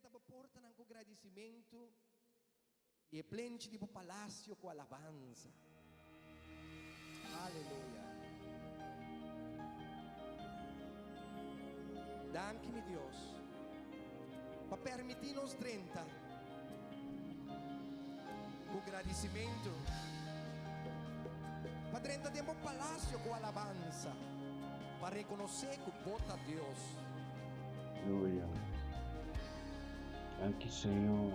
drenta bo portanan ku gradisimentu i e plenchi di bo palasio ku alabansa. Aleluya! Danki mi Dios pa permití nos drenta ku gradisimentu, pa drenta den bo palasio ku alabansa, pa rekonosé ku bo ta Dios. Aleluya. Danki Señor.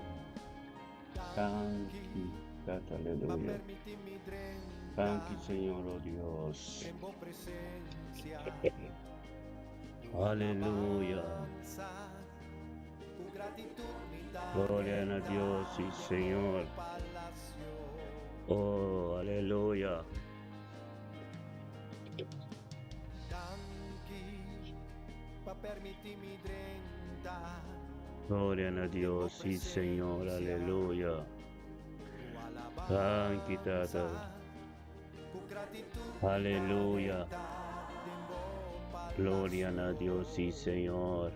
Danki Tata aleluya. Danki Señor oh Dios. Aleluya. Gloria na Dios y Señor. Oh aleluya. Gloria na Dios, sí Señor, aleluya. Danki Tata. Aleluya. Gloria na Dios, sí Señor.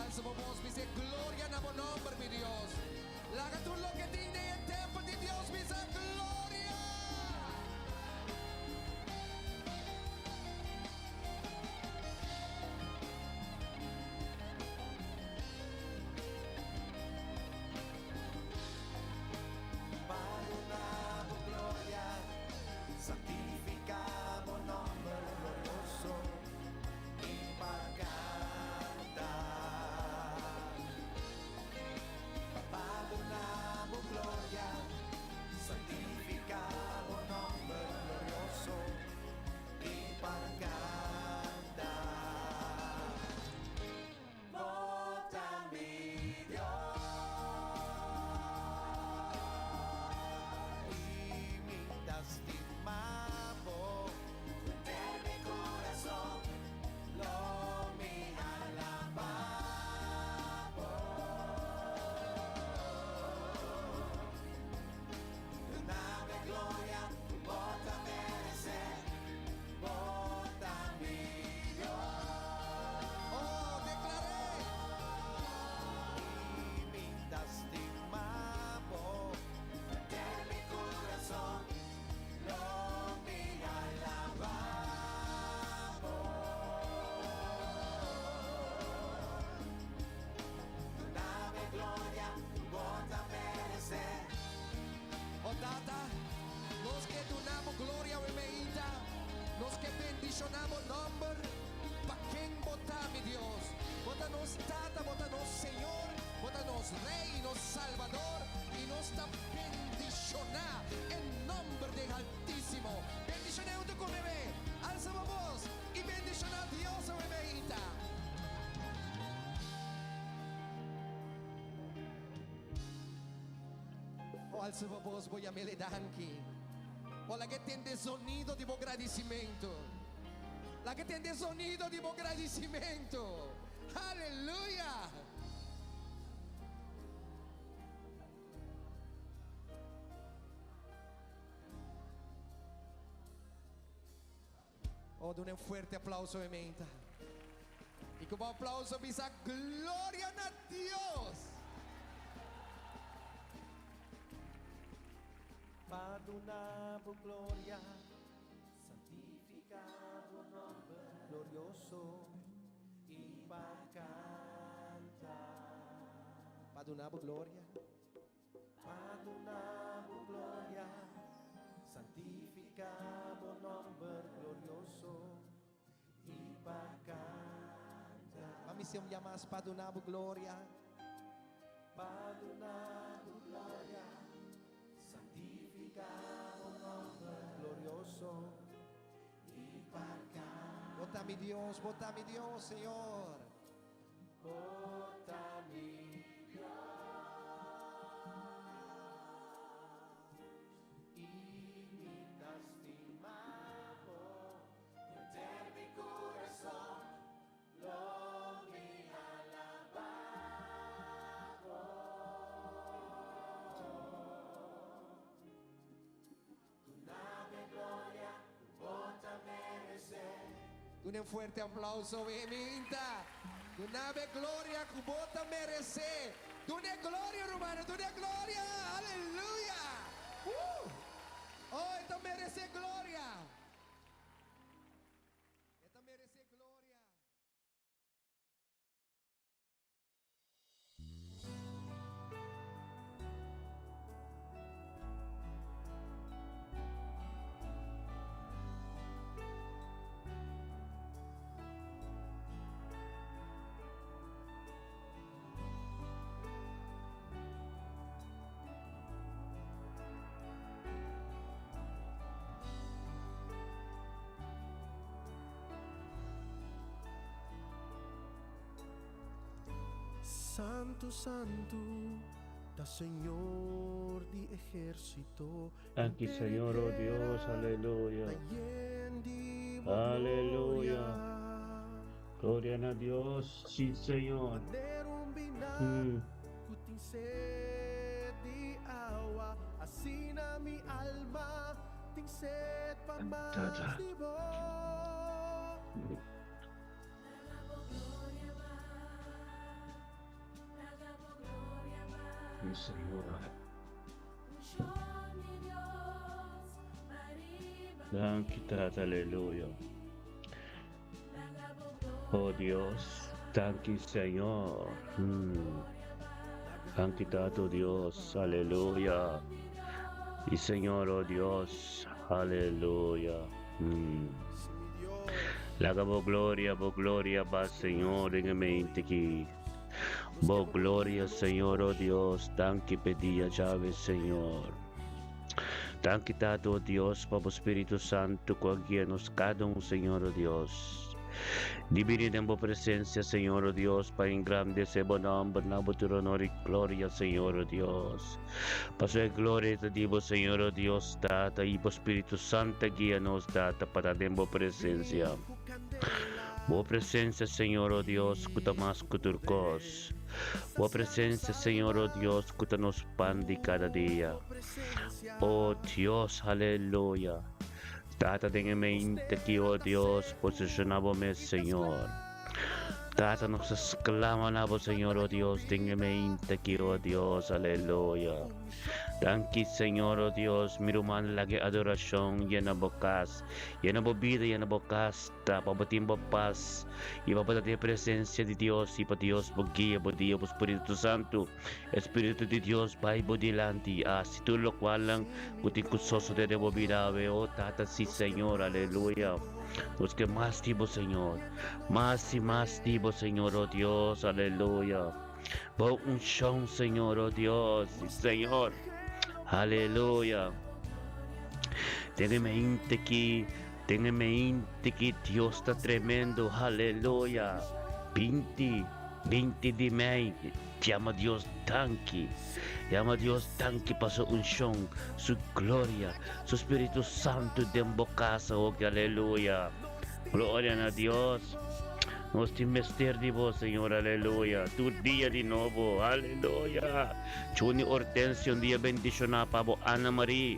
Alza bo voz, bisa gloria na bo nomber, mi Dios. Laga tur loke tin den e tempel di Dios bisa gloria. Oh, deklar'é! Oh Tata, nos ke duna bo gloria awe meinta, nos ke bendishoná bo nòmber. Pa ken bo ta, mi Dios? Bo ta nos Tata, bo ta nos Señor, bo ta nos Rei i nos Salbador, i nos ta bendishoná e nòmber den Altísimo. Bendishoné huntu ku mi awe. Alsa bo bos i bendishoná Dios awe meinta. O alsa bo bos, bo yam'El e danki. O laga e tende zonido di bo gradisimentu. Laga e tende zonido di bo gradisimentu. Aleluya! O duna un fuerte aplauso e menta. I ku bo aplauso bisa gloria na Dios! Pa duna bo gloria, santifica. Pa duna bo gloria. Pa duna bo gloria. Santifica bo nomber glorioso y pa canta. Pa mi un mas pa duna bo gloria. Pa duna bo gloria. Santifica bo nomber glorioso y pa canta. Bo ta mi Dios, bo ta mi Dios, Señor. Bo ta mi Dios y mi ta stima bo. Henter mi curason lo mi alaba bo. Duna un fuerte aplauso, Minta. Duna gloria ku bo ta meresé. Duna gloria, ruman. Duna gloria. Aleluya. Oh, e ta meresé gloria. E ta meresé gloria. Santu, santu, ta Señor di ehérsito. Danki, Señor, oh Dios, aleluya. Aleluya. Gloria na Dios, sí, Señor. Asina mi alma tin set pa Tata. mas di bo. Sí, Señor. Danki, Tata, aleluya. Oh Dios, danki, Señor. Danki, Tata, Dios, aleluya. Y Señor, oh Dios, aleluya. Laga bo gloria, bo gloria, ba Señor, den mente aki. Bo gloria, Señor, oh Dios, danki p'e dia djawe, Señor. Danki, Tata, oh Dios, pa bo Spiritu Santu ku a guia nos kada un, Señor, oh Dios. Di bini den bo presensia, Señor, oh Dios, pa engrandesé bo nòmber na bo tur honor i gloria, Señor, oh Dios. Paso e gloria ta di bo, Señor, oh Dios, Tata, i bo Spiritu Santu a guia nos, Tata, pa ta den bo presensia. Bo presensia, Señor, oh Dios, ku ta mas ku tur kos. Bo presensia, Señor, oh Dios, ku ta nos pan di kada dia. Oh Dios, aleluya. Tata, den e mente aki, oh Dios, posishoná bo mes, Señor. Tata, nos ta sklama na bo, Señor, oh Dios, den e mente aki, oh Dios, aleluya. Danki, Señor, oh Dios, mi ruman, laga e adorashon yena bo kas, yena bo bida, yena bo kas, ta pa bo tin bo pas i pa bo ta den e presensia di Dios i pa Dios bo guia bo dia, bo Spiritu Santu, e Spiritu di Dios bai bo dilanti i hasi tur lokualnan ku tin ku sosode den bo bida awe, oh Tata, si Señor, aleluya. Nos ke mas di bo, Señor, mas i mas di bo, Señor, oh Dios, aleluya. Bo unshon, Señor, oh Dios, si Señor, aleluya. Den e mente ki, den e mente ki Dios ta tremendo, aleluya. 20, 20 di mei, yama Dios danki. Yama Dios danki pa su unshon, su gloria, su Spiritu Santu den bo kas, oh, aleluya. Gloria na Dios. Nos tin mester di bo, Señor, aleluya. Tur dia di nobo, aleluya. Chuni Hortensio, un dia bendishoná pa bo. Ana Marie,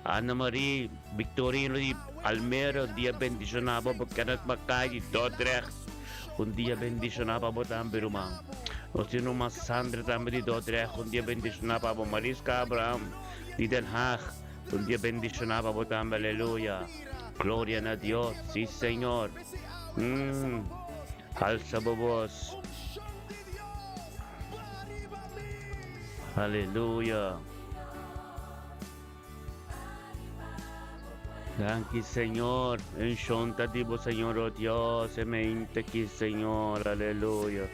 Ana Marie, Victorino di Almere, un dia bendishoná pa bo. Kenneth Mackay di Dordrecht, un dia bendishoná pa bo tambe, ruman. Nos tin ruman Sandra tambe di Dordrecht, un dia bendishoná pa bo. Mariska Abraham di Den Haag, un dia bendishoná pa bo tambe, aleluya. Gloria na Dios, sí Señor. Mm. Alza bo voz. Aleluya. Danki Señor. Unshon ta di bo Señor, oh Dios. E mente ki Señor. Aleluya.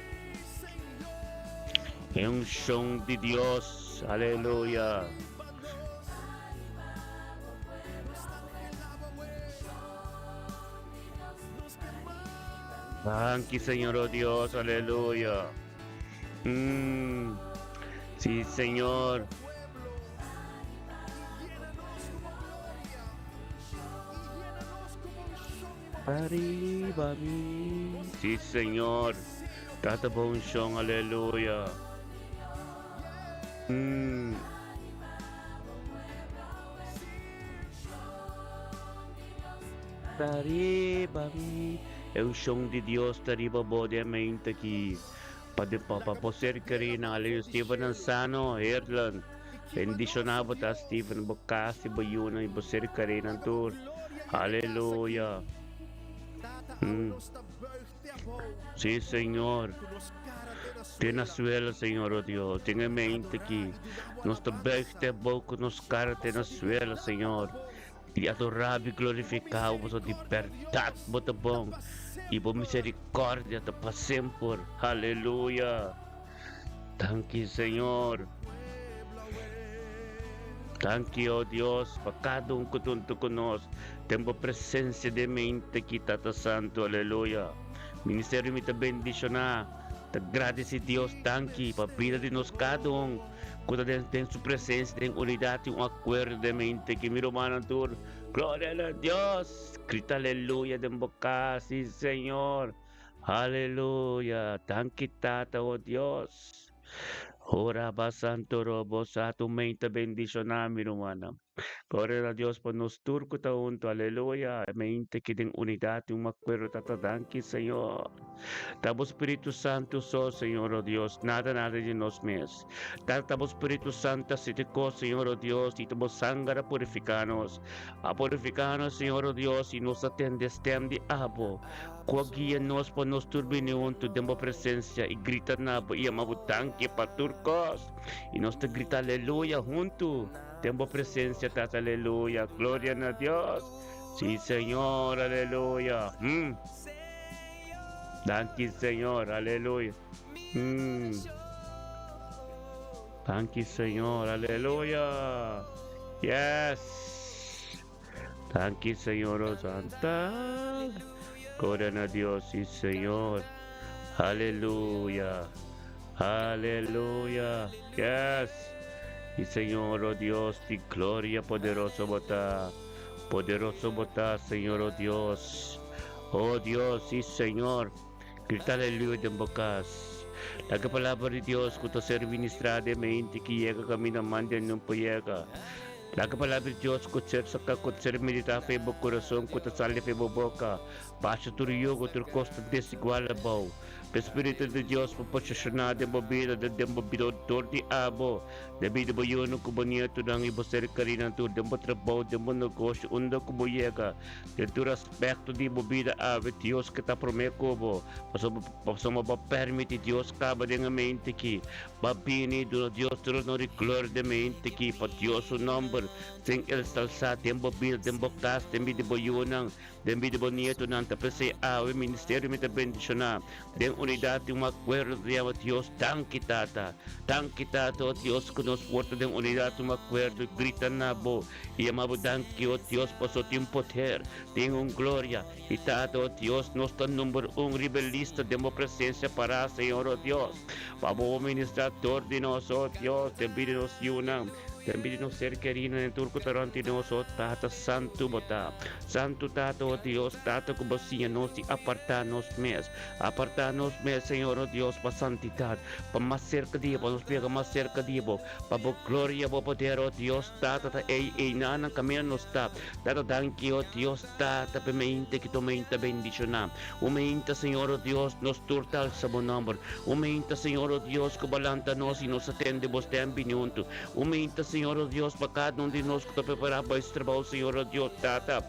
Unshon di Dios. Aleluya. Danki Señor, oh Dios. Aleluya. Mm. Sí, Señor. Arriba mi. Sí, Señor. Tata bo unshon, aleluya. Mm. Arriba mi. E unshon di Dios ta riba bo den mente aki. Pa de pa pa bo ser kerina, aleluya. Steven Ansano, Heerland. Bendiciona bo ta Steven, bo casa y bo yunan y bo ser kerina tur. Aleluya. Mm. Sí, Señor. Te na suelo, Señor, oh Dios. Ten en mente que nos te buig te boca, nos cara te na suelo, Señor. Y adorá y glorificá bo di berdad bo ta bon. Y bo misericordia ta pa semper. Aleluya. Danki, Señor. Danki, oh Dios, pa cada un cu hunto cu nos. Den bo presencia den mente aki, Tata Santo. Aleluya. Ministerio mi ta bendiciona. Ta gradeci Dios, danki pa bida di nos cada un cu ta den, den su presencia, den unidad y un acuerdo den mente aki. Mi rumannan tur, gloria na Dios. Grita aleluya den bo cas, sí, Señor. Aleluya. Danki Tata, oh Dios. Ora ba santo robo sa tu mente bendiciona mi rumannan. Gloria na Dios pa nos tur cu ta hunto. Aleluya. Mente ki den unidad y un acuerdo Tata. Danki Señor. Ta bo Spiritu Santo so, Señor, oh Dios. Nada, nada di nos mes. Tata, bo Spiritu Santo a siti cos, Señor, oh Dios. Y ta bo sanger a purifica nos. A purifica nos, Señor, oh Dios. Y nos a tende stem di abo. Cu a guia nos pa nos tur bini hunto den bo presencia y grita na bo y yama bo danki pa tur cos. Y nos ta grita aleluya hunto den bo presencia, Tata, aleluya. Gloria na Dios. Sí, Señor, aleluya. Mm. Danki, Señor, aleluya. Mm. Danki, Señor, aleluya. Yes. Danki, Señor, oh Santa. Gloria na Dios, sí, Señor. Aleluya. Aleluya. Yes. Y Señor, oh Dios, di gloria poderoso bo ta. Poderoso bo ta, Señor, oh Dios. Oh Dios, sí, Señor. Grita aleluya den bo cas. Laga palabra di Dios cu ta ser ministrá den mente ki yega caminda manda en no por yega. Laga palabra di Dios cu ser saca cu ser meditá fe bo curason cu ta sali fe bo boca. Basha tur yugo, tur cos ta desigual abou. Pe Spiritu di Dios por poseshoná den bo bida, den bo bida dor di abo, den bida bo yunan cu bo nietonan y bo ser kerinan tur, den bo trabou, den bo negoshi, unda cu bo yega, den tur aspecto di bo bida awe Dios ke ta prome cu bo, pasobra pasobra bo permiti Dios caba den e mente aki, Ba bini duna Dios tur honor i gloria den mente aki, pa Dios su nomber sin elsalsá den bo bida, den bo kas, den bida di bo yunan, den bida di bo nietonan. Ta p'esei awe ministerio mi ta bendishoná den unidat di un akuerdo ta yama Dios danki Tata. Danki Tata, o Dios, ku nos por ta den unidat di un akuerdo i grita na bo i yama bo danki, o Dios, pasobra tin poder, tin un gloria. I Tata, o Dios, nos ta number un riba e lista den bo presencia pará, Señor, o Dios, pa bo ministrá dor di nos, o Dios, den bida di nos yunan, den bida di nos ser kerinan, den tur ku ta rònt di nos, o Tata, santu bo ta. Santu Tata, o Dios, Tata, ku bo siña nos di apartá nos mes, apartá nos mes, Señor, o Dios, pa santidat, pa mas serka di bo, pa nos pega mas serka di bo, pa bo gloria, bo poder, o Dios, Tata, ta ei, einan, kaminda nos ta. Tata, danki, o Dios. Tata, p'e mente ki tu mente bendishoná. Un mente, Señor, o Dios, nos tur ta alsa bo nomber. Un mente, Señor, o Dios, ku bo lanta nos i nos a tende bo stem bini huntu. Un mente, Señor. Señor, oh Dios, pa kada un di nos ku ta prepará pa es trabou, Señor, oh Dios, Tata,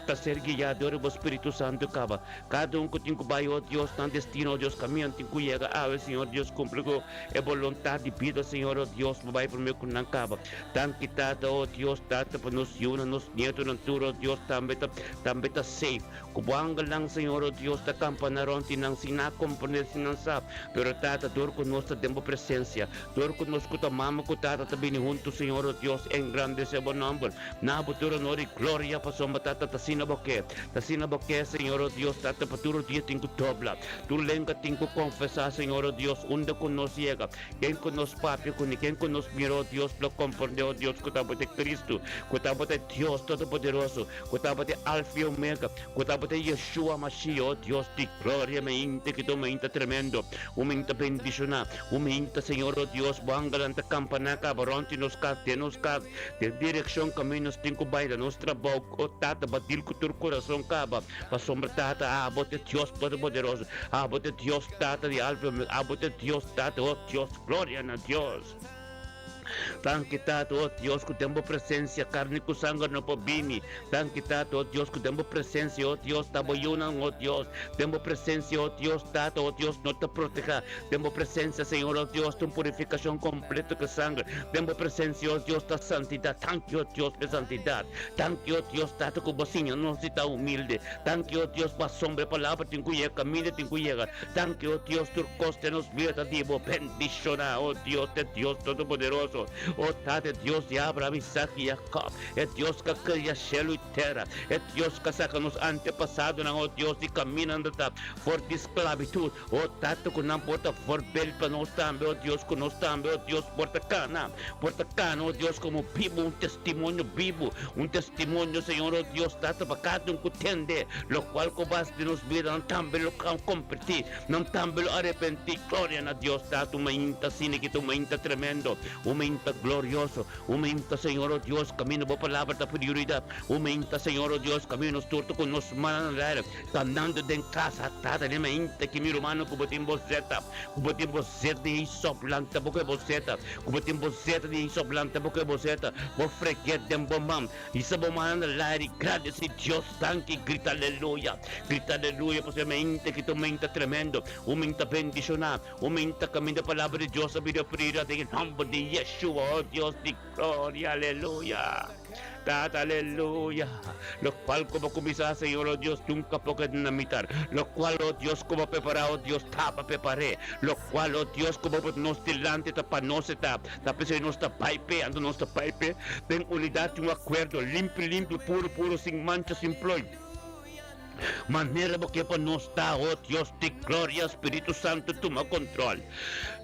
ta ser guiá dor di bo Spiritu Santu kaba. Kada un ku tin ku bai, oh Dios, nan destino, oh Dios, kaminda tin ku yega awe, Señor Dios, kumpli ku e boluntat di bida, Señor, oh Dios, bo bai promé ku nan kaba. Danki, Tata, oh Dios, Tata, pa nos yunan, nos nietonan tur, oh Dios, tambe ta, tambe ta safe. Ku bo angelnan, Señor, oh Dios, ta kampa na rònt di nan sin nan a komprendé, sin nan sa. Pero, Tata, dor ku nos ta den bo presensia, dor ku nos ku ta mama ku tata ta bini huntu, Señor, oh Dios, engrandesé bo nòmber. Na bo tur onor i gloria, pasobra, Tata, ta asina bo ke. Ta asina bo ke, Señor, oh Dios, Tata, pa tur dia tin ku dobla, tur lenga tin ku konfesá, Señor, oh Dios, unda ku nos yega, ken ku nos papia kuné, ken ku nos mira, oh Dios, lo komprendé, oh Dios, ku tabata e Cristo, ku tabata e Dios Todopoderoso, Ku tabata e Alfa i Omega, ku tabata e Yeshua Mashiach, o Dios di gloria, meinta ki ta un meinta tremendo, un meinta bendishoná, un meinta, Señor, o Dios, bo angelnan ta kampaná kaba rònt di nos kas, den nos kas, den direkshon kaminda nos tin ku bai na nos trabou, o Tata, bo a dil ku tur kurason kaba, pasobra, Tata, abo ta e Dios Todopoderoso, abo ta e Dios, Tata, di Alfa i Omega, abo ta e Dios, Tata, o Dios, gloria na Dios. Danki Tata, oh Dios, ku den bo presensia karni ku sanger no por bini. Danki Tata, oh Dios, ku den bo presensia, oh Dios, ta bo yunan, oh Dios. Den bo presensia, oh Dios, Tata, oh Dios, no ta protehá. Den bo presensia, Señor, oh Dios, ta un purifikashon kompleto ku sanger. Den bo presensia, oh Dios, ta santidat. Danki, oh Dios, pa e santidat. Danki, oh Dios, Tata, ku bo siña nos di ta humilde. Danki, oh Dios, bo asombra e palabra tin ku yega kaminda tin ku yega. Danki, oh Dios, tur kos den nos bida ta di bo. Bendishoná, oh Dios, e Dios Todopoderoso, oh Tata, e Dios di Abraham, Isaac i Jacob, e Dios ku a kria shelu i tera, e Dios ku a saka nos antepasadonan, oh Dios, di kaminanda ta for di sklabitut, oh Tata, ku nan por ta voorbeeld pa nos tambe, oh Dios, ku nos tambe, oh Dios, por ta kana, por ta kana, oh Dios, komo bibu, un testimonio bibu, un testimonio, Señor, oh Dios, Tata, pa kada un ku tende lokual ku bas di nos bida, nan tambe lo kompertí. Nan tambe lo arepentí. Gloria na Dios Tata, un mainta asina ki ta un mainta tremendo, un mainta glorioso, un mainta, Señor, oh Dios, kaminda Bo Palabra ta prioridat, un mainta, Señor, oh Dios, kaminda nos tur ta ku nos mannan na aire, kanando den kasa, Tata, den mainta ki mi rumannan ku bo tin bo zeta, ku bo tin bo zeta di hisop, lanta bo ku e bo zeta, ku bo tin bo zeta di hisop, lanta bo ku e bo zeta, bo freg'é den bo man, Hisa bo man na lairi, gradisi Dios, danki, grita aleluya, grita aleluya, pasobra e mente ki ta un mente tremendo, un mente bendishoná, un mente kaminda e palabra di Dios a bira prioridad den e nomber di Yeshua, oh Dios di gloria, aleluya. Tata, aleluya. Lokual ku bo kuminsá, Señor, oh Dios, nunka por keda na mitar. Lokual, oh Dios, ku bo prepará, oh Dios, taba prepar'é. Lokual, oh Dios, ku bo pone nos dilanti ta pa nos e ta. Ta p'esei nos ta bai p'e, anto nos ta bai p'e den unidat i un akuerdo, limpi limpi, puru puru, sin mancha, sin ploi. Manera bo ke pa nos ta, o Dios di gloria, Spiritu Santu tuma kontrol.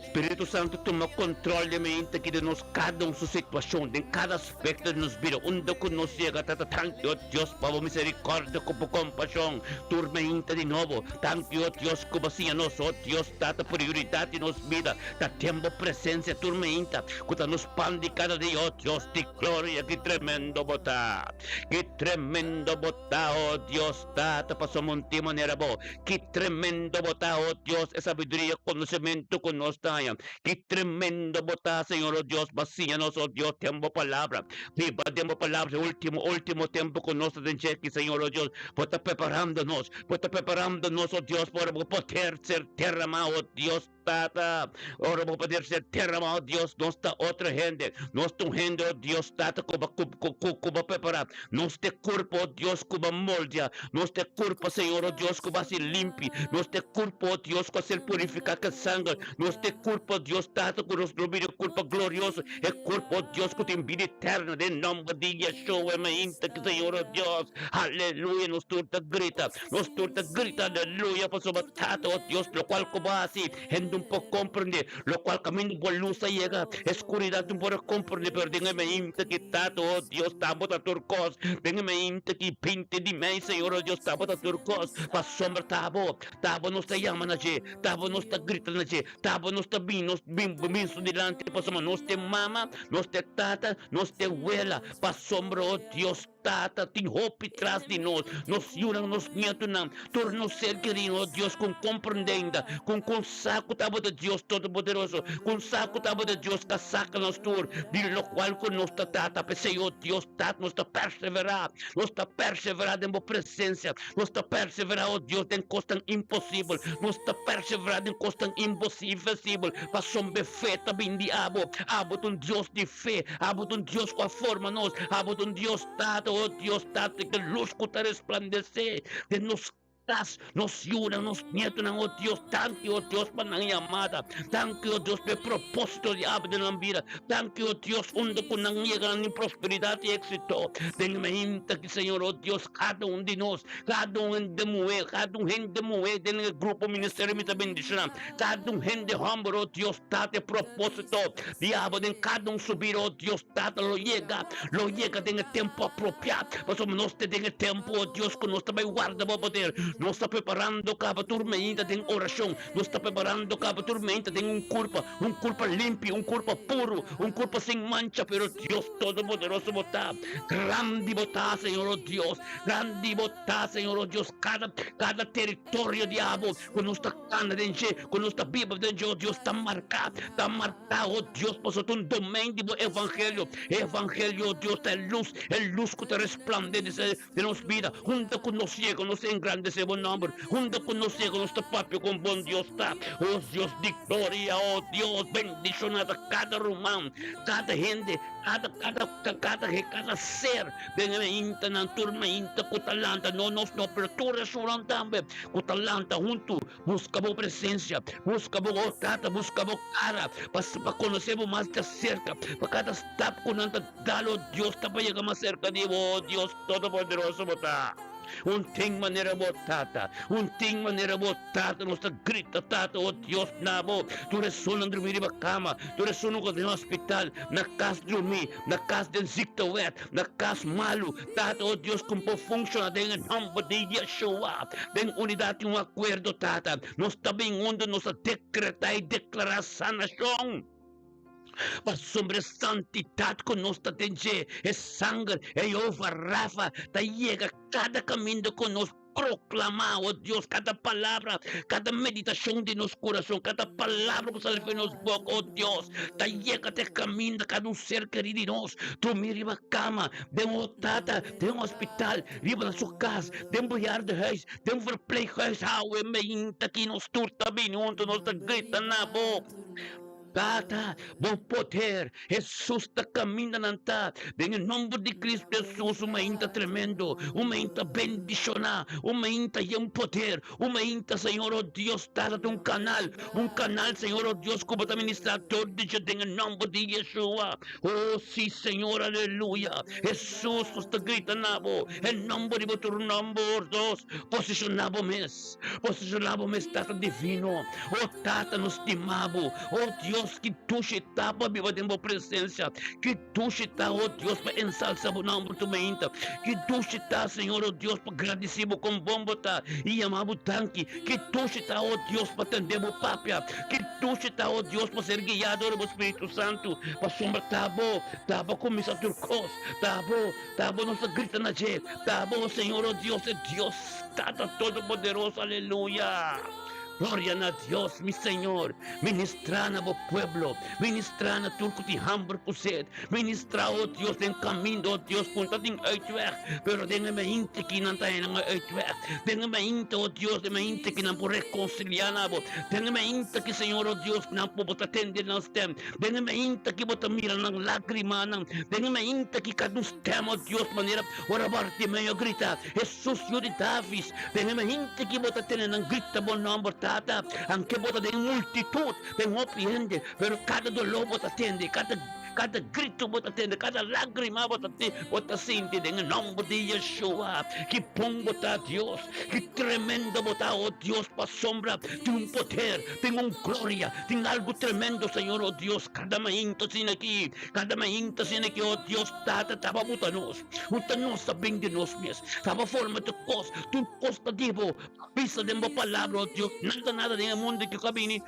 Spiritu Santu tuma kontrol di e mainta ki den nos kada un su situashon, den kada aspekto di nos bida, unda ku nos yega ta ta tanki, o Dios, pa bo miserikòrdia ku bo kompashon tur mainta di nobo. Tanki, o Dios, ku bo siña nos, o Dios Tata, prioridat di nos bida. Ta ten bo presencia tur meinta, cu ta nos pan di cada dia, oh Dios di gloria, ki tremendo bo ta! Ki tremendo bo ta, oh Dios Tata, pasobra un tin manera bo. Ki tremendo bo ta, oh Dios, e sabiduria, conocemento cu nos ta haña. Ki tremendo bo ta, Señor, oh Dios, bo a siña nos, oh Dios, den bo palabra. Biba den bo palabra e ultimo, ultimo tempo cu nos ta den dje, Señor, oh Dios, bo ta preparando nos. Bo ta preparando nos, oh Dios, pa ora bo poder ser derramá, oh Dios Tata. Ora bo poder ser derramá, oh Dios, nos ta otro hende. Nos ta un hende, oh Dios Tata, ku bo, ku, ku, ku, ku bo prepará. Nos ta e kurpo, oh Dios, ku bo moldia. Nos ta e kurpo, Señor, oh Dios, ku bo hasi limpi. Nos ta e kurpo, oh Dios, ku a ser purifiká ku e sanger. Nos ta e kurpo, oh Dios Tata, ku nos lo bira e kurpo glorioso, e kurpo, oh Dios, ku tin bida eterno, den nomber di Yeshua, e mainta ki, Señor, oh Dios. Aleluya, nos tur ta grita, nos tur ta grita aleluya pasobra Tata, oh Dios, lokual ku bo hasi, hende un por komprendé, lokual kaminda bo lus a yega, e skuridat no por a komprendé, pero den e mainta ki Tata, oh Dios, ta bo ta tur kos, den e mainta ki binti di mei, Señor, oh Dios, ta bo ta tur kos, pasobra ta bo, ta bo nos ta yama na dje, ta bo nos ta grita na dje, ta bo nos ta bin, nos bin, bin su dilanti, pasobra nos ta e mama, nos ta e tata, nos ta e wela, pasobra, oh Dios. Tata, tin hopi tras di nos, nos yunan, nos nietunan, tur nos ser kerí, oh Dios, ku komprendenda, ku kon sa ku tabata Dios Todopoderoso, ku sa ku tabata Dios ku a saka nos tur di lokual ku nos ta trata. P'esei, oh Dios, Tata, nos ta perseverá, nos ta perseverá den bo presensia, nos ta perseverá, oh Dios, den kosnan imposibel, nos ta perseverá den kosnan imposibel, pasobra fe ta bin di abo. Abo ta un Dios di fe. Abo ta un Dios ku a forma nos. Abo ta un Dios Tata, oh Dios Tata, ki lus ku ta resplandesé den nos kas, nos yunan, nos nietonan, oh Dios. Danki, oh Dios, pa nan yamada. Danki, oh Dios, pa e propósito di abo den nan bida. Danki, oh Dios, unda ku nan yega nan tin prosperidat i éksito. Den e mainta aki, Señor, oh Dios, kada un di nos, kada un hende muhé, kada un hende muhé den e grupo ministerio mi ta bendishoná. Kada un hende hòmber, oh Dios Tata, e propósito di abo den kada un su bida, oh Dios Tata, lo yega, lo yega den e tempu apropiá, pasobra nos ta den e tempu, oh Dios, ku nos ta bai warda bo poder. Nos ta preparando kaba tur mainta den orashon, nos ta preparando kaba tur mainta den un kurpa, un kurpa limpi, un kurpa puru, un kurpa sin mancha, pero Dios Todopoderoso bo ta, grandi bo ta, Señor, oh Dios, grandi bo ta, Señor, oh Dios, kada, kada teritorio di abo ku nos ta Anda den dje, ku nos ta biba den dje, o Dios, ta marká, ta marká, o Dios, pasobra ta un domein di bo evangelio. E evangelio, o Dios, ta e lus, e lus ku ta resplandé den nos bida. Unda ku nos yega, nos ta engrandesé bo nòmber. Unda ku nos yega, nos ta papia kon bon Dios ta. O Dios di gloria, o Dios, bendishoná ta kada ruman, kada hende, kada, kada, kada, kada ser den e maintanan, tur mainta ku ta lanta, no nos no, pero tur esunnan tambe. Ku ta lanta huntu buska bo presensia, buska bo, oh Tata, buska bo kara pa pa konosé bo mas djaserka, pa kada stap ku nan ta dal, oh Dios, ta pa yega mas serka di bo, oh Dios Todopoderoso bo ta. Un tin manera bo, Tata, un tin manera bo, Tata, nos ta grita, Tata, oh Dios, na bo, tur esunnan drumí riba kama, tur esunnan ku ta den hospital, na kas drumí, na kas den ziektewet, na kas malu, Tata, oh Dios, con por funciona den e nomber di Yeshua, den unidad y un acuerdo, Tata. Nos ta bin hunto, nos ta decreta y declara sanacion. Pasobra e santidad cu nos ta den dje, e sanger, e Jehovah Rafa, ta yega cada caminda cu nos Proklamá, o Dios, kada palabra, kada meditashon di nos kurason, kada palabra ku sali for di nos boka, o Dios, ta yega te kaminda kada un ser kerí di nos, drumí riba kama, den un tata, den un hospital, riba na su kas, den bejaardenhuis, den verpleeghuis, awe meinta ki nos tur ta bini huntu, nos ta grita na bo. Tata, bo poder, Hesus ta caminda nan ta, den e nomber di Cristo Hesus, un mainta tremendo, un mainta bendiciona, un mainta yen poder, un mainta, Señor, oh Dios, Tata ta un canal, un canal, Señor, oh Dios, cu bo ta ministra tur di dje den e nomber di Yeshua. Oh, si, Señor, aleluya. Hesus, nos ta grita na bo, e nomber di bo tur nomber, Dios, posiciona bo mes. Posiciona bo mes Tata Divino. O Tata, nos stima bo. O Dios, ki dushi ta pa biba den bo presencia. Ki dushi ta, o Dios, pa ensalsa bo nomber tur mainta. Ki dushi ta, Señor, o Dios, pa gradici bo con bon bo ta y yama bo danki. Ki dushi ta, o Dios, pa tende bo papia. Ki dushi ta, o Dios, pa ser guia dor bo Spiritu Santu. Pasobra ta bo, ta bo cuminsa tur cos. Ta bo, ta bo nos ta grita na dje. Ta bo, Señor, o Dios, e Dios. Tata Todopoderoso, aleluya! Gloria na Dios, mi Señor! Ministrá na bo pueblo, ministrá na tur ku tin hamber ku sed, ministrá, o Dios, den kaminda, o Dios, ku no ta tin uitweg, pero den e mainta ki nan ta hena un uitweg, den e mainta, o Dios, den e mainta ki nan por rekonsiliá na bo, den e mainta ki, Señor, o Dios, nan por bo ta tende nan stèm, den e mainta ki bo ta mira nan lágrimanan, den e mainta ki kada un stèm, o Dios, manera ora Bartimeo a grita, Hesus yu di Davis, den e hende ki bo ta tene nan grita bo nòmber, Tata, anke bo ta den multitut, den hopi hende, pero kada doló bo ta tende, kada kada gritu bo ta tende, kada lágrima bo ta bo ta sinti den e nòmber di Yeshua. Ki bon bo ta, Dios! Ki tremendo bo ta, o Dios, pasobra tin un poder, tin un gloria, tin algu tremendo, Señor, o Dios, kada mainta asina aki, kada mainta asina aki, o Dios, Tata, taba buta nos. Bo ta nos ta bin di nos mes. Ta bo forma tur kos, tur kos ta di bo. Bisa den bo palabra, o Dios, nada nada den e mundu ki ku a bini.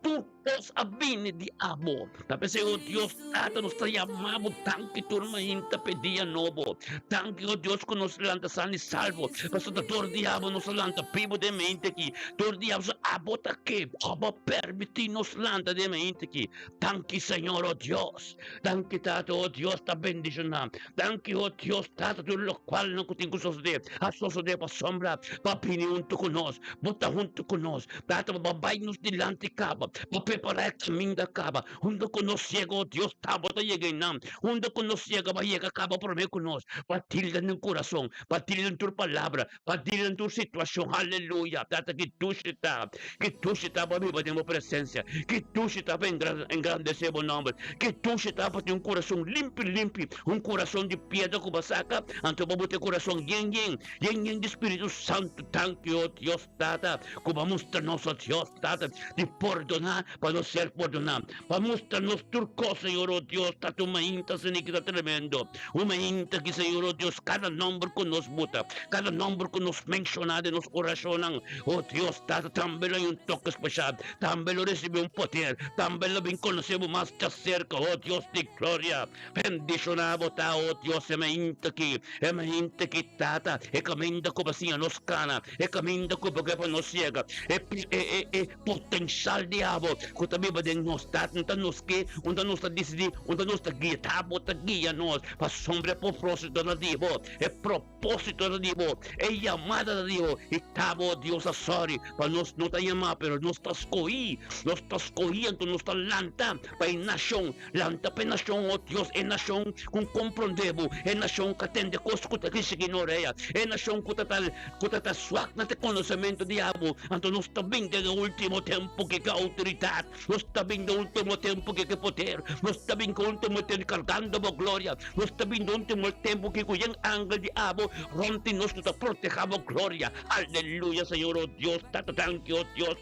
Tur kos a bini di abo. Ta p'esei, o Dios Tata, nos ta yama bo danki tur mainta p'e dia nobo. Danki, o Dios, ku nos lanta san i salvo, pasobra ta dor di abo nos a lanta bibu den mente aki. Dor di abo, abo ta ke abo a permití nos lanta den mente aki. Danki, Señor, o Dios. Danki, Tata, o Dios ta bendishoná. Danki, o Dios Tata, tur lokualnan ku tin ku sosodé a sosodé pasobra bo a bini huntu ku nos. Bo ta huntu ku nos. Tata, bo a bai nos dilanti kaba, bo a prepará e kaminda kaba. Huntu ku nos yega, o Dios, ta bo ta yega einan. Huntu ku nos yega, bo a yega kaba promé ku nos. Bo a tilda den kurason, bo a tilda den tur palabra, bo a tilda den tur situashon. Aleluya! Tata, ki dushi ta, ki dushi ta pa biba den bo presensia. Ki dushi ta pa engrandesé bo nòmber. Ki dushi ta pa tin un kurason limpi limpi, un kurason di piedra ku bo a saka, anto bo buta e kurason yen yen. Yen yen di Spiritu Santu, danki, o Dios Tata, ku bo a mustra nos, o Dios Tata, di pordoná pa nos ser pordoná. Bo a mustra nos tur kos, Señor, o Dios Tata, un mainta asina ki ta tremendo, un mainta ki, Señor, o Dios, kada nòmber ku nos buta, kada nòmber ku nos menshoná den nos orashonnan, o Dios Tata, tambe lo hay un toke speshal, tambe lo risibí un poder, tambe lo bin konosé bo mas djaserka, o Dios di gloria. Bendishoná bo ta, o Dios, e mainta aki, e mainta aki, Tata, e kaminda ku bo a siña nos kana, e kaminda ku bo ke pa nos yega, e, e, e, e potenshal di abo ku ta biba den nos. Tata, un ta nos ke, un ta nos ta disidí, un ta nos ta guia. Ta bo ta guia nos pasobra e propósito ta di bo, e propósito ta di bo, e yamada ta di bo. I ta bo, Dios, a sòri pa nos no ta yamá, pero nos ta skohí, nos ta skohí, anto nos ta lanta pa e nashon. Lanta pa e nashon, o Dios, e nashon ku komprondé bo, e nashon ku a tende kos ku ta risibí na orea, e nashon ku ta ta ku ta ta swak na te konosementu di abo. Anto nos ta bin den e último tempu ku e outoridat, nos ta bin den último tempu ku e poder, nos ta bin ku último tempu kargando bo gloria, nos ta bin den último tempu ku yen angel di abo rònt di nos ku ta protehá bo gloria. Aleluya, Señor, o Dios, Tata, danki, o Dios.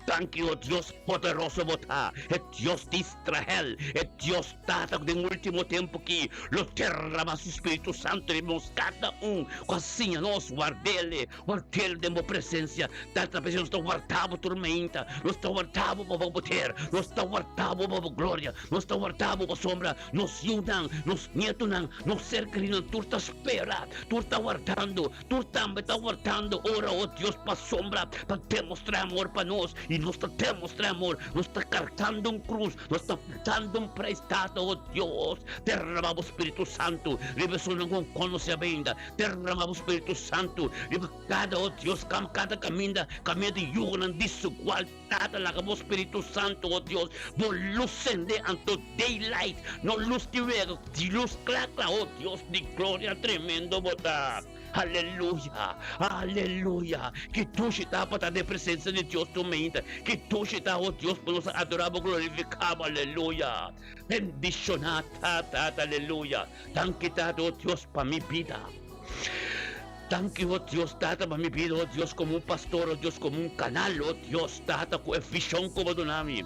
Danki, o Dios poderoso bo ta, e Dios di Israel, e Dios Tata ku den último tempu aki lo derrama su Spiritu Santu riba nos kada un ku a siña nos ward'El, ward'El den bo presensia. Tata, p'esei nos ta warda bo tur mainta, nos ta warda bo pa bo poder, nos ta warda bo pa bo gloria, nos ta warda bo pasobra nos yunan, nos nietunan, nos ser kerinan tur ta spera, tur ta wardando. Tur tambe ta wardando ora, o Dios, pa sombra, pa demostrá amor pa nos. I nos ta demostrá amor, nos ta kargando un krus, nos ta pagando un preis. Tata, o Dios, derramá bo Spiritu Santu riba esunnan ku konosé abainda. Derramá bo Spiritu Santu riba kada, o Dios, kada kaminda, kaminda di yugonan desigual. Tata, laga bo Spiritu Santu, o Dios, bo lus sende, anto daylight, no lus di wega, di lus kla kla, o Dios di gloria, tremendo bo ta. Aleluya, aleluya. Ki dushi ta pa ta den presensia di Dios tur mainta. Ki dushi ta, o Dios, pa nos a adora bo, glorifica bo, aleluya. Bendiciona Tata, aleluya. Danki Tata, o Dios, pa mi bida. Danki, o Dios, Tata, pa mi bida, o Dios, komo un pastor, o Dios, komo un kanal, o Dios, Tata, ku e vishon ku bo duna mi.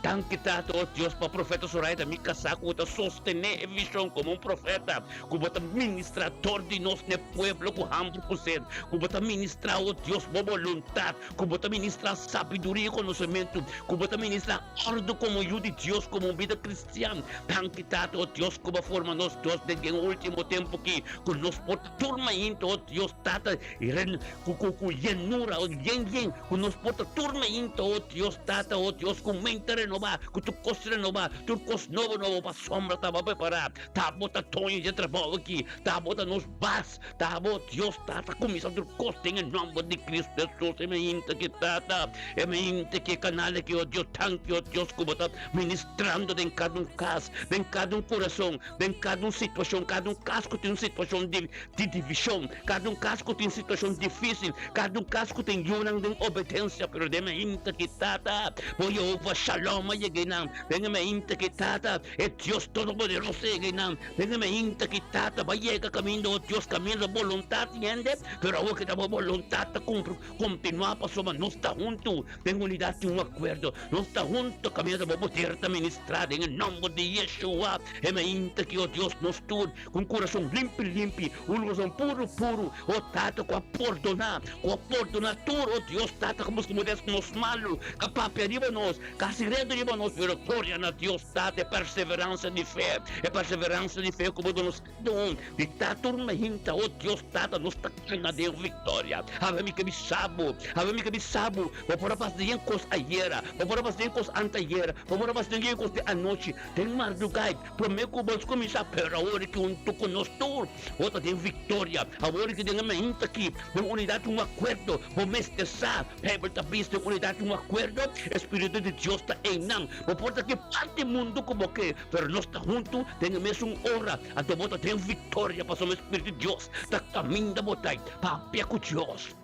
Danki, Tata, o Dios, pa Profeta Zoraida, mi kasá, ku bo ta sostené e vishon komo un profeta, ku bo ta ministrá dor di nos n'e pueblo ku hamber ku sed, ku bo ta ministrá, o Dios, bo boluntat, ku bo ta ministrá sabiduria i konosementu, ku bo ta ministrá òrdu komo yu di Dios, komo un bida kristian. Danki, Tata, o Dios, ku bo a forma nos, Dios, den e último tempu aki, ku nos por Tur mainta, o Dios Tata, i ren ku ku ku yenura, o yen yen, ku nos por ta tur mainta, o Dios Tata, o Dios, ku mente renobá, ku tur kos renobá, tur kos nobo nobo pasobra ta bo prepará, ta bo ta doño dje trabou aki, ta bo ta nos bas, ta bo, Dios Tata, kuminsá tur kos den e nòmber di Cristo Jesus, e mainta aki, Tata, e mainta aki, e kanal aki, o Dios, danki, o Dios, ku bo ta ministrando den kada un kas, den kada un kurason, Den kada un situashon, kada un kas ku tin un situashon di di divishon, kada un kas ku tin situashon difísil, kada un kas ku tin yunan den obedensia, pero den mainta ki Tata, bo Yehova Shalom. Shalom a yega einan. Den e mainta ki Tata, e Dios Todopoderoso a yega einan. Den e mainta ki Tata bo a yega kaminda, o Dios, kaminda bo boluntat di hende, pero awor ki ta bo boluntat ta kumpli, kontinuá pasobra nos ta huntu den unidat di un akuerdo. Nos ta huntu kaminda bo poder ta ministrá den e nòmber di Yeshua. E mainta ki, o Dios, nos tur ku un kurason limpi limpi, un kurason puru puru, o Tata, ku a pordoná, ku a pordoná tur, o Dios Tata, ku buska modes ku nos malu, ka papia riba nos, ka hasi redu riba nos, pero gloria na Dios Tata, e perseveransia di fe, e perseveransia di fe ku bo duna nos kada un di ta tur mainta, o Dios Tata, nos ta kana den viktoria. Awe mi ke bisa bo, awe mi ke bisa bo, bo por a pasa den kos ayera, bo por a pasa den kos antayera, bo por a pasa den kos di anochi, den mardugá. Promé ku bos kuminsá, pero awor ki huntu ku nos tur bo ta den viktoria. Awor ki den e mainta aki, den unidat un akuerdo, bo mester sa, Beibel ta bisa den unidat un akuerdo, e Spiritu di Dios ta einan. Bo por ta ki parti mundu ku bo ke, pero nos ta huntu den e mesun ora, anto bo ta den viktoria pasobra e Spiritu di Dios ta kaminda bo ta papia ku Dios.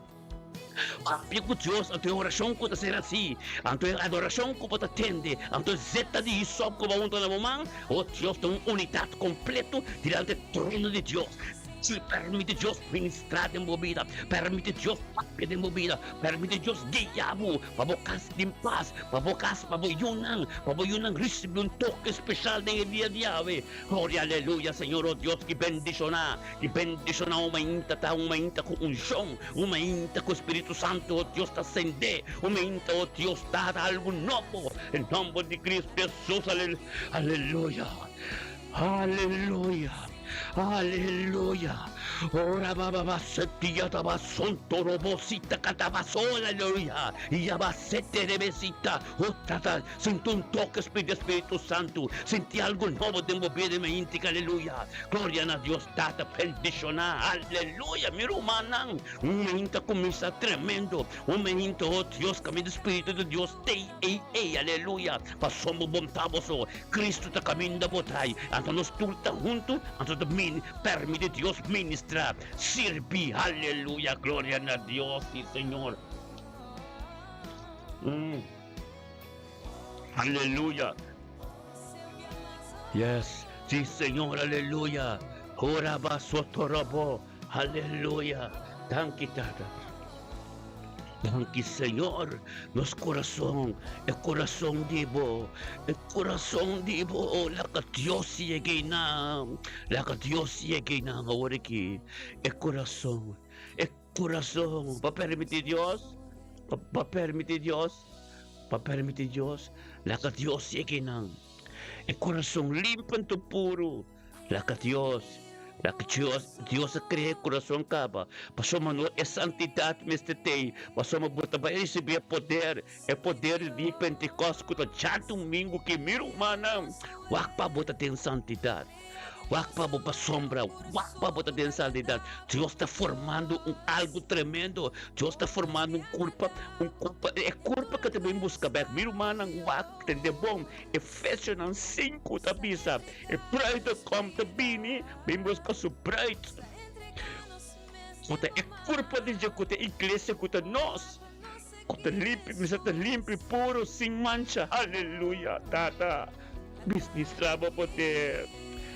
Papia ku Dios, anto e orashon ku ta ser hasí, anto e adorashon ku bo ta tende, anto e zeta di hisop ku bo a hunta na bo man, o Dios, ta un unidat kompleto dilanti e trono di Dios. Sí, permiti Dios ministrá den bo bida, permiti Dios papia den bo bida, permiti Dios guia bo pa bo kas tin pas, pa bo kas, pa bo yunan, pa bo yunan risibí un toke speshal den e dia di awe. Gloria, aleluya, Señor, o Dios, ki bendishoná. Di bendishoná un mainta ta un mainta ku unshon, un mainta ku Spiritu Santu, o Dios, ta sendé, un mainta, o Dios, ta ta algu nobo, den nòmber di Kristu Hesus, aleluya, aleluya, aleluya, ora ba ba seti ya ta ba sonto robo sita kata ba sol, aleluya, ya ba sete rebe sita, o tata. Sinti un toke di Spiritu Santu. Sinti algu nobo den bo bida i mainti. Aleluya! Gloria na Dios Tata bendishoná. Aleluya! Mi rumannan, un mainta kuminsá tremendo. Un mainta, oh Dios, kaminda Spiritu di Dios tei ei ei. Aleluya! Pasobra bo bon ta boso. Kristu ta kaminda bo trai. Anto nos tur ta huntu, anto ta mini permiti Dios ministrá, sirbi. Aleluya! Gloria na Dios, si Señor. Aleluya. Yes. Sí, Señor, aleluya. Ora ba sotorobo. Aleluya. Danki, Tata. Danki, Señor. Nos corazón, e corazón di bo, e corazón di bo. Laga Dios yega na. Laga Dios yega na awor aki. E corazón, e corazón. Pa permiti Dios, pa permiti Dios. Pa permiti Dios, laga Dios yega nan. E kurason limpi anto puru, laga Dios, laga Dios, Dios a krea e kurason kaba, pasobra no e santidat mester tei, pasobra bo ta bai risibí e poder, e poder di dia Pentekòst ku ta djadumingu ki mi rumannan, wak pa bo ta den santidat. Wak pa bo pa sombra, wak pa bo ta den santidad. Dios ta formando un algo tremendo. Dios ta formando un curpa, un curpa, e curpa cu ta bin busca bek. Mi rumannan, wak, tende bon. Efesionan sinku ta bisa, e bruid a kom ta bini, bin busca su bruid. Cu ta e curpa di dje, cu ta e iglesia, cu ta nos. Cu ta limpi, mester ta limpi, puro, sin mancha. Aleluya, Tata, ministra bo poder,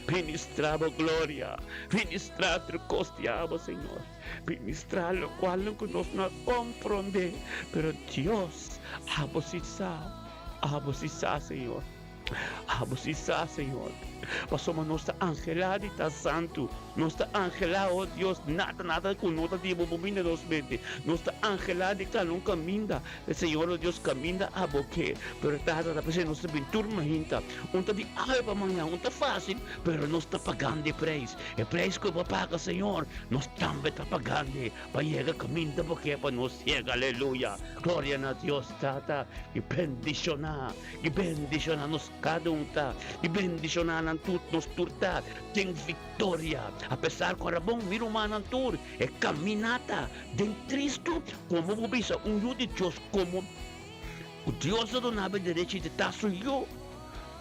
ministra bo gloria, ministra tur cos di abo, Señor. Ministra locual cu nos no a comprende, pero Dios, abo si sa, abo si sa, Señor. Abo si sa, Señor, pasobra nos ta anhelá di ta santu. Nos ta anhelá, o Dios, nada, nada ku no ta di bo bo bini na nos mente. Nos ta anhelá di kana un kaminda, Señor, o Dios, kaminda abo ke. Pero Tata, ta p'esei nos ta bin tur mainta. Un ta di awe pa mañan, un ta fásil, pero nos ta pagando e preis. E preis ku bo a paga, Señor, nos tambe ta pagando pa yega kaminda bo ke pa nos yega. Aleluya! Gloria na Dios, Tata, i bendishoná. I bendishoná nos kada un ta, i bendishoná nan tur, nos tur ta den viktoria. Apesar ku ora bon, mi rumannan tur, e kaminata den Kristu, komo bo bisa un yu di Dios, komo ku Dios a duna bo e derechi di ta su yu,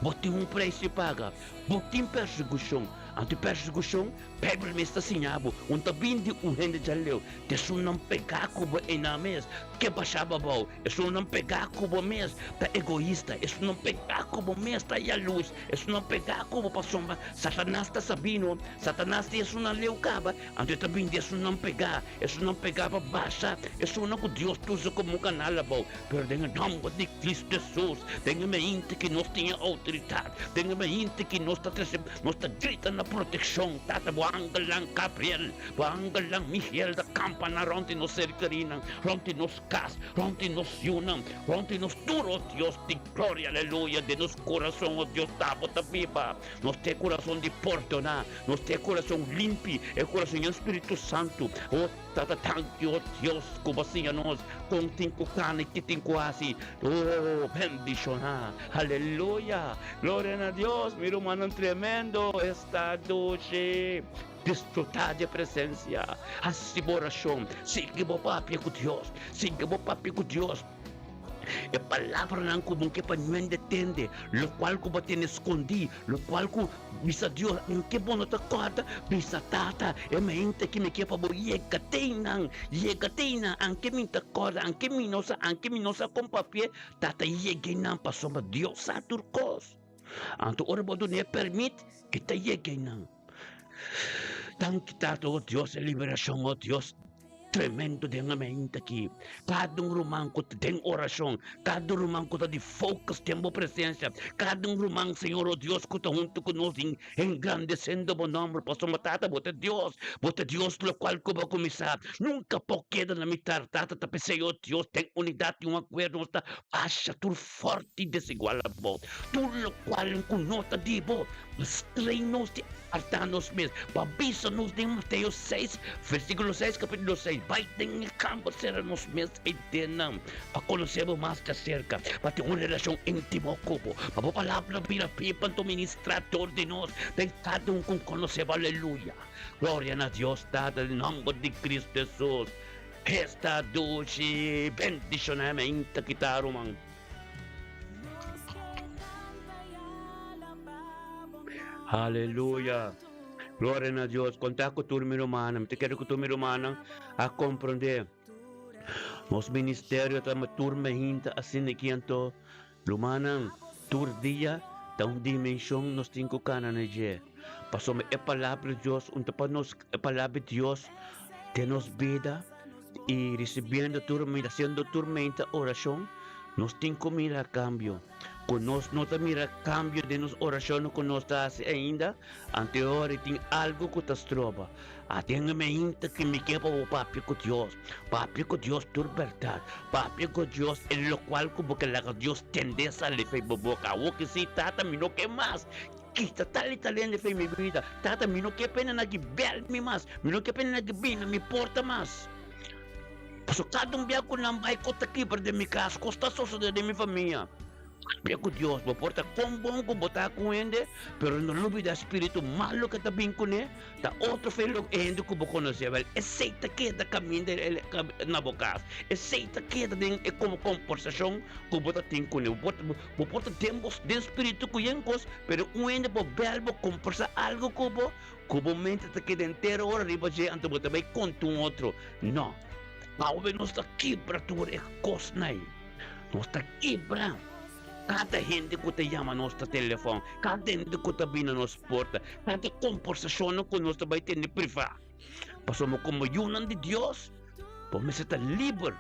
bo tin un preis di paga, bo tin persekushon. Anto e persekushon. Beibel mes ta siña bo, un ta bin di un hende djaleu, ta esunnan pegá ku bo einan mes ke basha bo abou, esunnan pegá ku bo mes ta egoista, esunnan pegá ku bo mes ta yalus, esunnan pegá ku bo pasobra Satanas ta sabino, Satanas tin esunnan leu kaba, anto e ta bin di esunnan pegá, esunnan pegá pa basha esunnan ku Dios ta usa komo un kanal abou. Pero den e nòmber di Cristo Hesus, den e mente ki nos tin e outoridat, den e mente ki nos ta trese, nos ta grita na protekshon, Tata, bo angelnan Gabriel, bo angelnan Miguel ta kampa nan rònt di nos serkerinan, rònt di nos kas, rònt di nos yunan, rònt di nos tur, o Dios di gloria, aleluya, den nos kurason, o Dios, ta bo ta biba. Nos tin e kurason di pordoná, nos tin e kurason limpi, e kurason yen Spiritu Santu, o. Tata danki o Dios ku bo siña nos kon tin ku kana i ki tin ku hasi. O bendishoná. Aleluya. Gloria na Dios mi rumannan tremendo esta dushi. Disfrutá di e presensia. Hasi bo orashon. Sigui bo papia ku Dios. Sigui bo papia ku Dios. E palabranan ku bo ke pa ñuende tende, lokual ku bo tene skondí, lokual ku bisa Dios, aunke bo no ta kòrda, bisa Tata, e mente ki mi ke pa bo yega te einan, yega te einan, aunke mi ta kòrda, aunke mi no sa, aunke mi no sa kon papia, Tata yega einan, pasobra Dios sa tur kos. Anto ora bo dun'é pèrmit, e ta yega einan. Danki Tata, o Dios, e liberashon, o Dios. Tremendo den e mente aki. Kada un ruman ku ta den orashon, kada un ruman ku ta di focus den bo presensia, kada un ruman, Señor, o Dios, ku ta huntu ku nos den engrandesendo bo nomber, pasobra Tata, bo ta Dios, bo ta Dios lokual ku bo a kuminsá nunka por keda na mitar. Tata, ta p'esei, o Dios, den unidat i un akuerdo nos ta basha tur forte i desigual abou, tur lokual ku no ta di bo. Strei nos di apartá nos mes. Pa bisa nos den Mateo seis, versíkulo seis, kapítulo seis, Bai den e kamber, sera nos mes ei den nan, pa konosé bo mas djaserka, pa tin un relashon íntimo ku bo, pa bo palabra bira biba anto ministrá dor di nos den kada un ku konosé bo. Aleluya! Gloria na Dios Tata, den nòmber di Kristu Hesus. Esta dushi bendishoná meinta kita, ruman. Aleluya. Gloria na Dios. Konta ku tur mi rumannan. Mi ta kere ku tur mi rumannan a komprondé. Nos ministerio ta tur mehinta asina aki anto. Rumannan, tur dia ta un dimenshon nos tin ku kana na dje. Pasobra e palabra di Dios un ta pa nos e palabra di Dios den nos bida i risibiendo tur hasiendo tur meinta orashon nos tin ku mira kambio. Ku nos no ta mira kambio den nos orashonnan ku nos ta hasi ainda, anto e ora tin algu ku ta stroba. Aden e meinta ki mi ke pa bo papia ku Dios. Papia ku Dios tur bèrdat. Papia ku Dios e lokual ku bo ke laga Dios tende sali fei bo boka. Awor ki si, Tata, mi no ke mas. Kita tal i tal hende fei mi bida. Tata, mi no ke pena na ki bèl mi mas. Mi no ke pena na ki bini na mi porta mas. Pasobra kada un bia ku nan bai kos ta kibra den mi kas, kos ta sosodé den mi famia. Papia ku Dios, bo por ta kon bon ku bo ta ku hende, pero no lubida spiritu malu ke ta bin kuné ta otro fe lo e hende ku bo konosé. Wèl, esei ta keda kaminda na bo kas, esei ta keda den e komportashon ku bo ta tin kuné. Bo por bo por ta den bo den spiritu ku yen kos, pero un hende por bèl bo komportá algu ku bo, ku bo mente ta keda entero ora riba dje, anto bo ta bai konta un otro. No, awe nos ta kibra tur e kosnan ei. Nos ta kibra kada hende ku ta yama nos ta telefòn, kada hende ku ta bini na nos porta, kada kombersashonnan ku nos ta bai tene privá. Pasobra komo yunan di Dios, bo mester ta liber.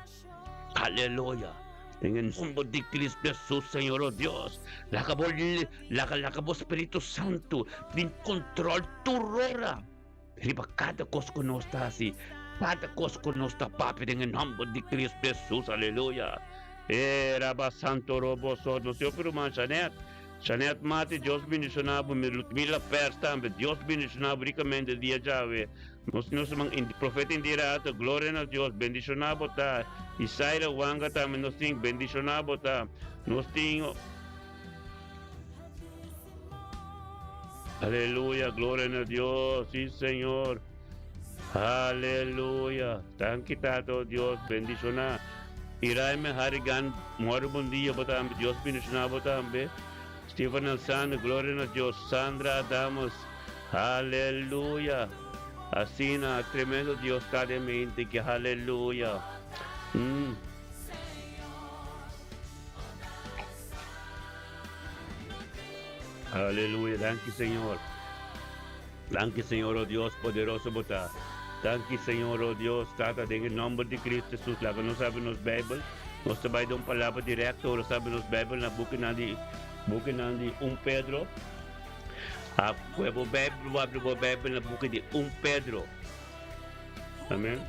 Aleluya! Den e nòmber di Kristu Hesus, Señor o Dios, laga bo laga laga bo Spiritu Santu tin kontròl tur ora riba kada kos ku nos ta hasi, kada kos ku nos ta papia den e nòmber di Kristu Hesus. Aleluya! E raba santo robo so nos tin hopi ruman Shanet, Shanet Mati Dios bendiciona bo, mi Ludmila Pers tambe Dios bendiciona bo ricamente dia djawe. Nos tin nos ruman Profeta Indira Ato gloria na Dios bendiciona bo ta, Isaira Wanga tambe nos tin bendiciona bo ta, nos tin. Aleluya, gloria na Dios, sí Señor. Aleluya. Danki Tata, oh Dios, bendiciona. Iraime Harrigan, mori bon dia bo tambe, Dios bendiciona bo tambe. Steven Alzano, gloria na Dios. Sandra Adamus, Aleluya. Asina tremendo Dios ta den mente ki aleluya. Mm. Aleluya, danki Señor. Danki Señor, oh Dios poderoso bo ta. Danki Señor, oh Dios, Tata, den e nomber di Cristo Jesus, laga nos habri nos Bijbel. Nos ta bai den un palabra directo, ora nos habri nos Bijbel na bukinan di bukinan di 1 Pedro. A kue bo Bijbel, bo habri bo Bijbel na buki di 1 Pedro. Amen.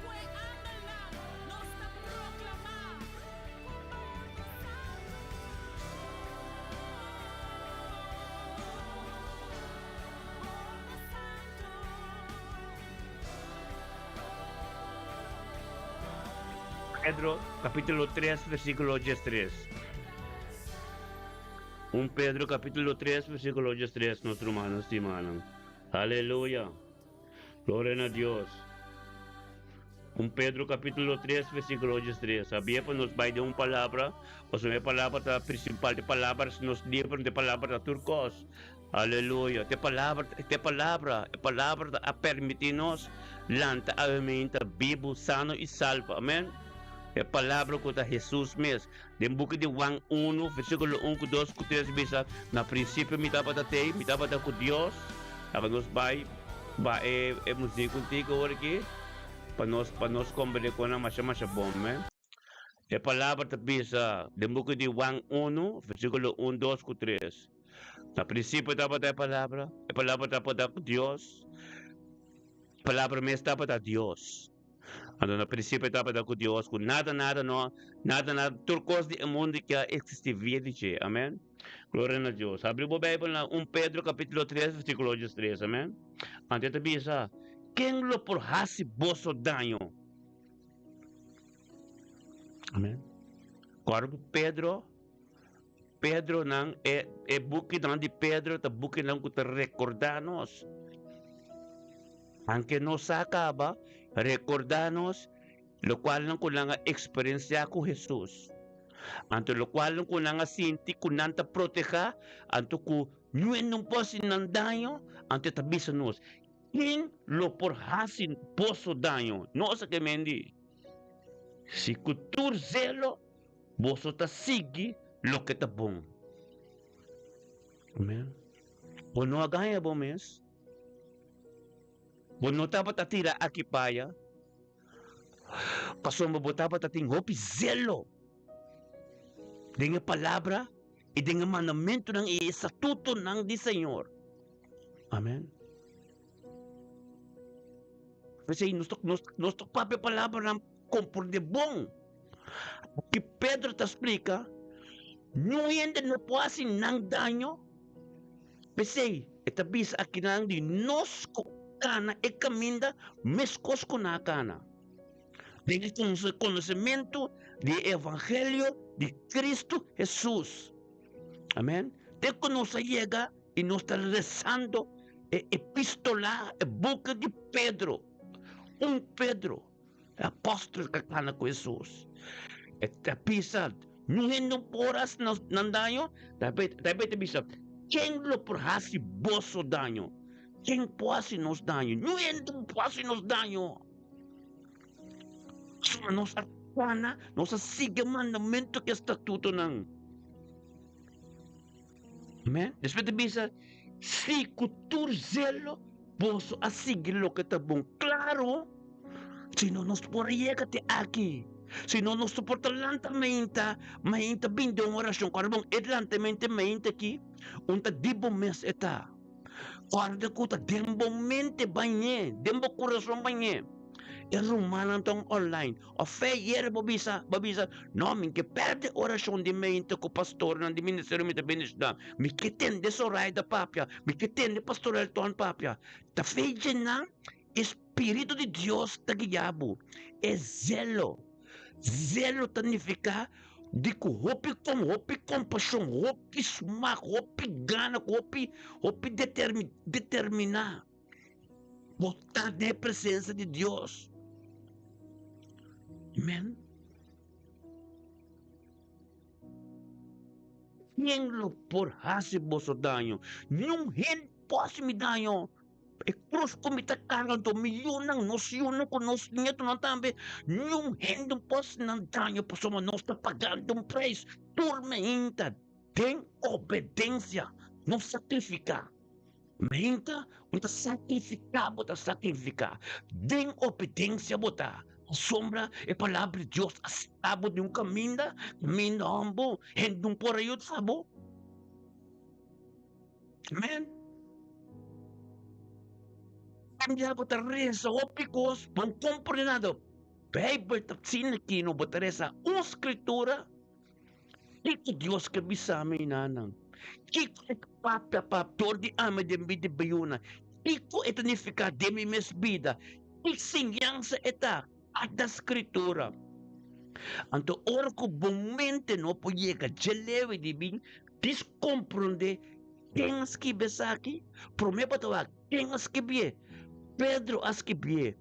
Pedro capítulo 3 versículo 13. 1 Pedro capítulo 3 versículo 13, nos hermanos y hermanas. Aleluya. Gloria na Dios. 1 Pedro capítulo 3 versículo 13. Sabia pa nos bai de un palabra, pasobra e palabra ta principal, de palabra nos libra, de palabra ta tur cos. Aleluya. Te palabra, te palabra, e palabra ta a permiti nos lanta awe meinta bibu, sano y salvo. Amen. E palabra cu ta Jesus mes. Den buki di Juan 1, versículo 1 cu 2 cu 3 bisa, Na principio mi tabata tei, mi tabata cu Dios. Laga nos bai ba e e muziek un tiki awor aki pa nos pa nos comprende con nan masha masha bon, amen. E palabra ta bisa den buki di Juan 1, versículo 1, 2 cu 3. Na principio tabata e palabra, e palabra tabata cu Dios, e palabra mes tabata Dios. Anto na principio tabata cu Dios, cu nada nada no, nada nada, tur cos di e mundo ke a existi via di dje. Amen. Gloria na Dios. Habri bo Bijbel na 1 Pedro capítulo 3 versículo 3. Amen. Anto e ta bisa, Ken lo por haci boso daño? Amen. Corda cu Pedro, Pedro nan, e, e bukinan di Pedro ta bukinan ku ta rekordá nos. Anke nos sa kaba, rekordá nos lokualnan ku nan a eksperensiá ku Hesus. Anto lokualnan ku nan a sinti ku nan ta protehá, anto ku nuen no por hasi nan daño, anto e ta bisa nos, Ken lo por hasi boso daño? Nos a ke mendi. Si ku tur zelo Boso ta sigui loke ta bon. Amen. Bo no a gaña bo mes. Bo no tabata tira aki paya. Pasobra bo tabata tin hopi zelo den e palabra i den e mandamentunan i e statutonan di Señor. Amen. P'esei nos ta nos nos ta papia palabranan komprendé bon. Ki Pedro ta splika, Niun hende no por hasi nan daño. P'esei e ta bisa akinan di nos ku kana e kaminda meskos ku nan a kana, den e konosementu di e evangelio di Kristu Hesus. Amen. Te ku nos a yega i nos ta resando e epistola, e buki di Pedro, un Pedro. E apòstel ta kana ku Hesus. E ta bisa, Niun hende no por hasi nan daño. Ta e ta bisa, Ken lo por hasi boso daño? Ken por hasi nos daño? Niun hende no por hasi nos daño. Pasobra nos a kana, nos a sigui e mandamentu ku e statutonan. Amen. Despues ta bisa, Si ku tur zelo boso a sigui loke ta bon. Klaro, si no nos por a yega te aki. Si no nos por ta lanta mainta, mainta bin den un orashon. Kòrda bon, e lantamente mainta aki, un ta di bo mes e ta. Kòrda ku ta den bo mente bañ'é, den bo kurason bañ'é. E rumannan ta online. Of fe yere bo bisa, bo bisa, No, mi ke perde orashon di mente ku pastornan di ministerio mi ta bendishoná. Mi ke tende Zoraida papia, mi ke tende pastor Elton papia. Ta fe djenan e spiritu di Dios ta guia bo. E zelo. Zelo ta nifiká di ku hopi kon, hopi kompashon, hopi smak, hopi gana, ku hopi, hopi determi, determiná. Bo ta den e presensia di Dios. Amen. Ken lo por hasi boso daño? Niun hende por hasi mi daño. E krus ku mi ta karga anto mi yunan, nos yunan ku nos nietonan tambe, niun hende no por hasi nan daño pasobra nos ta pagando un preis. Tur meinta den obedensia, no sakrifiká. Meinta bo ta sakrifiká, bo ta sakrifiká. Den obedensia bo ta. Pasobra e palabra di Dios a seta bo di un kaminda, kaminda hòmber, hende no por a yuda bo. Amen. Cambia bo ta reza hopi cos, bo no comprende nada. Bijbel ta sina ki no bo ta reza un scritura, kiko Dios ke bisa mi nanan? Kiko e ta papia pa dor di ami den bida di bayuna? Kiko e ta nifica den mi mes bida? Ki siñansa e ta? Ada scritura. Anto ora cu bo mente no por yega dje lewe di bin discomprende ken a skibi esaki, prome bo ta wak ken a skibié. Pedro a skibié,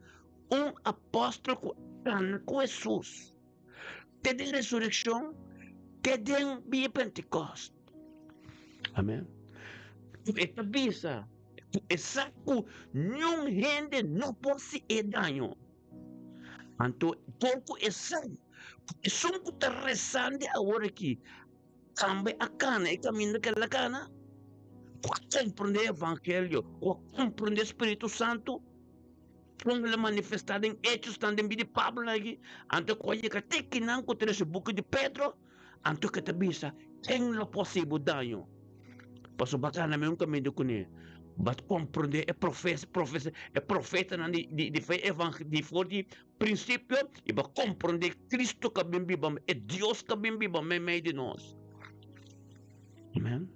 un apostel cu a cana cu Jesus te den resureccion, te den dia Pentecost. Amen. Cu e ta bisa cu e sa cu niun hende no por haci e daño. Anto por ku esei, ku esun ku ta resandi awor aki tambe a kana e kaminda ku el a kana, ku a komprendé e evangelio, ku a komprendé Spiritu Santu, kon el a manifestá den echosnan den bida di Pablo aki, anto ku a yega te kinan ku ta rese buki di Pedro, anto ke ta bisa, Ken lo por hasi bo daño? Pasobra bo a kana mesun kaminda kuné. Bo a komprendé e profes, profes, e profetanan di, di, di fe evang, di for di prinsipio, i bo a komprendé Kristu ku a bin biba, e Dios ku a bin biba meimei di nos. Amen.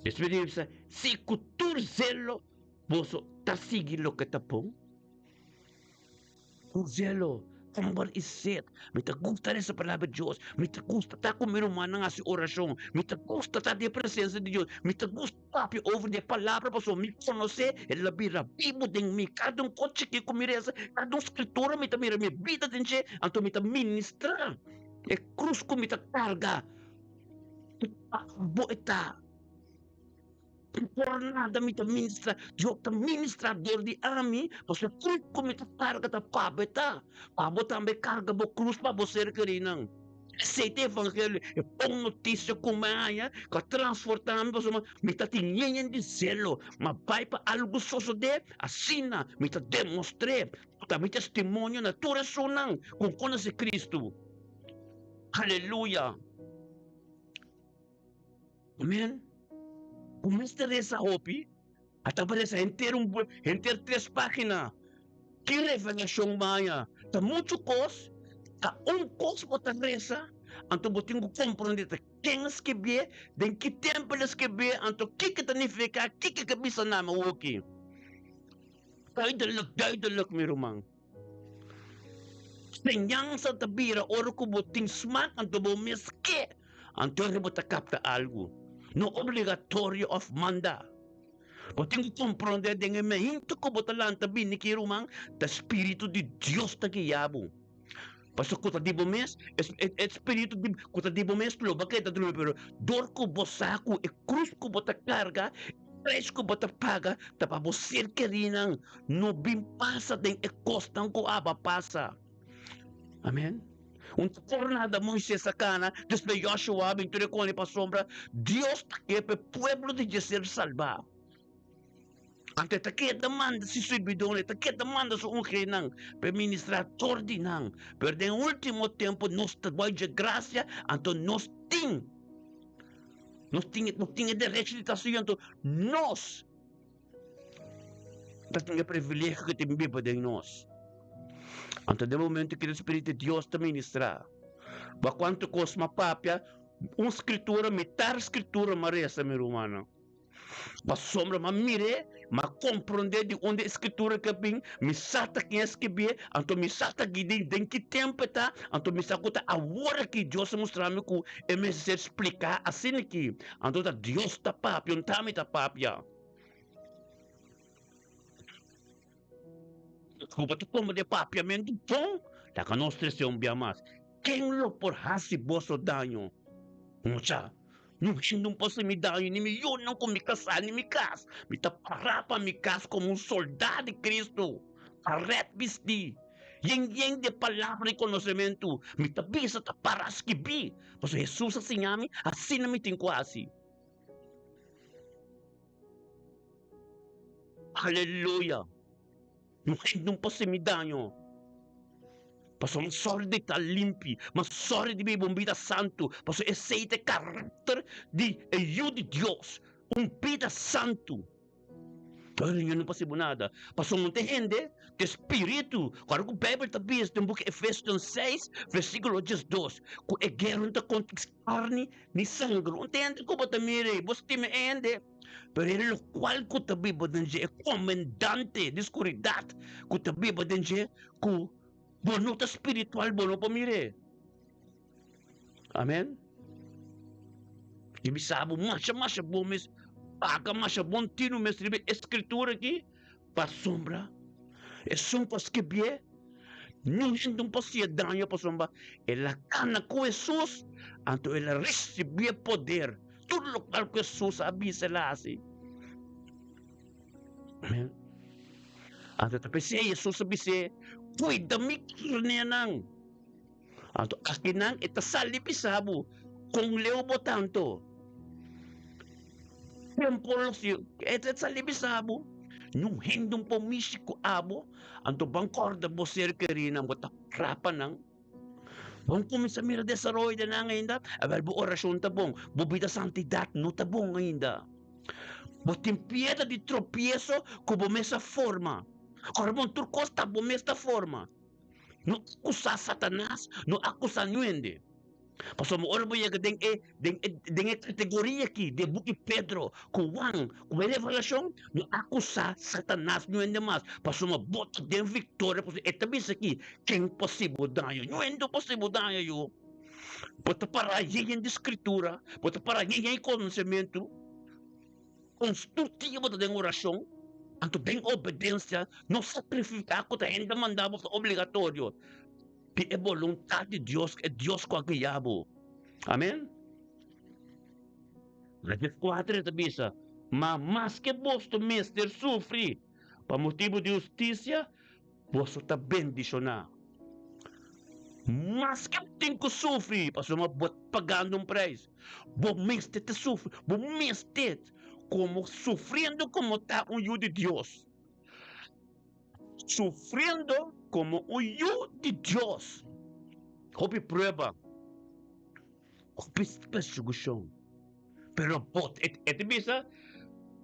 Despues di bisa, si ku tur zelo boso ta sigui loke ta bon. Ku zelo, hamber i set. Mi ta gusta lesa Palabra di Dios. Mi ta gusta ta ku mi rumannan hasi orashon. Mi ta gusta ta den presensia di Dios. Mi ta gusta papia over di e Palabra pasobra mi konosé el a bira bibu den mi. Kada un kos chikí ku mi resa, kada un skritura mi ta mira mi bida den dje, anto mi ta ministrá e krus ku mi ta karga. Bo e ta. Por nada mi ta ministra, Dios ta ministra dor di ami, pasobra e krus ku mi ta karga ta pa bo e ta, pa bo tambe karga bo krus pa bo ser kerinan. Esei ta e evangelio, e bon notisia ku mi a haña, ku a transfortá mi, pasobra mi ta tin yen di zelo, ma bai pa algu sosodé, asina mi ta demostr'é ku ta mi testimonio na tur esunnan ku konosé Kristu. Aleluya! Amen. Bo mester resa hopi. A ta resa henter un henter tres pagina. Ki revelashon baña? Ta muchu kos, ta un kos bo ta resa, anto bo tin ku komprondé ta ken a skibié, den ki tempu el a skibié, anto kiko ta nifiká, kiko ke bisa na mi awoki. Duidelik, duidelik mi ruman. Señansa ta bira ora ku bo tin smak anto bo mes ke, anto ora bo ta kapta algu. No obligatorio òf manda. Bo tin ku komprondé den e meintu ku bo ta lanta bini ki ruman, ta spiritu di Dios ta guia bo. Pasobra ku ta di bo mes, e spiritu di ku ta di bo mes lo bo a keda drumi, pero dor ku bo sa ku e krus ku bo ta karga, e preis ku bo ta paga ta pa bo ser kerinan no bin pasa den e kosnan ku aba pasa. Amen. Un ta tornada Moises a kana, despues Joshua a bin tur e koni pasobra Dios ta ke pa e pueblo di dje ser salba. Anto e ta keda manda si sirbidónan, e ta keda manda su ungenan pa e ministrá tor di nan. Pero den e último tempu nos ta bai dje grasia, anto nos tin, nos tin, nos tin e derecho di ta su yu, anto nos ta tin e privilegio ku tin biba den nos. Anto den momento ku e Spiritu di Dios ta ministrá, bo kuantu kos m'a papia, un skritura, mitar skritura m'a resa, mi rumannan. Pasobra m'a mir'é, m'a komprondé di unda e Skritura ke bin, mi sa ta ken a skibié, anto mi sa ta ki den ki tempu e ta, anto mi sa ku ta awor aki Dios a mustra mi ku e mester ser spliká asina aki. Anto ta Dios ta papia, no ta mi ta papia. Ku bo ta komprondé papiamentu bon, laga nos trese un bia mas. Ken lo por hasi boso daño? Mucha. Niun hende no por hasi mi daño, ni mi yunan ku mi kasá, ni mi kas. Mi ta pará pa mi kas komo un soldá di Kristu, parèt bistí, yen yen di e palabra di konosementu. Mi ta bisa ta pará skibí, pasobra Hesus a siña mi, asina mi tin ku hasi. Aleluya! Niun hende no por hasi mi daño. Pasobra mi sòru di ta limpi, mi sòru di biba un bida santu, pasobra esei ta e karakter di e Yu di Dios, un bida santu. Pero yo no por hasi bo nada, pasobra un ta hende ku e spiritu, ora ku Beibel ta bisa den buki Efesionan seis versíkulo diesdos, ku e guera no ta kontra karni ni sanger. Un ta hende ku bo ta mira ei, bo stima e hende. Pero e lokual ku ta biba den dje, e komendante di skuridat ku ta biba den dje, ku bo no ta spiritual, bo no por mir'é. Amen. I mi sa bo masha masha bon mes, paga masha bon tinu mes riba e skritura aki, pasobra esun ku a skibié, niun hende no por hasié daño pasobra el a kana ku Hesus, anto el a risibí e poder. Tur lokual ku Hesus a bisa el a hasi. Amen. Anto ta p'esei Hesus a bis'é, Kuida mi karnénan. Anto akinan e ta sali bisa bo kon leu bo tanto. Tempo lo si e ta sali bisa bo. Niun hende un por mishi ku abo, anto ban kòrda bo ser kerinan, bo ta trapa nan. Bon kuminsá mira desaroyo den nan ainda? Awel, bo orashon ta bon, bo bida santidat no ta bon ainda. Bo tin piedra di tropieso ku bo mes a forma. Ora bon, tur kos ta bo mes ta forma. No akusá Satanas, no akusá niun hende. Pasobra ora bo yega den e den e den e kategoria aki di e buki Pedro ku Juan ku e revelashon, no akusá Satanas niun hende mas, pasobra bo ta den viktoria, pasobra e ta bisa aki, Ken por hasi bo daño? Niun hende por hasi bo daño yu. Bo ta pará yen di Skritura, bo ta pará yen di konosementu, konstruktivo bo ta den orashon, anto den obedensia, no sakrifiká ku ta hende manda bo, ta obligatorio. Di e boluntat di Dios, e Dios ku a guia bo. Amen. Verses kuater e ta bisa, Ma maske boso mester sufri pa motibu di hustisia, boso ta bendishoná. Maske bo tin ku sufri pasobra bo ta pagando un preis, bo mester ta sufri, bo mester komo sufriendo komo ta un yu di Dios. Sufriendo komo un yu di Dios. Hopi prueba, hopi persekushon, pero bo e ta bisa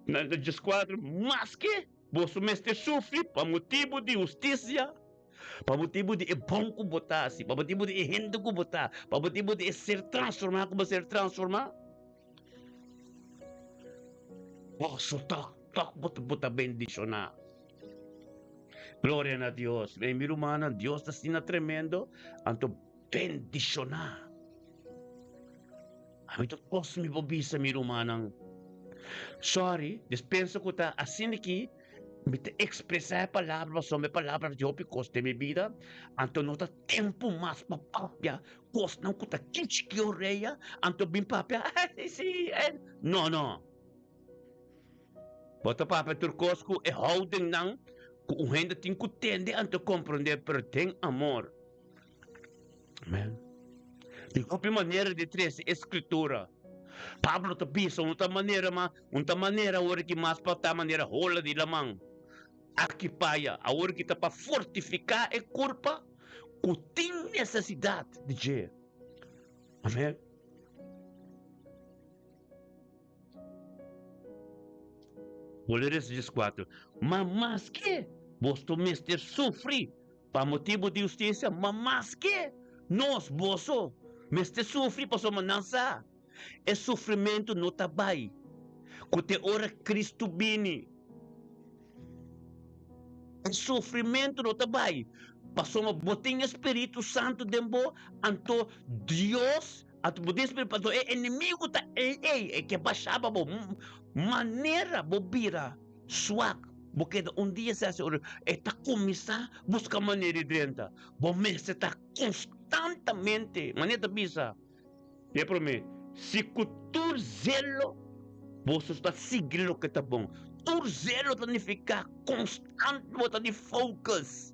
na dieskuater, maske boso mester sufri pa motibu di hustisia, pa motibu di e bon ku bo ta hasi, pa motibu di e hende ku bo ta, pa motibu di e ser transformá ku bo ser transformá. Boso tok tok bo bo ta bendishoná. Gloria na Dios. Ey mi rumannan, Dios ta asina tremendo, anto bendishoná. Ami ta kos mi por bisa mi rumannan. Sorry, despensa ku ta asina ki Mi ta ekspresá e palabra pasobra e palabra di hopi kos den mi bida, anto no ta tempu mas pa papia kosnan ku ta kichki orea, anto bin papia, si, si, e. No, no. Bo ta papia tur kos ku e houdingnan ku un hende tin ku tende anto komprondé, pero den amor. Amen. Di hopi manera di trese e Skritura. Pablo ta bisa un ta manera ma un ta manera awor ki mas pa ta manera hola di laman. Aki paya awor ki ta pa fortifiká e kurpa ku tin nesesidat di dje. Amen. Bolbe 4. Ma maske boso mester sufri Pa motibu di hustisia, ma maske nos, boso, mester sufri pasobra nan sa e sufrimentu no ta bai ku te ora Kristu bini. E sufrimentu no ta bai pasobra bo tin e Spiritu Santu den bo, anto Dios, anto bo tin e Spiritu, anto e enemigu ta ei ei, e ke basha pa bo manera bo bira. Swak, bo keda un dia sin hasi orashon, e ta kuminsá buska manera di drenta. Bo mester ta konstantamente, manera ta bisa den e promé, Si ku tur zelo boso ta sigui loke ta bon. Tur zelo ta nifiká konstant bo ta di focus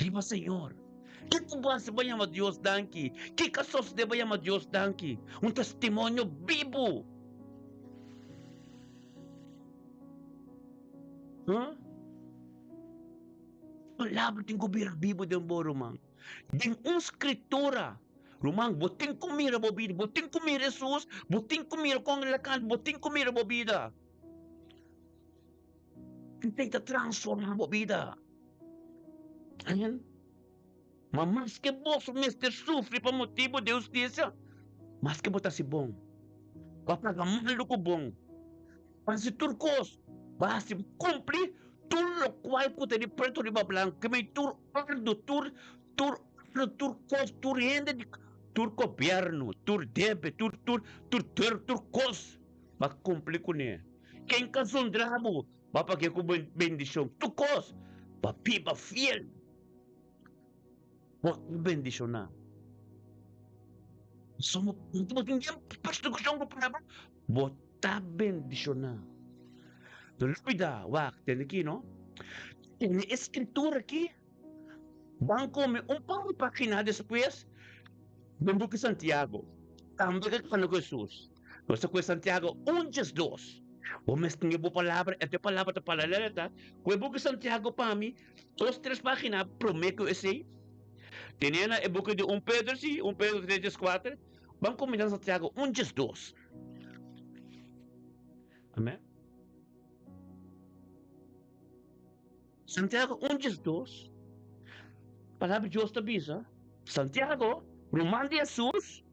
riba Señor. Kiko bo hasi pa yama Dios danki? Kiko a sosodé pa yama Dios danki? Un testimonio bibu. Huh? Palabra tin ku bira bibu den bo, ruman. Den un skritura, ruman, bo tin ku mira bo bida, bo tin ku mira Hesus, bo tin ku mira kon el a kanta, bo tin ku mira bo bida. Esei ta transformá bo bida. Amen. Ma maske boso mester sufri pa motibu di hustisia, maske bo ta hasi bon, bo a paga malu ku bon. Hasi tur kos, bo hasi kumpli tur lokual ku ta di pretu riba blanku, ke mei tur òrdu, tur tur òrdu, tur kos, tur hende di tur gobièrnu, tur debe, tur tur tur tur tur kos, bo a kumpli kuné. Ken ka zundra bo, bo a pag'é ku bendishon. Tur kos, bo a biba fiel, bo ta bendishoná. Pasobra bo tin den persekushon ku prueba, bo ta bendishoná. No lubidá, wak, tende aki no, tene e skritura aki, ban kome un par di página despues den buki Santiago, tambe ke kanda ku Hesus. Nos ta kohe Santiago un 12. Bo mes tin e bo palabra, e te palabra ta paralela ta ku e buki Santiago pa mi, dos tres página promé ku esei. Tene na e buki di un Pedro si, un Pedro tres 14, ban kuminsá Santiago un 12. Amen. Santiago 1 12, Palabra di Dios ta bisa, Santiago, ruman di Hesus,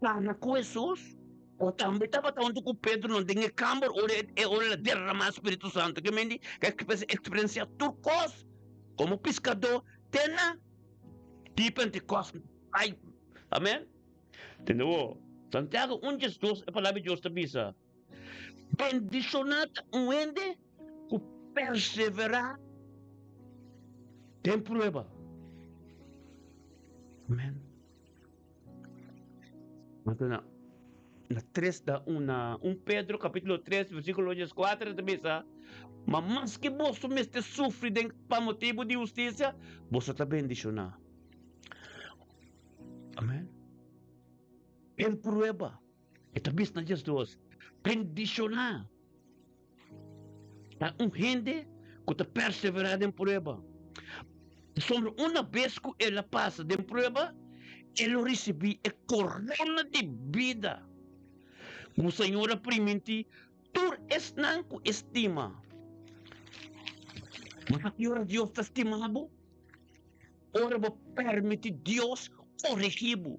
kana ku Hesus, o tambe tabata huntu ku Pedro no den e kamber ora e ora el a derramá Spiritu Santu. Ke men di ke eksperensiá tur kos komo piskadó te na di Pentekòste. Ai, amen. Tende bo? Santiago 1 12, e Palabra di Dios ta bisa, Bendishoná ta un hende ku perseverá den prueba. Amen. Anto na na tres da un na un Pedro capítulo 3 versículo 14 ta bisa, Ma maske boso mester sufri den pa motibu di hustisia, boso ta bendishoná. Amen. El prueba. E ta bisa na Jesus, Bendishoná ta un hende ku ta perseverá den prueba. Pasobra una bes ku el a pasa den prueba, e lo risibí e korona di bida ku Señor a primintí tur esnan ku e stima. Bo sa ki ora Dios ta stima bo? Ora bo permití Dios koregí bo.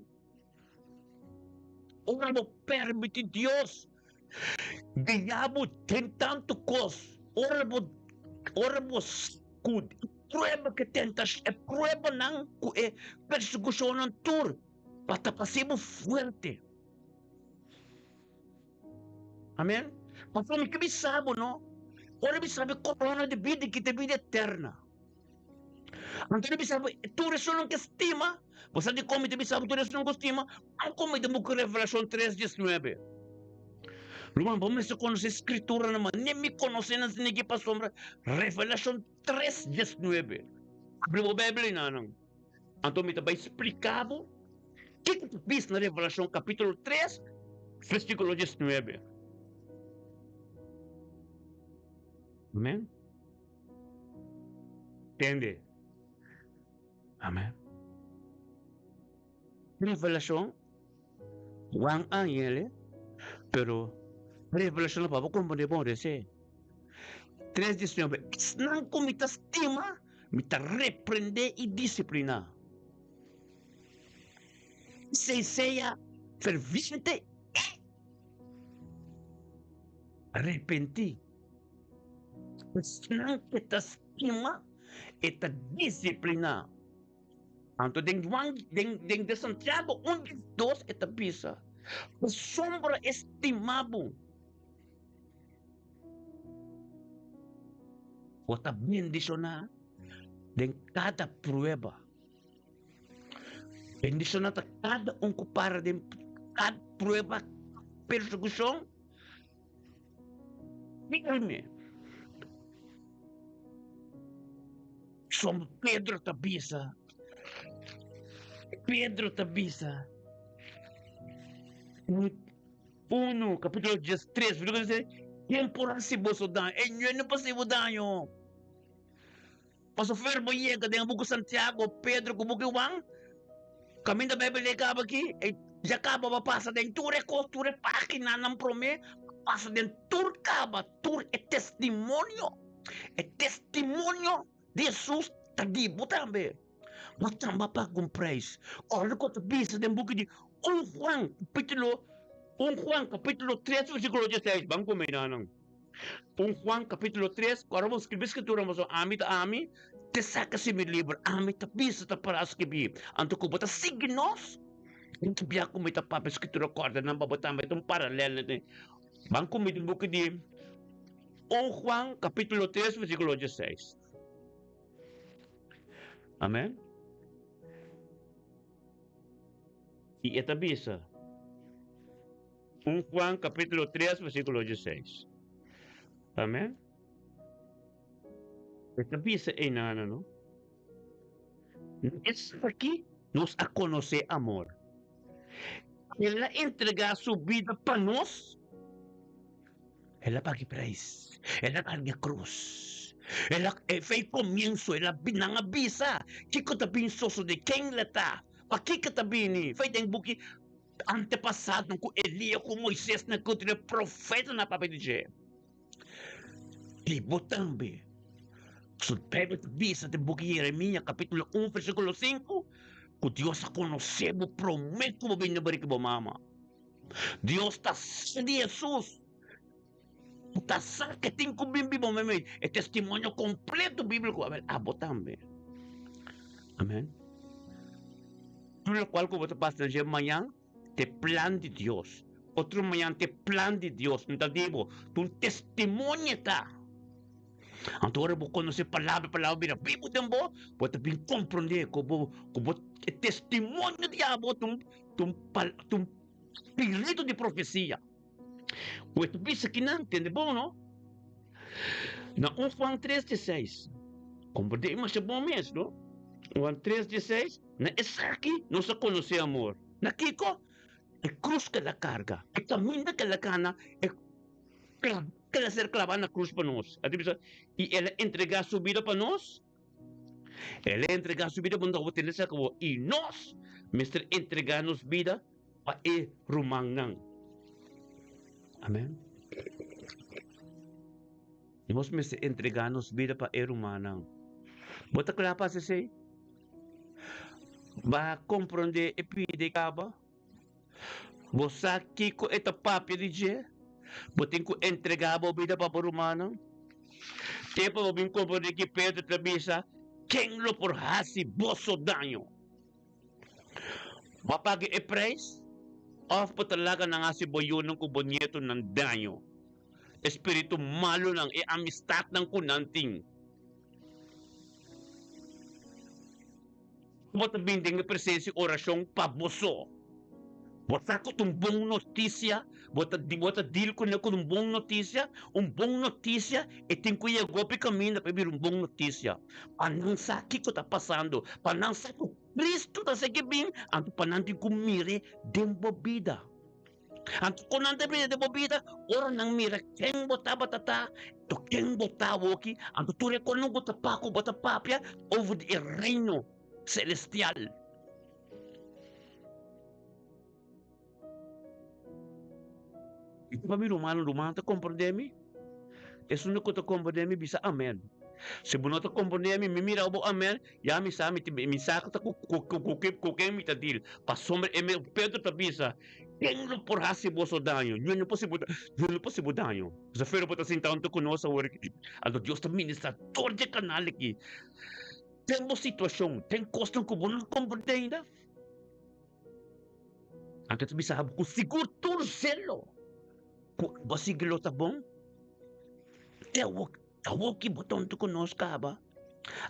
Ora bo permití Dios guia bo den tantu kos. Ora bo ora bo ku prueba ku e tentashon, e pruebanan ku e persekushonnan tur pa ta hasi bo fuerte. Amen. Pasobra mi ke bisa bo no, ora mi sabi korona di bida ki ta bida eterna. Anto mi bisa bo, tur esun ke stima, bo sa dikon mi ta bisa bo tur esun ku stima? Ban ku mi den buki Revelashon tres diesnuebe. Ruman, bo mester konosé Skrituranan, ma ni mi konosé nan sinigi pasobra Revelashon tres diesnuebe. Abri bo Beibel einanan. Anto mi ta bai splika bo kiko ta bisa na Revelashon kapítulo tres, versíkulo diesnuebe. Amen. Tende. Amen. Revelashon, Juan a hañ'el, pero revelashon pa bo komprendé bon rese. Tres diesnuebe, Esnan ku mi ta stima, mi ta reprendé i disipliná. Esei sea ferviente i arepentí. Esnan ku ta stima, e ta disipliná. Anto den Juan, den, den de Santiago un di dos e ta bisa, Pasobra e stima bo, bo ta bendishoná den kada prueba. Bendishoná ta kada un ku para den. Kad prueba persekushon firme. Som Pedro ta bisa, Pedro ta bisa, 1 capítulo 13, versículo 16, Ken por hasi boso daño? E ño no por hasi bo daño. Pasobra fer bo yega den e buki Santiago, Pedro ku buki Juan, kaminda Beibel e kaba aki, e ya kaba pa pasa den tur e kos, tur e paginanan promé, pasa den tur kaba, tur e testimonio, e testimonio di Hesus ta di bo tambe. Bo tamba paga un preis. Ora ku ta bisa den buki di un Juan kapitulo un Juan kapitulo tres versíkulo dieseis, ban ku mi nan. Un Juan capítulo 3, ora bo scribi scritura bo so ami ta ami, te saca si mi libro, ami ta bisa ta para scribi. Anto cu bo ta sigui nos, un ta bia cu mi ta papia scritura corda nan pa bo tambe ta un paralel na te. Ban cu mi den buki di Un Juan capítulo 3 versículo 16. Amen. Y e ta bisa. 1 Juan capítulo 3 versículo 16. Amén. E ta bisa einana, no? Es aki nos a conoce amor. El a entrega su vida pa nos. El a paga e prijs. El a carga e cruz. El a, e fei comienzo, el a, nan a bisa kiko ta bin sosode, ken la ta, pakiko ta bini. Fei den buki Antepasadonan ku Elia ku Moises na ku otro profetanan a papia di dje. I bo tambe. Su Beibel ta bisa den buki Yeremia kapítulo 1 versíkulo 5 ku Dios a konosé bo promé ku bo bini na barika bo mama. Dios ta sa di Hesus. Bo ta sa ke tin ku bin biba meimei. E testimonio kompleto bíbliko. Abel, abo tambe. Amen. Tur lokual ku bo ta pasa na dje mañan ta e plan di Dios. Otro mañan ta e plan di Dios. Mi ta di bo, ta un testimonio e ta. Anto ora bo konosé palabra, palabra bira bibu den bo, bo ta bin komprondé ku bo ku bo e testimonio di abo ta un ta un ta un spiritu di profesia. Ku e ta bisa kinan, tende bon no? Na 1 Juan 3 dieseis, komprendé masha bon mes no? Juan 3 dieseis, Na esaki nos a konosé amor. Na kiko? E krus ku el a karga, e kaminda ku el a kana, e klaba ku el a ser klabá na krus pa nos. A ta bisa, i el a entregá su bida pa nos. El a entregá su bida pa nos, bo tende sa kabo. I nos mester entregá nos bida pa e rumannan. Amèn. Nos mester entregá nos bida pa e rumannan. Bo ta kla pa hasi esei? Bo a komprondé e pida i kaba? Bo sa kiko e ta papia di dje? Bo tin ku entregá bo bida pa bo rumannan? Te pa bo bin komprondé ki Pedro ta bisa, Ken lo por hasi boso daño? Bo a paga e preis? Òf bo ta laga nan hasi bo yunan ku bo nietonan daño? E spiritu malunan, e amistatnan ku nan tin. Bo ta bin den e presensia i orashon pa bo so. Bo sa ku ta un bon notisia, bo ta bo ta deal kuné ku un bon notisia. Un bon notisia e tin ku yega hopi kaminda pa e bira un bon notisia. Pa nan sa kiko ta pasando, pa nan sa ku Kristu ta sigui bin, anto pa nan tin ku mir'é den bo bida. Anto kon nan ta mira den bo bida? Ora nan mira ken bo tabata ta, to ken bo ta awoki, anto tur e konan ku ta pa ku bo ta papia over di e reino selestial. I pa mi rumannan, rumannan ta komprendé mi? Esun ku ta komprendé mi bisa amen. Si bo no ta komprendé mi, mi mira bo amen, ya mi sa mi mi sa ku ta ku ku ken mi ta deal. Pasobra e mes Pedro ta bisa, Ken lo por hasi boso daño? Ño no por hasi bo ño no por hasi bo daño. Zafero bo ta sinta huntu ku nos awor aki. Anto Dios ta ministra tur di e kanal aki. Den bo situashon, den kosnan ku bo no komprendé ainda. Anto ta bisa bo ku sigur tur selo ku bo sigui lo ta bon. Te awor, awor ki bo ta huntu ku nos kaba.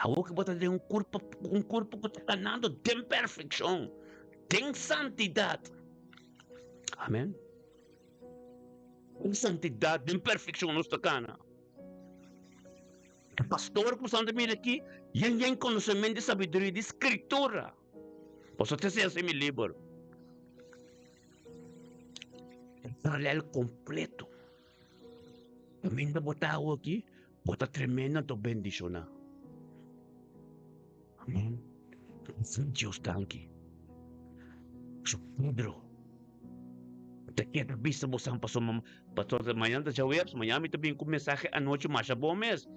Awor ki bo ta den un kurpo, un kurpo ku ta kanando den perfekshon, den santidat. Amen. Den santidat, den perfekshon nos ta kana. E pastor ku Santa mira aki, yen yen konosementu i sabiduria di Skritura. Boso ta siña mi liber. E paralel kompleto. Kaminda bo ta awe aki, bo ta tremendo anto bendishoná. Amen. Dios danki. Su Pedro ta keda bisa bosan pasobra pasobra mañana ta djaweps, mañana mi ta bin ku mensahe anochi masha bon mes.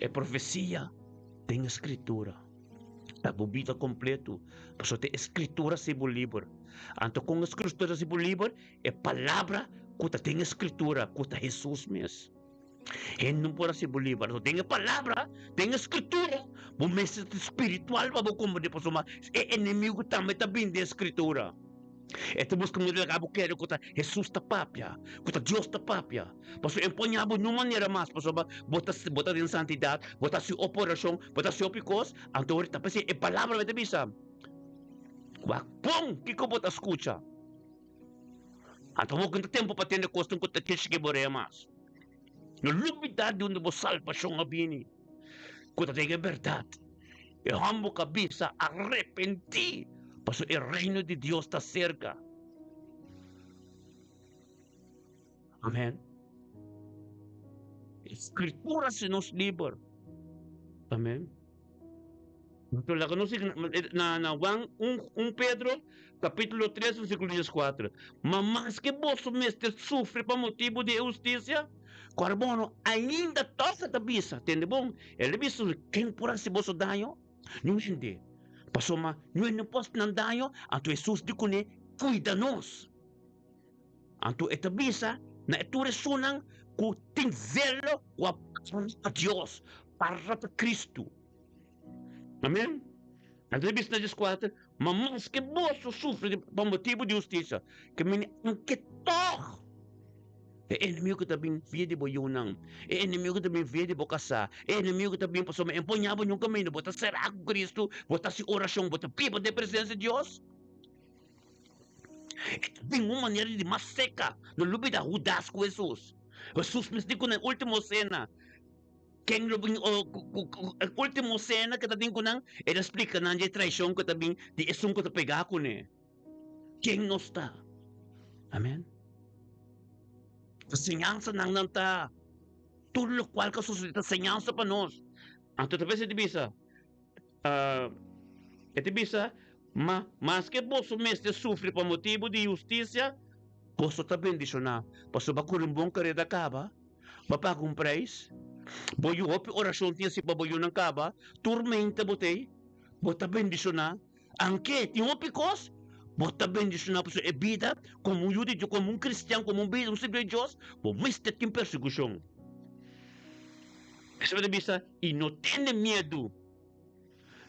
E profesia den e Skritura ta bo bida kompleto, pasobra ta e Skritura hasi bo liber. Anto kon e Skritura hasi bo liber? E palabra ku ta den e Skritura, ku ta Hesus mes. Hende no por hasi bo liber. Anto den e palabra, den e Skritura, bo mester ta spiritual pa bo komprende pasobra e enemigu tambe ta bini den e Skritura. E ta buska manera laga bo kere ku ta Hesus ta papia, ku ta Dios ta papia. Pasobra e no por ña bo niun manera mas pasobra bo ta bo ta den santidat, bo ta hasi hopi orashon, bo ta hasi hopi kos, anto ta p'esei e palabra ta bisa, Wak bon kiko bo ta skucha. Anto bo ta tempu pa tende kosnan ku ta kishki bo rea mas. No lubidá di unda bo salbashon a bini, ku ta den e bèrdat. E hòmber ku a bisa, Arepentí, pasobra e Reino di Dios ta serka. Amèn. E Skritura hasi nos liber. Amèn. Anto laga nos sigui na na Juan un un Pedro capítulo 3 versículo 14. Ma maske boso mester sufri pa motibu di e hustisia, kor bono ainda tòg e ta bisa, tende bon, el a bisa ken por hasi boso daño? Niun hende. Pasobra niun hende no por hasi nan daño, anto Hesus di kuné, Kuida nos. Anto e ta bisa na e tur esunnan ku tin zelo ku a para pa Dios, para pa Kristu. Amen. Anto e bisa na dieskuater, Ma maske boso sufri pa motibu di hustisia, ke mini anke tòg e enemigu ta bin via di bo yunan, e enemigu ta bin via di bo kasá, e enemigu ta bin pasobra e mpoña bo niun kaminda, bo ta será ku Kristu, bo ta hasi orashon, bo ta biba den presensia di Dios. E ta bin un manera di mas seka. No lubida Hudas ku Hesus. Hesus mes di ku na e ultimo sena, ken lo bin e ultimo sena ke ta tin ku nan, el a splika nan dje traishon ku ta bin di esun ku ta pega kuné. Ken nos ta? Amen. Ta señansanan nan ta. Tur lokual ku a sosodé ta señansa pa nos. Anto ta bes e ta bisa. E ta bisa, Ma maske boso mester sufri pa motibu di hustisia, boso ta bendishoná, pasobra bo a kore un bon kareda kaba, bo a paga un preis, bo yu hopi orashon tin hasi pa bo yunan kaba, tur meinta bo t'ei, bo ta bendishoná. Anke tin hopi kos, bo ta bendishoná pasobra e bida komo un yu di Dios, komo un kristian, komo un bida, un sirbidor di Dios, bo mester tin persekushon. Esei ta bisa, I no tene miedu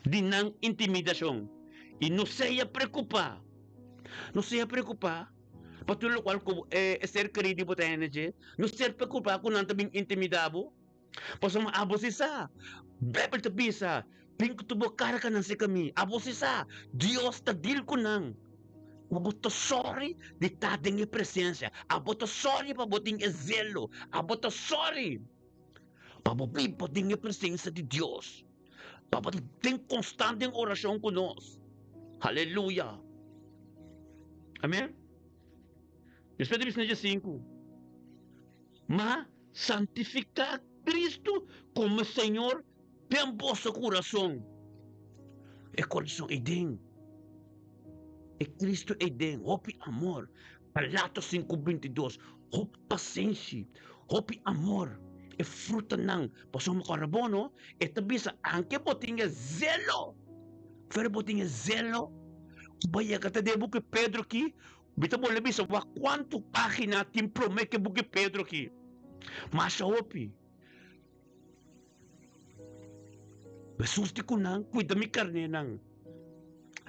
di nan intimidashon, i no sea preokupá, no sea preokupá pa tur lokual ku e ser kerí di bo ta hende dje, no ser preokupá ku nan ta bin intimidá bo, pasobra abo si sa, Beibel ta bisa, Bin ku tur bo karganan serka mi, abo si sa, Dios ta dil ku nan. Abo ta sòri di ta den e presensia, abo ta sòri pa bo tin e zelo, abo ta sòri. Pa bo biba den e presensia di Dios, pa bo ta den konstant den orashon ku nos. Aleluya! Amen. Despues di bisa sinku, Ma santifiká Kristu komo Señor den boso kurason. E kurason ei den e Kristu ei den hopi amor. Galatos sinku 22, Hopi pasenshi, hopi amor, e frutanan, pasobra ku ora bo no, e ta bisa anke bo tin e zelo, pero bo tin e zelo ku bo yega ta den buki Pedro aki, mi ta bolbe bisa wak kuantu pagina tin prome ku e buki Pedro aki, masha hopi. Hesus di ku nan, Kuida mi karnénan.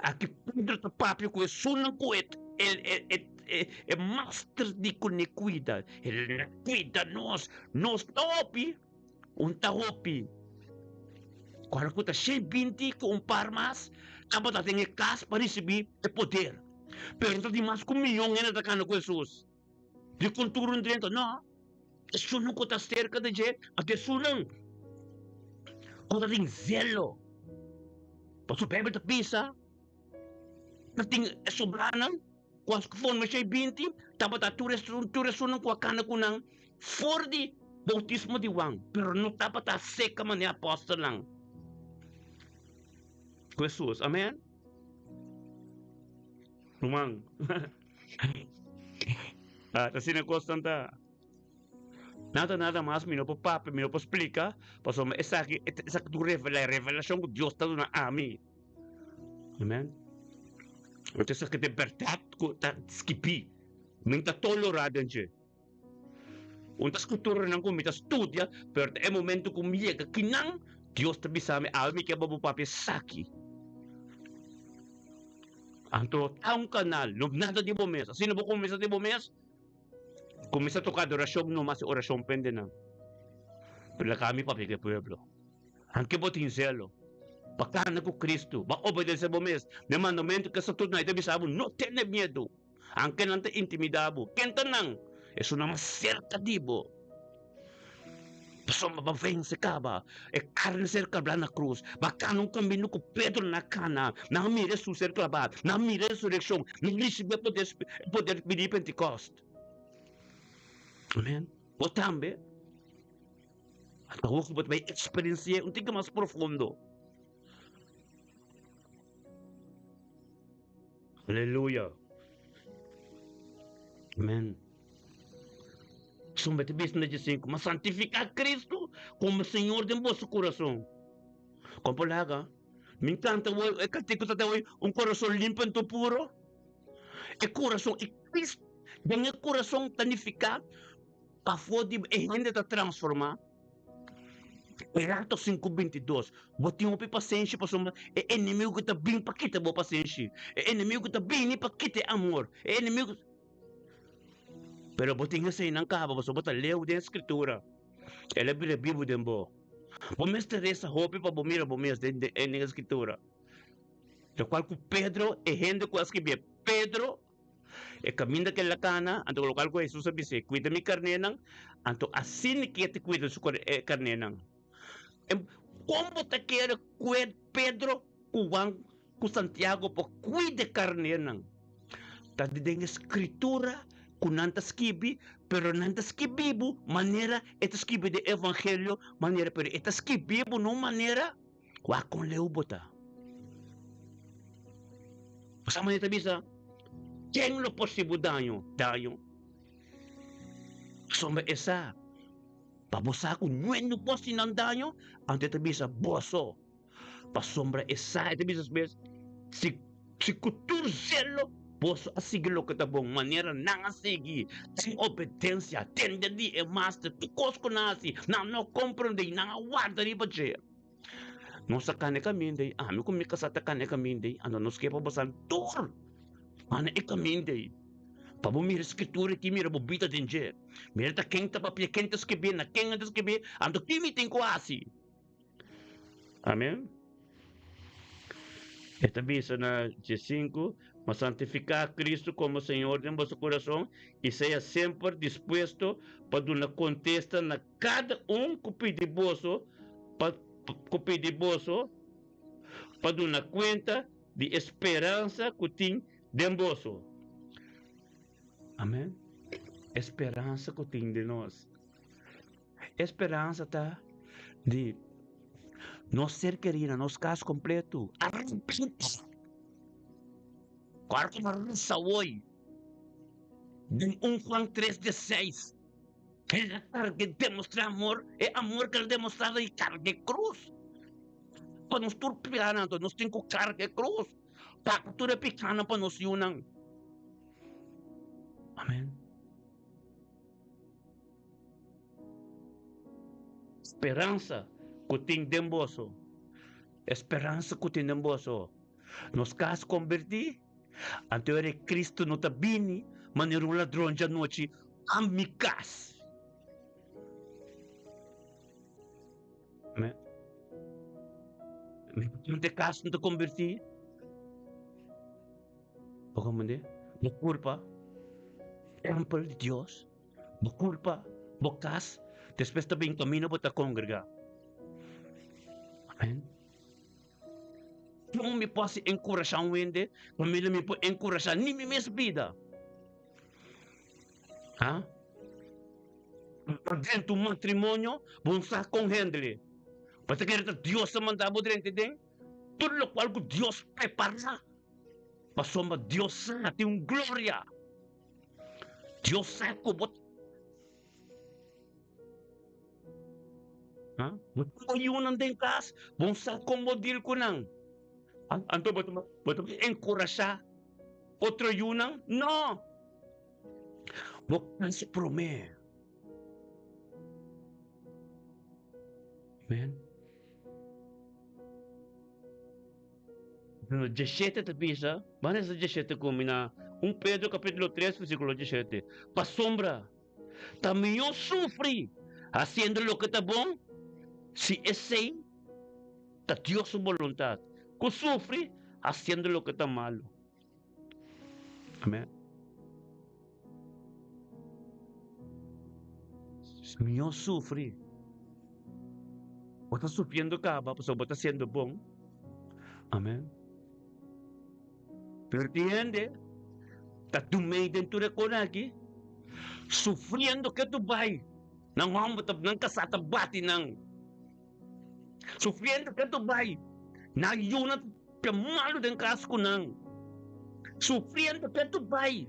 Aki Pedro ta papia ku esunnan ku e e master di kuné kuida. El na kuida nos. Nos ta hopi, un ta hopi. Ora ku ta 120 ku un par mas tabata den e kas pa risibí e poder. Pero ta di mas ku miyon hende ta kana ku Hesus. Dikon tur un drenta? No. Esunnan ku ta serka di dje anto esunnan ku ta tin zelo. Pasobra Beibel ta bisa ta tin e sobranan ku a forma shei 20 tabata tur esun tur esunnan ku a kana ku nan for di boutismo di Juan, pero no tabata seka manera apòstelnan ku Hesus. Amen. Ruman, ta asina kosnan ta. Nada nada mas mi no por papia, mi no por splika, pasobra esaki esaki ta un revelashon ku Dios ta duna ami. Amen. Anto esaki ta e bèrdat ku ta skibí. Mi ta tolorá den dje. Un ta skrituranan ku mi ta studia, pero ta e momento ku mi yega kinan, Dios ta bisa mi, Awe mi ke pa bo papia esaki. Anto ta un kanal, no nada di bo mes. Asina bo kuminsá di bo mes, kuminsá toka adorashon nomas e orashon pende nan. Pero laga mi papia ku e pueblo. Anke bo tin zelo pa kana ku Kristu, bo a obedesé bo mes na e mandamentu ku e statutonan, e ta bisa bo, No tene miedu. Anke nan ta intimidá bo, ken ta nan? Esunnan mas serka di bo. Pasobra bo a vense kaba e karni ser klablá na krus. Bo a kana un kaminda ku Pedro na kana. Nan a mira Hesus ser klabá, nan a mira e resurekshon, nan a risibí e poder, e poder di Pentikòst. Amèn. Bo tambe awor ku bo ta bai eksperensi'é un tiki mas profundo. Aleluya. Amen. Sumbe te bisa na 5, mas santifica Cristo como Señor den boso corazón. Como laga? Me encanta hoy, e cantico ta hoy, un corazón limpio en tu puro. E corazón, e Cristo, den e corazón ta nifica pafó di e hende ta transforma. Erato 5, 22. Bo tin hopi pasenshi pasobra e enemigu ta bin pa kita bo pasenshi. E enemigu ta bini pa kita e amor. E enemigu. Pero bo tin eseinan kaba pasobra bo ta leu den Skritura. El a bira bibu den bo. Bo mester resa hopi pa bo mira bo mes den den e Skritura. Lokual ku Pedro, e hende ku a skribié, Pedro. E kaminda ku el a kana, anto lokal ku Hesus a bis'é, Kuida mi karnénan, anto asina ke ta kuida su karnénan. Kon bo ta kere ku Pedro, ku Juan, ku Santiago por kuida e karnénan? Ta den e Skritura ku nan ta skibi, pero nan ta skibi bo manera e ta skibi den Evangelio, manera, pero e ta skibi bo na un manera Wak kon leu bo ta. Sa manera ta bisa, Ken lo por hasi bo daño? Daño. Pasobra e sa, pa bo sa ku nuen no por hasi nan daño, anto e ta bisa boso. Pasobra e sa, e ta bisa su mes, si si ku tur zelo boso a sigui loke ta bon, manera nan a sigui, tin obedensia, tende di e master, tur kos ku nan a hasi, nan no komprendé i nan a warda riba dje. Nos a kana e kaminda ei, ami ku mi kasá ta kana e kaminda ei, anto nos ke pa boso tur kana e kaminda ei. Pa bo mira e skritura aki, mira bo bida den dje. Mira ta ken ta papia, ken ta skibí, na ken a ta skibí, anto ki mi tin ku hasi. Amen. E ta bisa na 15, Ma santifiká Kristu komo Señor den boso kurason i sea semper dispuesto pa duna kontesta na kada un ku pidi boso pa ku pidi boso pa duna kuenta di e speransa ku tin den boso. Amen. E speransa ku tin den nos. E speransa ta di nos ser kerí na nos kas kompletu. Arepentí. Kòrda ku risa woi den 1 Juan 3 16. El a karga demostrá amor, e amor ku el a demostrá ta di karga e krus. Pa nos tur pikánan anto nos tin ku karga e krus. Paga tur e pikánan pa nos yunan. Amèn. Speransa ku tin den boso. E speransa ku tin den boso. Nos kas kombertí, anto ora e Kristu no ta bini manera un ladron djanochi pa mi kas. Amèn. Mi e kas no ta kombertí. Bo comprende? Bo kurpa, tempel di Dios, bo kurpa, bo kas, despues ta bin kaminda bo ta kongregá. Amen. Kon mi por hasi enkurashá un hende kaminda mi por enkurashá ni mi mes bida? Ha? Pa drenta un matrimonio, bo no sa kon hendele. Bo ta kere ta Dios a manda bo drenta den? Tur lokual ku Dios prepará, pasobra Dios sa tin un gloria. Dios sa ku bo Ha? Bo tin bo yunan den kas, bo sa kon bo deal ku nan. Anto bo ta bo ta enkurashá otro yunan? No! Bo kas promé. Amen. No 17 ta bisa, ban lesa 17 ku mi na 1 Pedro kapítulo 3 versíkulo 17. Pasobra ta mihó sufri hasiendo loke ta bon, si esei ta Dios su boluntat, ku sufri hasiendo loke ta malu. Amén. Mihó sufri. Bo ta sufriendo kaba pasobra bo ta hasiendo bon. Amén. Pero tin hende ta dumei den tur e kos aki, sufriendo ke tu bai. Nan hòmber ta, nan kasá ta bati nan. Sufriendo ke tu bai. Nan yunan ta malu den kas ku nan. Sufriendo ke tu bai.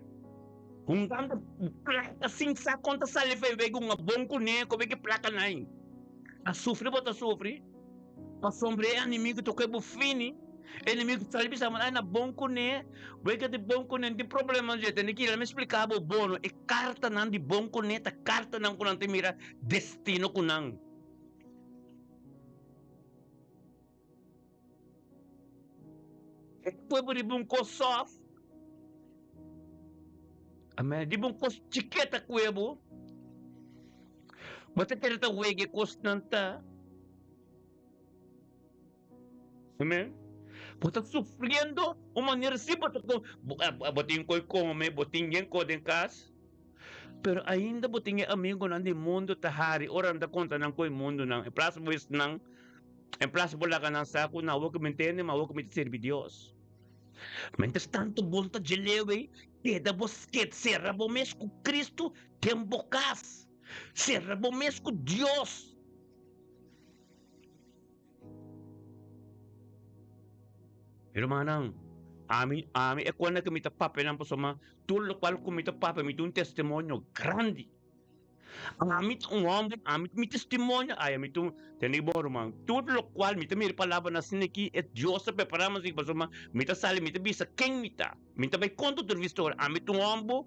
Hungando plaka sin sa kon ta sali for e wega un abon kuné kobe ki plaka nai. A sufri bo ta sufri pasobra e enemigo ta koe bo fini. E enemigo ta sali bisa bo ai na bon kuné, wega di bon kuné no tin problema dje. Tende kila mi splika bo bono e kartanan di bon kuné ta kartanan ku nan ta mira destino ku nan. E pueblo riba un kos sof. Amen. Riba un kos chiketa kuebo. Bo ta kere ta wega e kosnan ta. Amen. Bo ta sufriendo un manera si bo ta bo tin koi kome, bo tin yen kos den kas. Pero ainda bo tin e amigonan di mundu ta hari ora nan ta konta nan ku e mundunan. En plas bo esnan, en plas bo laga nan sa ku nan awor ku mi ntende, ma awor ku mi ta sirbi Dios. Mientras tanto bo no ta djelewe, keda bo sket, sera bo mes ku Cristo den bo kas. Sera bo mes ku Dios. Hermannan, ami, ami e kuenda ku mi ta papia nan pasobra tur lokual ku mi ta papia mi tin un testimonio grandi. Ami ta un hòmber, ami mi testimonio, ay ami ta un, tende bon ruman, tur lokual mi ta mira e palabranan asina aki e Dios ta prepara mi asina pasobra mi ta sali mi ta bisa ken mi ta, mi ta bai konta tur historia, ami ta un hòmber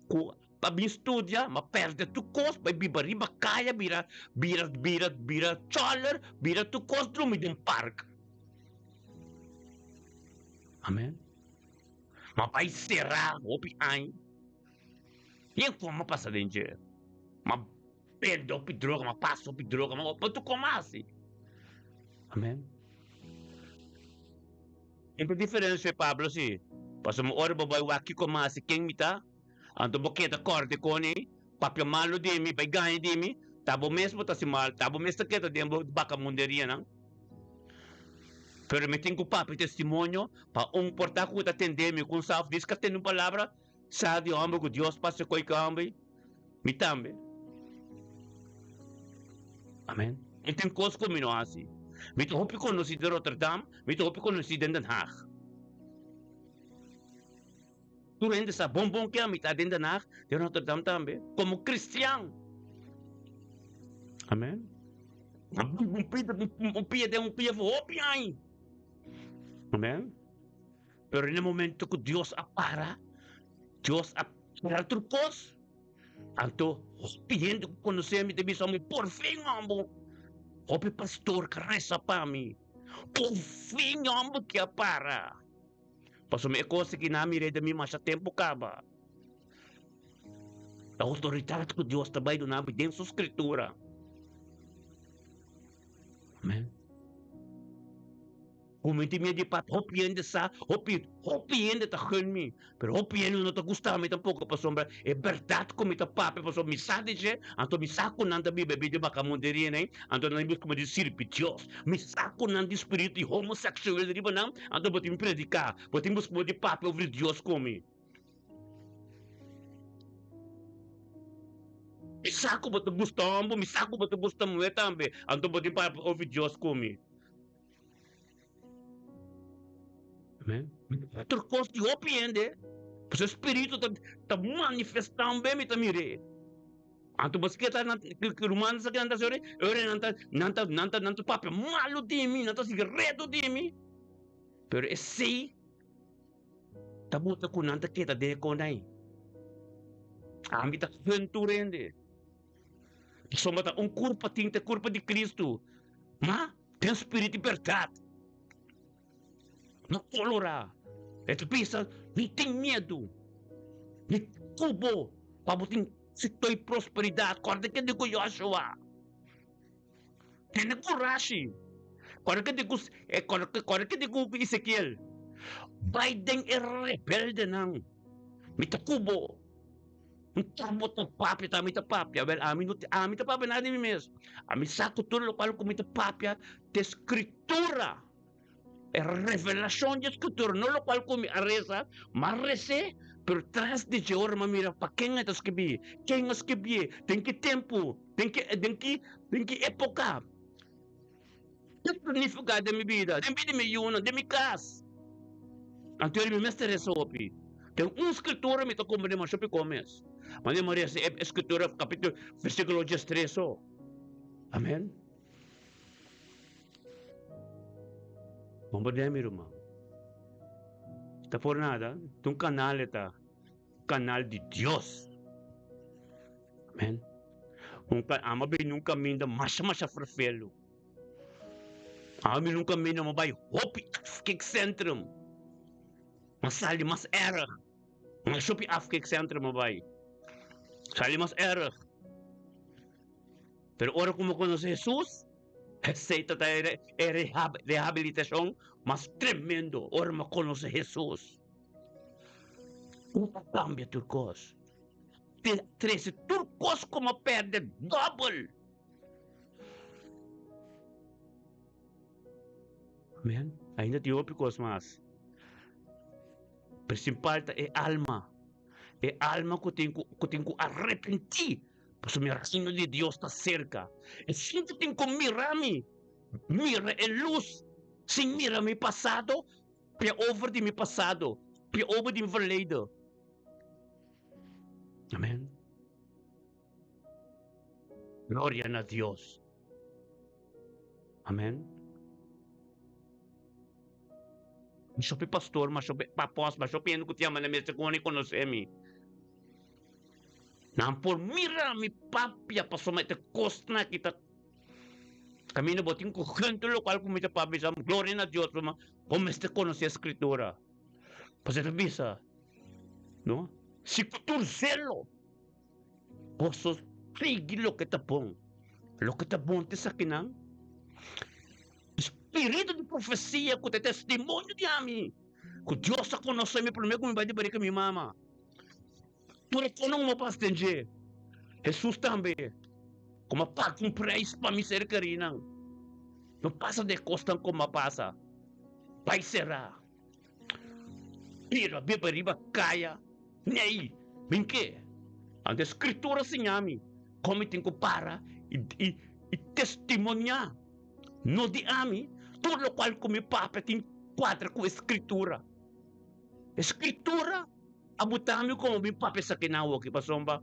ku Pa bin studia, ma perde tur kos, bai biba riba kaya, bira, bira, bira, bira choler, bira tur kos, drumi den park. Amen. Ma bai será hopi aña. Yen kon a pasa den dje? Ma bende hopi droga, ma pasa hopi droga, ma ma tur kon hasi. Amen. Ken ta diferensia Pablo si? Pasobra ora bo bai wak kiko mi hasi, ken mi ta? Anto bo keda kòrte koni, papia malu di mi, bai gaña di mi, ta bo mes bo ta hasi mal, ta bo mes ta keda den bo bakamunderianan. Pero mi tin ku papia testimonio pa un por ta ku ta tende mi ku un sa òf dis ka tende un palabra sa di hòmber ku Dios pasa koi ku hòmber, mi tambe. Amen. Mi tin kos ku mi no hasi. Mi ta hopi konosí den Rotterdam, mi ta hopi konosí den Den Haag. Tur hende sa bon bon ke ami ta den Den Haag, den Rotterdam tambe, komo kristian. Amen. Un pia, un pia den un pia for hopi aña. Amen. Pero den e momento ku Dios a para, Dios a para tur kos, anto hopi hende ku konosé mi ta bisa mi, por fin hombo, hopi pastor ka resa pa mi, por fin hombo ke a para. Pasobra e kos aki nan a mir'é den mi masha tempu kaba. E outoridat ku Dios ta bai duna mi den su Skritura. Amen. Ku mi tin miedu di papia, hopi hende sa, hopi, hopi hende ta gun mi, pero hopi hende no ta gusta mi tampoko pasobra e bèrdat ku mi ta papia pasobra mi sa di dje, anto mi sa ku nan ta biba e bida di bakamunderia nei, anto nan ta biba di sirbi Dios. Mi sa ku nan tin spiritu di homoseksual riba nan, anto bo tin prediká, bo tin buska di papia over di Dios ku mi. Mi sa ku bo ta gusta hòmber, mi sa ku bo ta gusta muhé tambe, anto bo tin papia over di Dios ku mi. Amen. Tur kos di hopi hende, pasobra e spiritu ta ta manifestá un be mi ta mir'é. Anto bo sketa nan ki rumannan sa ke nan ta hasi ora? Ora nan ta nan ta nan ta nan ta papia malu di mi, nan ta sigui reto di mi. Pero esei ta buta ku nan ta keda den e konai. Ami ta gun tur hende. Pasobra ta un kurpa tin, ta e kurpa di Kristu. Ma den spiritu di bèrdat, no kolorá. E ta bisa, No tin miedu, mi ta ku bo pa bo tin éksito i prosperidat. Kòrda ke di ku Joshua. Tene kurashi. Kòrda ke di ku kòrda ke di ku Ezekiel. Bai den e rebeldenan. Mi ta ku bo. Nta bo ta papia ta mi ta papia? Wel, ami no ami ta papia nada di mi mes. Ami sa ku tur lokual ku mi ta papia ta e Skritura, e revelashon di e Skritura, no lokual ku mi a resa, mi a res'é, pero tras di dje ora mi a mira pa ken e ta skibí, ken a skibié, den ki tempu, den ki den ki den ki époka. Ke signifiká den mi bida, den bida di mi yunan, den mi kas? Anto mi mester resa hopi. Den un skritura mi ta komprendé masha pikó mes. Ma mi resa e skritura kapítulo versíkulo diestres so. Amèn. Komprendé mi ruman. Ta por nada, ta un kanal e ta. Kanal di Dios. Amèn. Un ka ama bini un kaminda masha masha ferfelu. Ama bini un kaminda ma bai hopi afkikcentrum. Ma sali mas erg. Mas hopi afkikcentrum a bai. Sali mas erg. Pero ora ku mi konosé Hesus, esei ta ta e rehabilitashon mas tremendo, ora mi konosé Hesus. Ku ta kambia tur kos. Te trese tur kos ku mi a pèrdè dòbel. Amen. Ainda tin hopi kos mas. Prinsipal ta e alma. E alma ku tin ku ku tin ku arepentí pasobra mi reino di Dios ta serka. Esun ku tin ku mira mi, mira e lus sin mira mi pasado, pia over di mi pasado, pia over di mi verleden. Amen. Gloria na Dios. Amen. Mi shopi pastor, ma shopi apòstel, ma shopi hende ku ta yama na mester ku no konosé mi. Nan por mira mi papia pasobra e kosnan aki ta kaminda bo tin ku hende lokual ku mi ta papia bisa gloria na Dios pasobra bo mester konosé Skritura. Pasobra e ta bisa, no, si ku tur zelo. Boso sigui loke ta bon. Loke ta bon ta esakinan. Spiritu di profesia ku ta e testimonio di ami, ku Dios a konosé mi promé ku mi bai di barika mi mama. Tur e konan ku mi a pasa den dje, Hesus tambe, ku mi a paga un preis pa mi ser kerinan. No pasa den e kosnan ku mi a pasa. Bai será. Bira biba riba kaya. Nei, min ke. Anto e Skritura siña mi kon mi tin ku para i testimoniá, no di ami, tur lokual ku mi papia tin kuadra ku e Skritura. E Skritura a buta mi komo mi papia esaki nan awoki, pasobra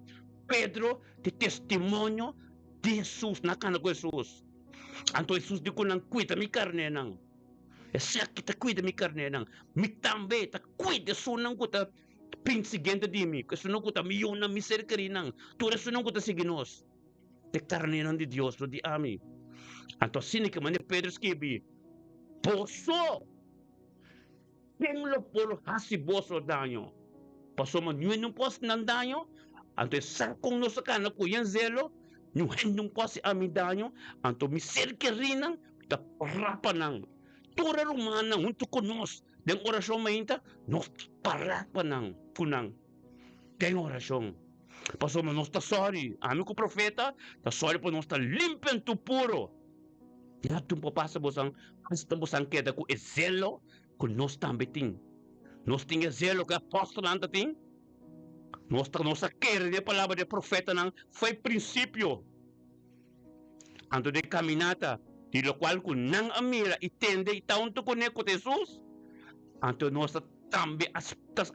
Pedro tin testimonio di Hesus, nan a kanda ku Hesus. Anto Hesus di ku nan, Kuida mi karnénan. Esaki ta kuida mi karnénan. Mi tambe ta kuida esunnan ku ta bin siguiente di mi, esunnan ku ta mi yunan, mi ser kerinan, tur esunnan ku ta sigui nos. E karnénan di Dios, no di ami. Anto asina ke manera Pedro skibi, Boso, ken lo por hasi boso daño? Pasobra niun no por hasi nan daño, anto e sa kon nos a kana ku yen zelo, niun hende no por hasi ami daño, anto mi ser kerinan ta rapa nan. Tur e rumannan huntu ku nos den orashon mainta, nos ta para pa nan, ku nan den orashon. Pasobra nos ta sòri, ami ku profeta ta sòri pa nos ta limpio en tur puro. Ya tur por pasa bosan, asta bosan keda ku e zelo ku nos tambe tin. Nos tin e zelo ku e apòstelnan ta tin. Nos ta nos a kere den e palabra di e profetanan for e prinsipio. Anto den kaminata di lokual ku nan a mira i tende i ta huntu kuné ku ta Hesus, anto nos ta tambe a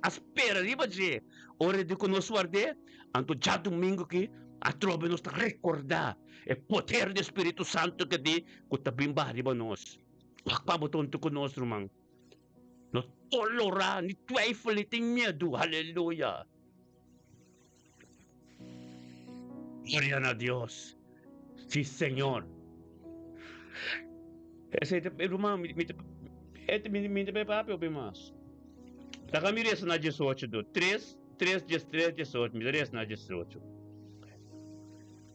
a spera riba dje. Ora di ku nos ward'é, anto djadumingu aki atrobe nos ta rekordá e poder di Spiritu Santu ke di ku ta bin baha riba nos. Wak pa bo ta huntu ku nos, ruman. No tolorá ni twijfel ni tin miedu. Haleluya! Gloria na Dios. Sí, Señor. Esei ta, ruman, mi, mi ta, e mi, mi ta papia hopi mas. Laga mi resa na diesocho do. Tres, tres, dies, tres, diesocho. Mi ta resa na diesocho.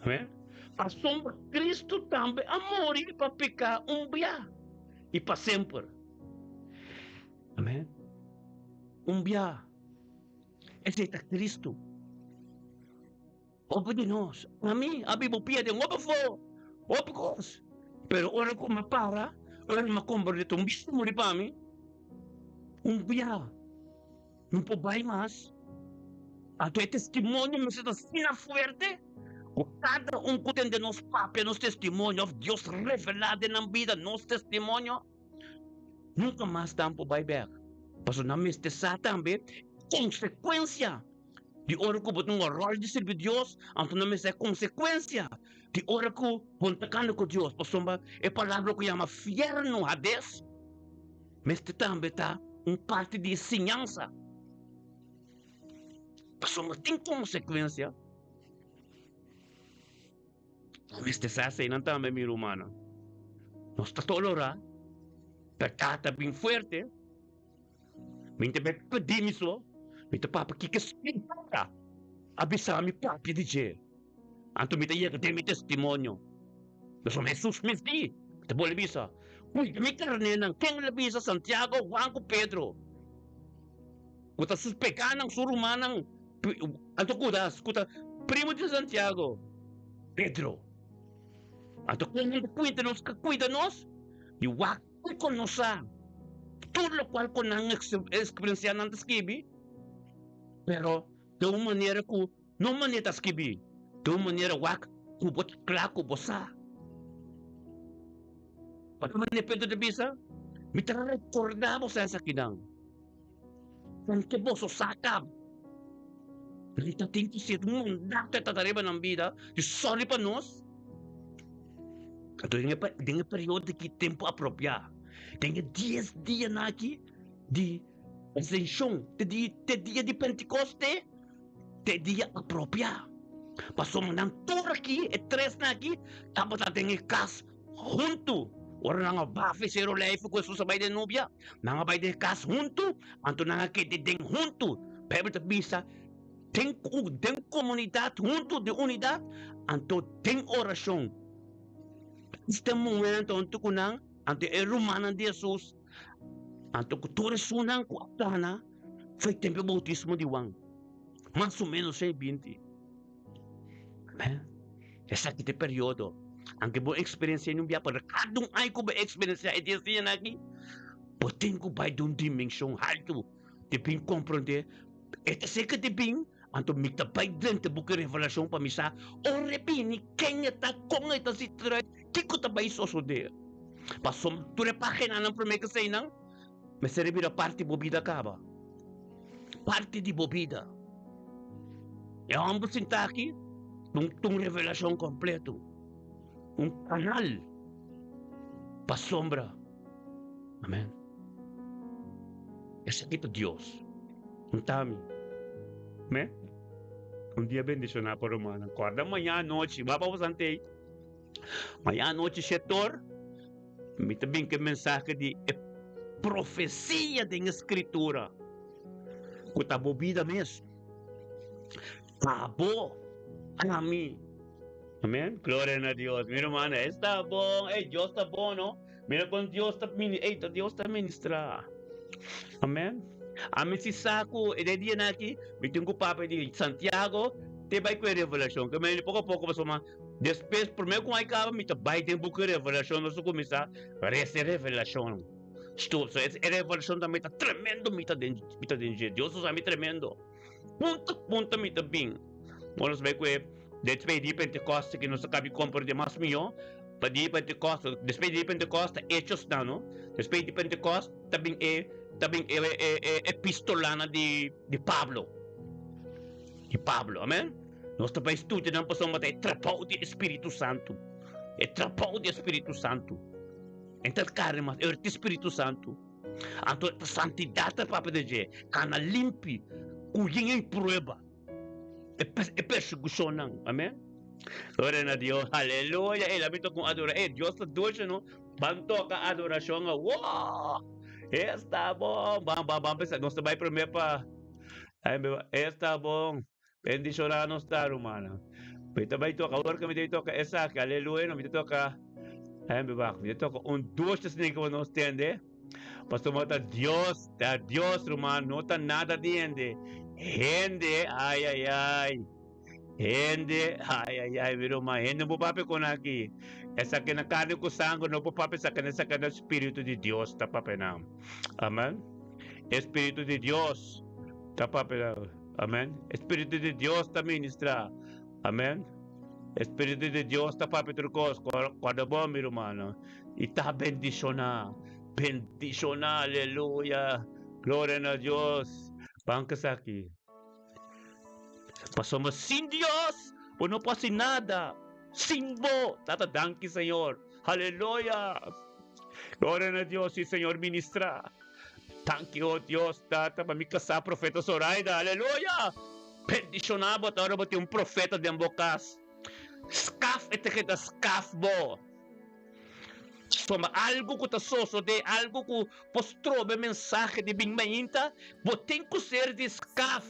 Amén. Pasobra Cristo tambe a muri pa pecá un bia i pa semper. Amén. Un bia. Esei ta Cristo. Hopi di nos, ami a biba pia den hopi afó, hopi kos. Pero ora ku mi para, ora mi a komprendé ta un bia muri pa mi, un bia mi por bai mas. Anto e testimonio mester ta asina fuerte ku kada un ku tende nos papia nos testimonio òf Dios revelá den nan bida nos testimonio, Nunka mas nan por bai bek, pasobra nan mester sa tambe konsekuensia di ora ku bo tin un ròl di sirbi Dios, anto nan mester sa e konsekuensia di ora ku bo no ta kanda ku Dios, pasobra e palabra ku yama fièrnu, Hades, mester tambe ta un parti di e siñansa, pasobra tin konsekuensia. Bo mester sa eseinan tambe, mi rumannan. Nos ta tolorá pekado ta bin fuerte. Mi ta bin pidi mi so, mi ta papia kiko Skritura a bisa mi papia di dje. Anto mi ta yega den mi testimonio. Pasobra Hesus mes di, mi ta bolbe bisa, Kuida mi karnénan. Ken el a bisa? Santiago, Juan ku Pedro, ku ta suspeká nan su rumannan. Anto Judas, ku ta primo di Santiago, Pedro. Anto kon nan ta kuida nos, ka kuida nos di wak kiko nos sa, tur lokual ku nan eksperensiá nan ta skibi, pero den un manera ku no manera ta skibi, den un manera wak ku bo ta kla ku bo sa. Pasobra manera Pedro ta bisa, Mi ta rekordá boso esakinan. Konke boso sa kaba? Nan ta tin ku ser un mandato e ta riba nan bida di sòri pa nos. Anto den e den e periodo aki tempu apropiá, den e dies dianan aki di asenshon te di te dia di Pentikoste te dia apropiá. Pasobra nan tur aki, e tresnan aki, tabata den e kas huntu. Ora nan a baha e Seru Olijf ku Hesus a bai den nubia, nan a bai den e kas huntu, anto nan a keda den huntu. Beibel ta bisa, Den den komunidat huntu, den unidat, anto den orashon. Asta e momento huntu ku nan, anto e rumannan di Hesus, anto ku tur esunnan ku a gana for e tempu e boutismo di Juan, mas o ménos shei binti. Amén. Esaki ta e periodo. Anke bo eksperensiá un bia, pero kada un aña ku bo eksperensiá e dies dianan aki, bo tin ku bai den un dimenshon haltu di bin komprondé e ta seka di bin, anto mi ta bai drenta buki Revelashon pa mi sa ora e bini, ken e ta, kon e ta sinti eruit, kiko ta bai sosodé. Pasobra tur e paginanan promé ku eseinan mester a bira parti bo bida kaba. Parti di bo bida. E hòmber sintá aki ta un revelashon kompleto, un kanal pa sombra. Amèn. Esaki ta Dios, no ta ami. Amèn. Un dia bendishoná pa rumannan. Kòrda maña anochi, wak pa bo sant'ei. Maña anochi shetor, mi ta bin ku e mensahe di e profesia den e Skritura ku ta bo bida mes. Ta bo, ami. Amen. Gloria na Dios. Mi ruman, e sta bon. Ey, Dios ta bon, no? Mira kon Dios ta mini, ey, ta Dios ta ministra. Amen. Ami si sa ku e den dianan aki mi tin ku papia di Santiago te bai ku e Revelashon. Ke mende poko a poko pasobra despues prome ku ai kaba mi ta bai den buki Revelashon nos ta kuminsá resa e Revelashon. Sto so e Revelashon tambe ta tremendo mi ta den mi ta den dje. Dios usa mi tremendo. Punto punto mi ta bin. Bo nos bai ku e despues di Pentekoste ku nos a kabi komprende mas mihó. Pa di Pentekoste, despues di Pentekoste Hechosnan no. Despues di Pentekoste ta bin e ta bin e e e epistolanan di di Pablo. Di Pablo, amen. Nos ta bai studia nan pasobra ta e trabou di e Spiritu Santu. E trabou di e Spiritu Santu. En ta karni mas, e Spiritu Santu. Anto ta santidat ta papia di dje, kana limpi, ku yin ei prueba, e e persekushonnan. Amen. Gloria na Dios. Aleluya. Ey, labi toka un adora. Ey, Dios ta dulce, no? Ban toka adorashon. Wow! Esta bon. Ban, ban, ban pensa. Nos ta bai promé pa. Ay, esta bon. Bendishoná nos ta, rumannan. Mi ta bai toka, awor ku mi ta bai toka esaki, aleluya, no, mi ta toka, mi wak, mi ta toka un dushi asina ku nos tende, pasobra ta Dios, ta Dios, ruman, no ta nada di hende. Hende, ai, ai, ai, hende, ai, ai, ai, mi ruman, hende no por papia kon aki. Esaki na karni ku sanger no por papia, esaki na esaki na Spiritu di Dios ta papia nan. Amen. E Spiritu di Dios ta papia nan. Amen. E Spiritu di Dios ta ministra. Amen. E Spiritu di Dios ta papia tur kos. Kòrda bon, mi rumannan. I ta bendishoná. Bendishoná. Aleluya. Gloria na Dios. Ban esaki. Pasobra sin Dios, bo no por hasi nada. Sin bo. Tata, danki, Señor. Aleluya. Gloria na Dios. Si Señor ministra. Danki, oh Dios, Tata, pa mi kasá Profeta Zoraida. Aleluya! Bendishoná bo ta ora bo tin un profeta den bo kas. Skaf e ta keda skaf bo. Pasobra algu ku ta sosodé, algu ku por stroba e mensahe di bin mainta, bo tin ku ser di skaf.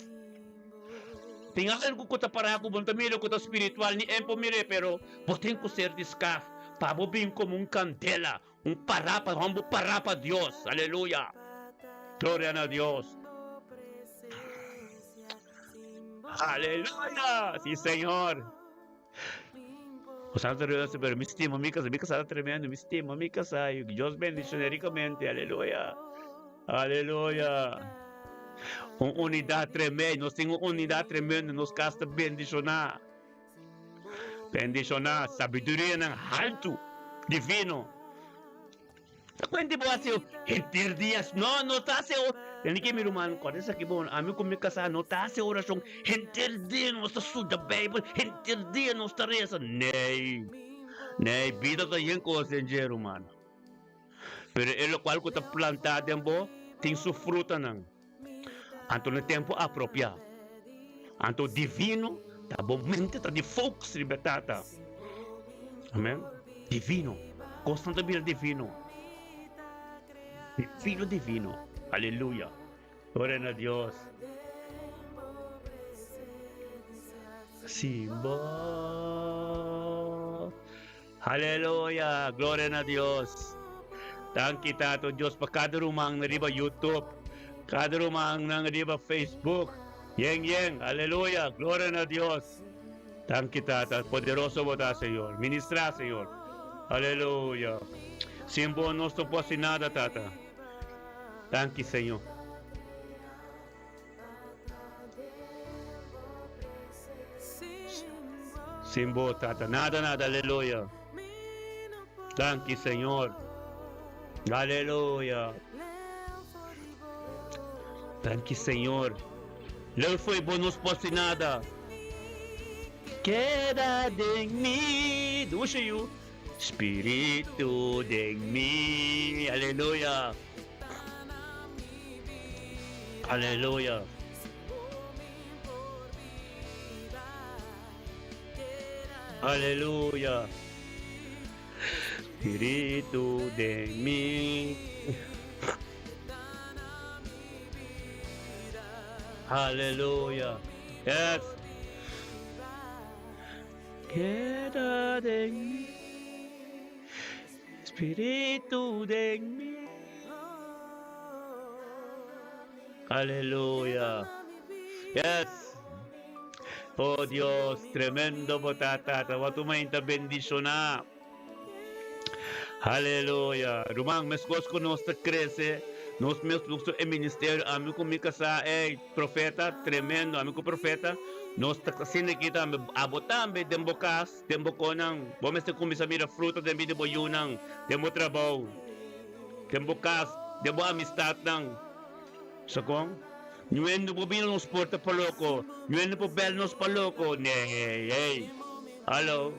Tin algu ku ta pará ku bo no ta mira ku ta spiritual, ni en por mir'é, pero bo tin ku ser di skaf pa bo bin komo un kandela, Un pará pa homber pará pa Dios. Aleluya. Gloria na Dios. Aleluya. Sí, Señor. O Santo Dios, pero mi estima mi casa, mi casa ta tremendo, mi estima mi casa. Y Dios bendicione ricamente. Aleluya. Aleluya. Un unidad tremendo. Nos tin un unidad tremendo. Nos casa ta bendicioná. Bendishoná sabidurianan haltu, divino. Ta kuenti bo hasi henter dia? No, no ta hasi. Tende ke mi ruman, kòrda esaki bon, ami ku mi kasá no ta hasi orashon henter dia, nos ta studia Beibel henter dia, nos ta resa. Nee, nee, bida ta yen kos den dje, ruman. Pero e lokual ku ta plantá den bo tin su frutanan. Anto na tempu apropiá. Anto divino ta bo mente ta di focus riba e Tata. Amen. Divino. Kosnan ta bira divino. Divino, divino. Aleluya. Gloria na Dios. Sin bo. Aleluya! Gloria na Dios! Danki Tato Dios pa kada ruman na riba YouTube, kada ruman nan riba Facebook. Yen yen! Aleluya! Gloria na Dios! Danki Tata, poderoso bo ta Señor. Ministra Señor. Aleluya! Sin bo nos no por haci nada Tata. Danki Señor. Sin bo, Tata, nada, nada, aleluya. Danki, Señor. Aleluya. Danki, Señor. Leu foi bo nos por haci nada. Keda den mi, dushi yu. Spiritu den mi. Aleluya. Aleluya. Aleluya. Spiritu den mi. Aleluya. Yes. Keda den mi. Spiritu den mi. Aleluya. Yes. Oh Dios, tremendo bo ta, Tata. Wat un mainta bendishoná. Aleluya. Ruman, meskos ku nos ta krese, nos mes nos e ministerio, ami ku mi kasá, ey, profeta, tremendo, ami ku profeta, nos ta asina aki tambe. Abo tambe den bo kas, den bo konan, bo mester kuminsá mira fruta den bida di bo yunan, den bo trabou, den bo kas, den bo amistatnan. Sa kon? Ñuen no por bini nos porta pa loko, ñuen no por bel nos pa loko. Nee, ey. Hallo.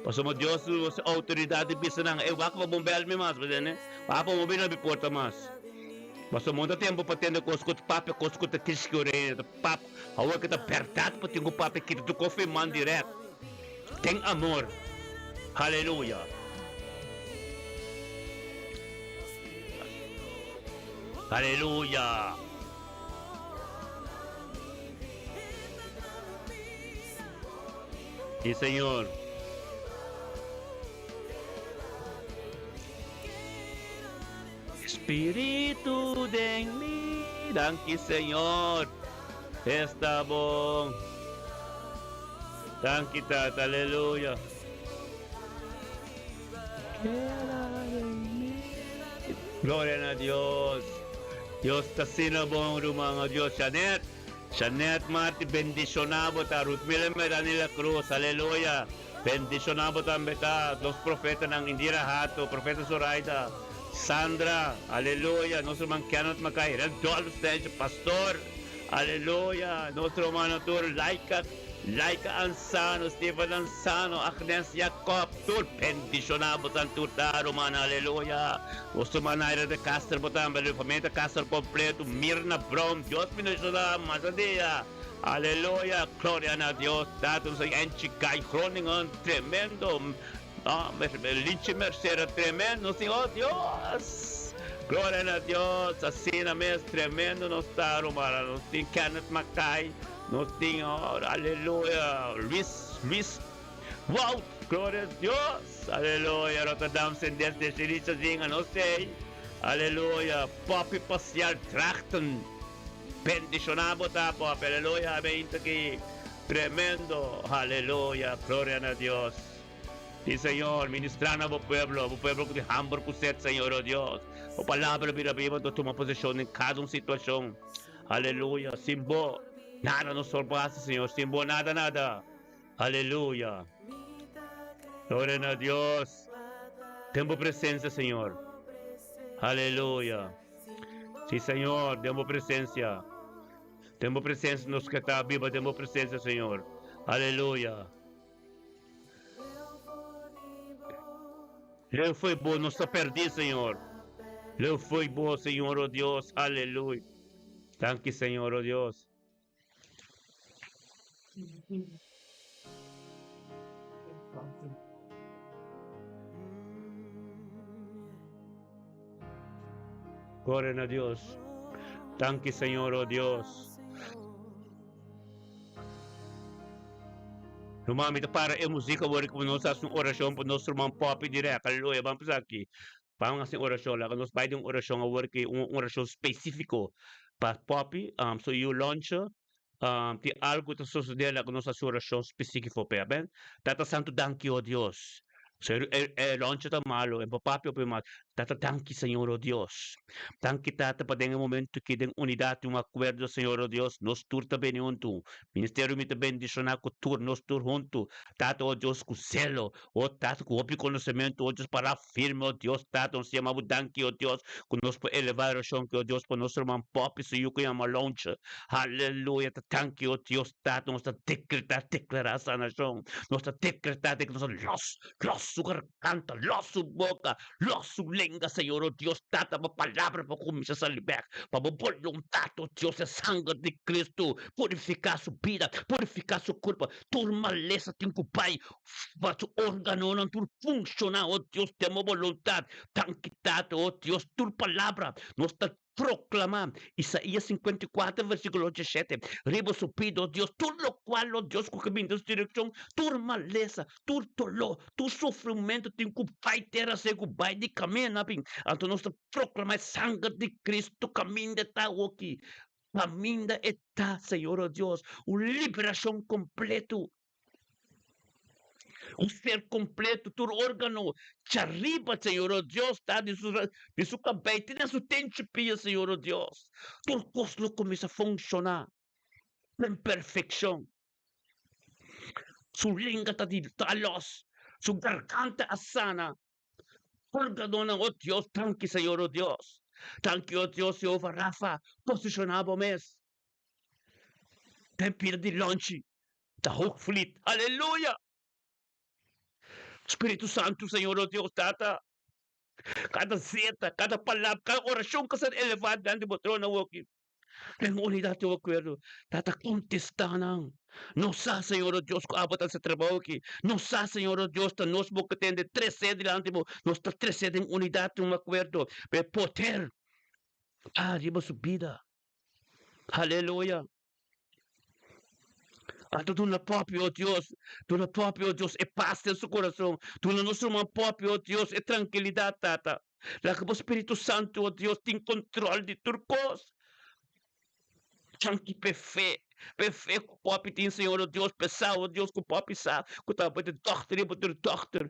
Pasobra Dios duna nos e outoridat di bisa nan, ey, wak pa bon bel mi mas, bo tende? Wak pa bo bini na mi porta mas. Pasobra no ta tempu pa tende kos ku ta papia, kos ku ta kishki oreya, ta pap. Awor ke ta bèrdat bo tin ku papia, kita tur kos for e man dirèkt. Den amor. Haleluya. Aleluya! Sí, Señor. Spiritu den mi. Danki, Señor. Esta bon. Danki, Tata. Aleluya. Gloria na Dios. Dios ta asina bon, ruman. Oh Dios, Janet, Janet Marti, bendiciona bo ta. Ruth Miller Merani La Cruz, aleluya. Bendiciona bo tambe ta. Nos profetanan, Indira Hato, profeta Zoraida, Sandra, aleluya. Nos ruman Kenneth Mackay, Randolph Stench, pastor, aleluya. Nos rumannan tur, Laika. Laika Ansano, Steven Ansano, Agnes Jacob, tur bendiciona bosan tur ta ruman aleluya. Nos ruman Naira de Castro bo tambe, e familia de Castro completo, Mirna Brown, Dios bendiciona mas dia. Aleluya, gloria na Dios, Tata nos Angie Guy Groningen, tremendo, Linche Mercera, tremendo, nos tin, oh Dios, gloria na Dios, asina mes, tremendo nos ta ruman, nos tin Kenneth Mackay. Nos tin ora, aleluya, Luis, Luis, wow, gloria a Dios, aleluya, Rotterdam Sendes de Shirisa Zinga, nos ei, aleluya, Poppy Pasial Drachten, bendiciona bo ta, Poppy, aleluya, amén, aki, tremendo, aleluya, gloria na Dios. Sí, Señor, ministra na bo pueblo, bo pueblo cu tin hamber cu sed, Señor, oh Dios. Bo palabra bira biba, entonces tuma posesión den cada un situacion. Aleluya, sin bo nada nos por pasa, Señor, sin bo nada, nada. Aleluya. Gloria na Dios. Den bo presencia, Señor. Aleluya. Sí, Señor, den bo presencia. Den bo presencia nos ke ta biba den bo presencia, Señor. Aleluya. Leu foi bo, nos ta perdí, Señor. Leu foi bo, Señor, oh Dios. Aleluya. Danki, Señor, oh Dios. Gloria na Dios. Danki, Señor, oh Dios. Ruman, mi ta para e musika awor ku nos hasi un orashon pa nos ruman Poppy dirèk. Aleluya. Ban pasa aki. Ban hasi un orashon. Laga nos bai den un orashon awor ki un orashon spesífiko pa Poppy. So yu Loncho, tin algu ta sosodé, laga nos hasi un orashon spesífiko p'e. Amen. Tata Santu, danki, o Dios. So e e Loncho ta malo, e por papia hopi mas. Tata, danki, Señor, o Dios. Danki, Tata, pa den e momento aki den unidat i un akuerdo, Señor, o Dios, nos tur ta bini huntu. Ministerio mi ta bendishoná ku tur nos tur huntu, Tata, o Dios, ku selo, o Tata, ku hopi konosementu, o Dios, pará firme, o Dios, Tata, nos yama Bo danki, o Dios, ku nos por elevá e orashon aki, o Dios, pa nos ruman Poppy su yu ku yama Lonche. Aleluya! Ta danki, o Dios, Tata, nos ta dekretá, deklará sanashon. Nos ta dekretá den ku nos ta lòs, lòs su garganta, lòs su boka, lòs su lenga, Señor, o Dios, Tata, bo palabra por kuminsá sali bèk, pa bo boluntat, o Dios, e sanger di Cristo purifiká su bida, purifiká su kurpa, tur malesa tin ku bai, pa su órganonan tur funshoná, o Dios, den bo boluntat. Danki, Tata, o Dios, tur palabra nos ta. proklamá, Isaías 54 versíkulo 17, riba su pida, o Dios, tur lokual, o Dios, ku ke bini den su direkshon, tur malesa, tur doló, tur sufrimentu tin ku bai tera seku, bai di kaminda bin. Anto nos ta proklamá e sanger di Kristu kaminda e ta awoki, kaminda e ta, Señor, o Dios, un liberashon kompletu. Un ser completo, tur organo djariba, Señor, oh Dios, ta di su, di su cabey te na su tenchi pia, Señor, oh Dios. Tur cos lo cuminsa funciona den perfeccion. Su lenga ta di ta los, su garganta a sana. Organonan, oh Dios, danki, Señor, oh Dios. Danki, oh Dios, Jehová Rafa, posiciona bo mes. Den pida di lonchi ta Hoogvliet. Aleluya! Spiritu Santu, Señor, oh Dios, Tata, kada zeta, kada palabra, kada orashon ku ser elevá dilanti bo trono awoki, den unidat di bo akuerdo, Tata, kontestá nan. Nos sa, Señor, oh Dios, ku abo ta hasi trabou aki. Nos sa, Señor, oh Dios, ta nos bo ku tende tresé dilanti bo. Nos ta tresé den unidat di un akuerdo, pa e poder ta riba su bida. Aleluya! Anto duna Poppy, oh Dios, duna Poppy, oh Dios, e pas den su corazon. Duna nos ruman Poppy, oh Dios, e trankilidad, Tata. Laga bo Spiritu Santu, oh Dios, tin control di tur cos. Danki p'e fe, p'e fe cu Poppy tin, Señor, oh Dios, p'e sa, oh Dios, cu Poppy sa cu ta bo ta dokter i bo ta dokter.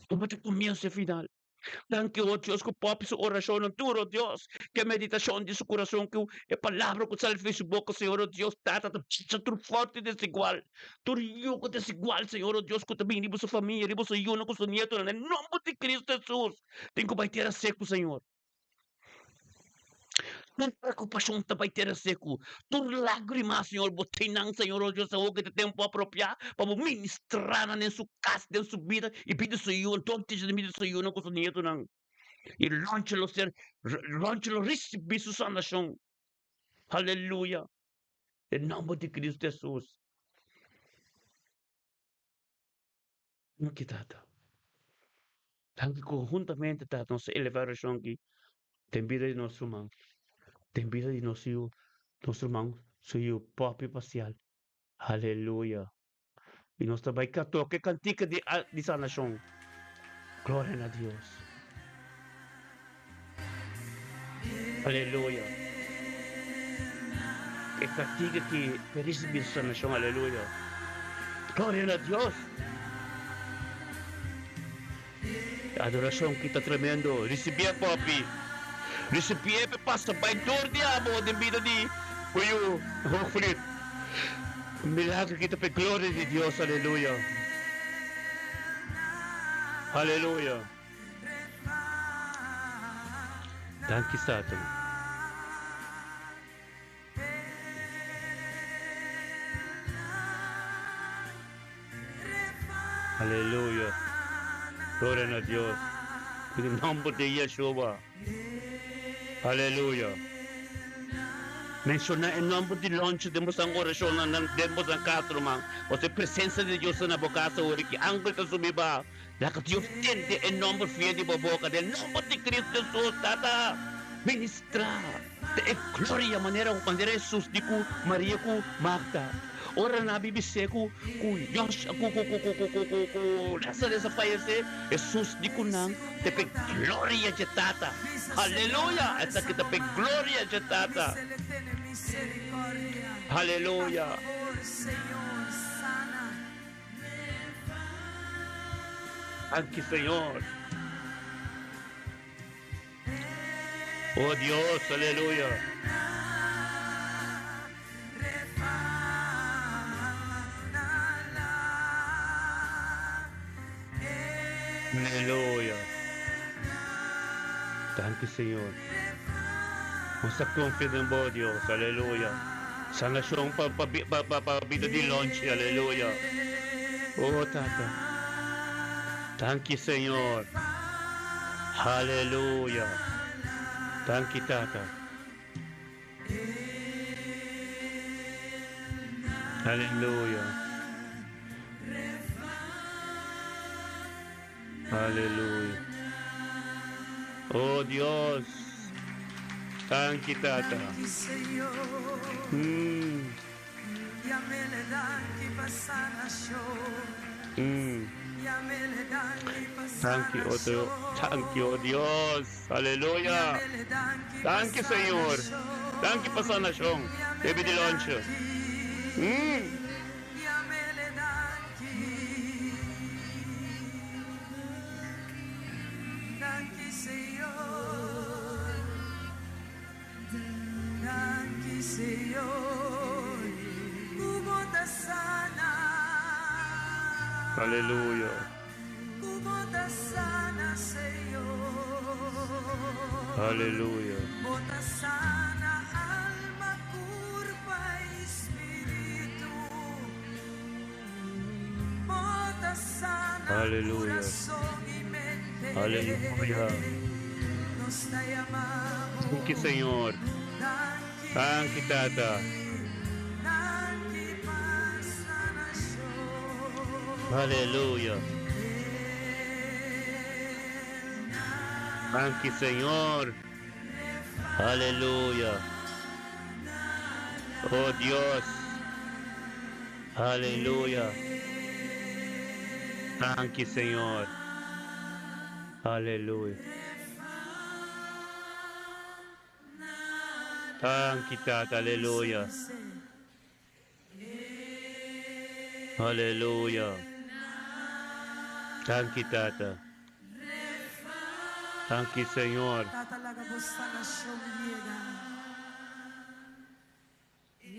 Bo ta comienso i final. Danki, o Dios, ku papia su orashonnan tur, o Dios, ku e meditashon di su kurason, ku e palabra ku sali for su boka, Señor, o Dios, Tata, ta pisa tur forte desigual, tur yugo desigual, Señor, o Dios, ku ta bini riba su famia, riba su yunan ku su nietonan, den nomber di Cristo Hesus, tin ku bai tera seku, Señor. Tur preokupashon ta bai tera seku, tur lágrima, Señor, bo tin nan, Señor, o Dios, awor ku ta tempu apropiá pa bo ministrá nan den su kas, den su bida i bida su yunan, tur tisa den bida su yunan ku su nietonan. I lonchi lo ser, lonchi lo risibí su sanashon. Aleluya! Den nòmber di Kristu Hesus. Danki Tata. Danki ku huntamente Tata nos ta eleva orashon aki den bida di nos ruman, den bida di nos yu, nos ruman su yu Poppy Pacial. Aleluya. I nos ta bai toka e kantika di di sanashon. Gloria na Dios. Aleluya. E kantika ki pe risibi su sanashon. Aleluya. Gloria na Dios. E adorashon ki ta tremendo. Risibié, Poppy. Risibié pe pasa bai dor di abo den bida di bo yu Hoogvliet. Milagro ki ta pe gloria di Dios. Aleluya. Aleluya. Danki Satan. Aleluya. Gloria na Dios. Den nomber di Yeshua. Aleluya. Menshoná e nòmber di Loncho den boso orashonnan, den boso kas, ruman. Pasobra e presensia di Dios ta na bo kas awor i ki angel ta subi baha. Laga Dios tende e nòmber fiel di bo boka, den nòmber di Cristo Jesus, Tata, ministrá den e gloria manera manera Jesus di ku Maria ku Marta ora nan a bibi se ku ku Josh ku ku ku ku ku ku ku ku Lazarus a fayesé, Jesus di ku nan ta p'e gloria dje Tata. Aleluya! Esaki ta p'e gloria dje Tata. Aleluya! Danki Señor. Oh Dios, aleluya. Aleluya. Danki Señor. Nos ta confia den bo, Dios. Aleluya. Sanashon pa pa pa pa pa bida di lonchi. Aleluya. Oh Tata. Danki Señor. Aleluya. Danki Tata. Aleluya. Aleluya. Oh Dios. Danki, Tata. Danki, o Dios. Danki, o Dios. Aleluya. Danki, Señor. Danki pa sanashon. Baby di Loncho. Aleluya. Aleluya. Aleluya. Aleluya. Danki, Señor. Danki, Tata. Aleluya. Danki, Señor. Aleluya. Oh Dios. Aleluya. Danki, Señor. Aleluya. Danki, Tata. Aleluya. Aleluya. Danki, Tata. Danki, Señor. Tata laga bo sanashon yega.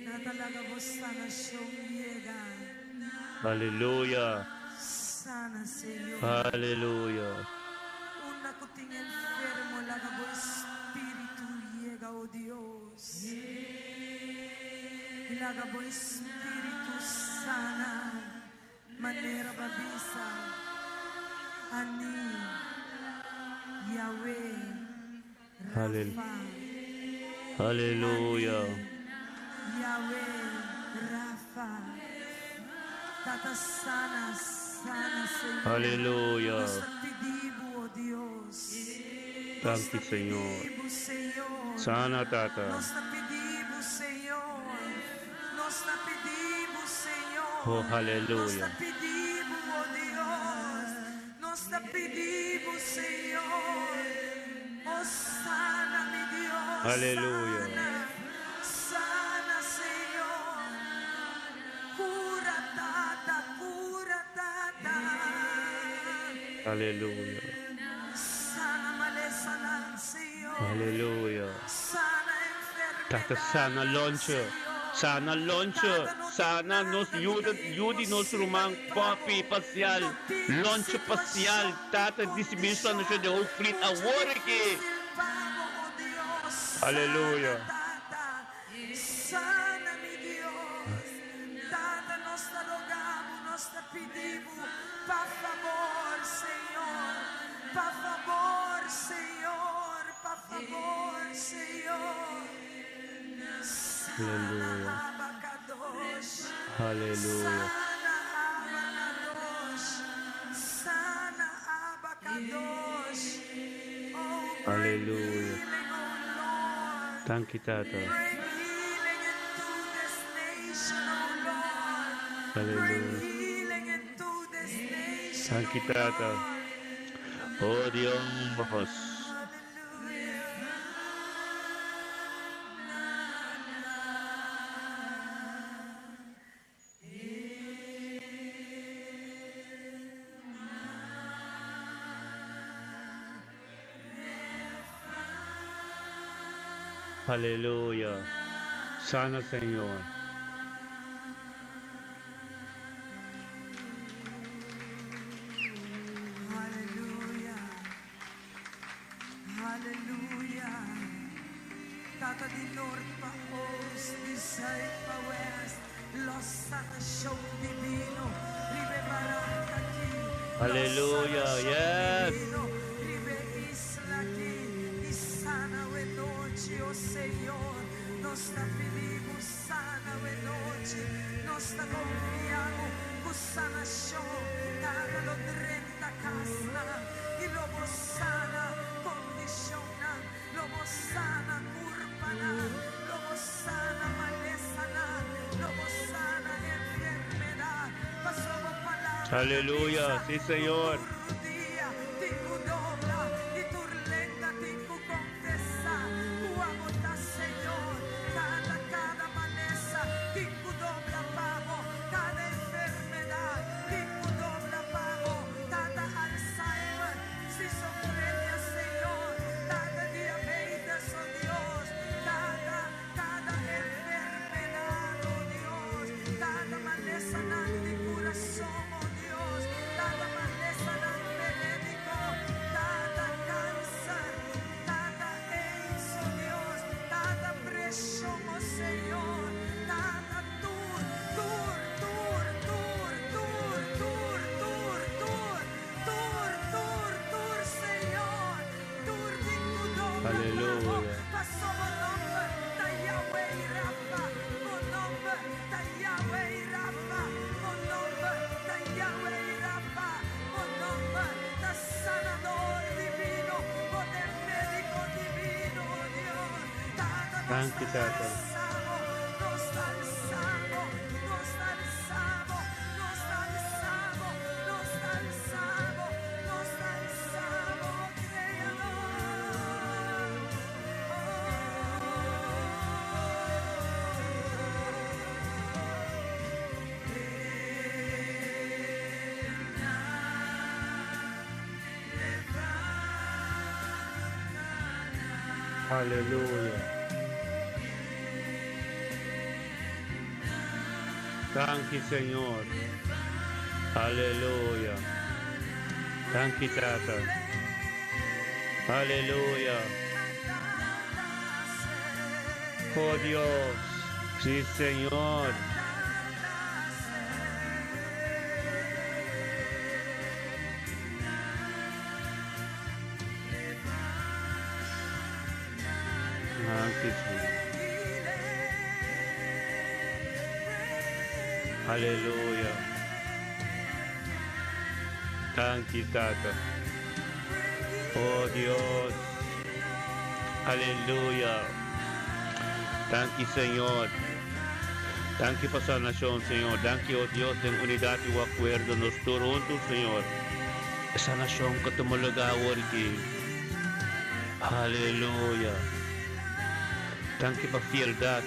Tata laga bo sanashon yega. Aleluya. Sana, Señor. Aleluya. Unda ku tin enfermo laga bo espíritu yega, oh Dios. I laga bo espíritu sana. Manera b'a bisa, Ani, Yahweh, Rafa. Aleluya. Ani, Yahweh, Rafa. Tata sana, sana, Señor. Aleluya. Nos ta pidi bo, oh Dios. Danki, Señor. Señor. Sana, Tata. Nos ta pidi bo, Señor. Nos ta pidi bo, Señor. Oh, aleluya. Nos ta pidi bo, oh Dios. Nos ta pidi bo, Señor. Oh, sana, mi Dios. Aleluya. Sana, sana, Señor. Cura, Tata, cura, Tata. Aleluya. Sana malesanan, Señor. Aleluya. Sana enfermedad. Tata sana Loncho. Sana Loncho. Sana nos yuda yudi nos ruman Poppy Pasial. Loncho Pasial. Tata risibí sanashon di Hoogvliet awor aki. Aleluya. Sana mi Dios. Tata nos ta roga bo, nos ta pidi bo, pa fabor, Señor. Pa fabor, Señor. Pa fabor, Señor. Sana Aleluya. Abacadosh. Aleluya. Sana Abacadosh. Sana Abacadosh. Oh, bring Aleluya. healing, oh Lord. Danki, Tata. Bring healing into this nation, oh Lord. Bring Aleluya. healing into this nation, Danki, oh Tata. Lord. Oh Dios. Hallelujah. Aleluya. Sana, Señor. Aleluya. Aleluya. Tata di nort pa oost, di zuid pa west. Los sanashon divino. Riba e baranka aki. Los Aleluya. sanashon Yes. divino. Riba e isla aki. I sana awe nochi, oh Señor. Nos ta pidi bo sana awe nochi. Nos ta konfia ku sanashon. Tata lo drenta kasnan. I lo bo sana kondishonnan. Lo bo sana kurpa. sana, lo bo sana malesanan, lo bo sana enfermedat, paso bo palabra ta Aleluya, bisa sí ku Señor. tur rudia tin ku dobla i tur lenga tin ku konfesá ku abo ta Señor. Tata, kada malesa tin ku dobla pa bo, kada enfermedat tin ku dobla pa bo. Tata, Alzheimer, schizofrenia, Señor, Tata, diabetes, oh Dios, Tata, kada enfermedad, oh Dios, Tata, malesanan di curason, oh Dios, Tata, malesanan venénico, Tata, cáncer, Tata, AIDS, oh Dios, Tata, presión, oh Señor, Tata, tur, tur, tur, tur, tur, tur, tur, tur, tur, tur, tur, Señor, tur tin cu dobla pa bo, Aleluya. paso bo nomber ta Yahweh Rafa, bo nomber ta Yahweh Rafa, bo nomber ta Yahweh Rafa, bo nomber ta Sanador Divino, bo ta e Medico Divino, oh Dios, Tata, nos Danki ta Tata. alsa bo, nos ta alsa bo, nos ta alsa bo, nos ta alsa bo, nos ta alsa bo, nos ta alsa bo, Creador. Aleluya. Danki Señor. Aleluya. Danki Tata. Aleluya. Oh Dios. Sí, Señor. Danki Señor. Aleluya. Danki Tata. Oh Dios. Aleluya. Danki Señor. Danki pa sanashon, Señor. Danki, oh Dios, den unidat i akuerdo nos tur huntu, Señor. Sanashon ku tuma lugá awor aki. Aleluya. Danki pa fieldat.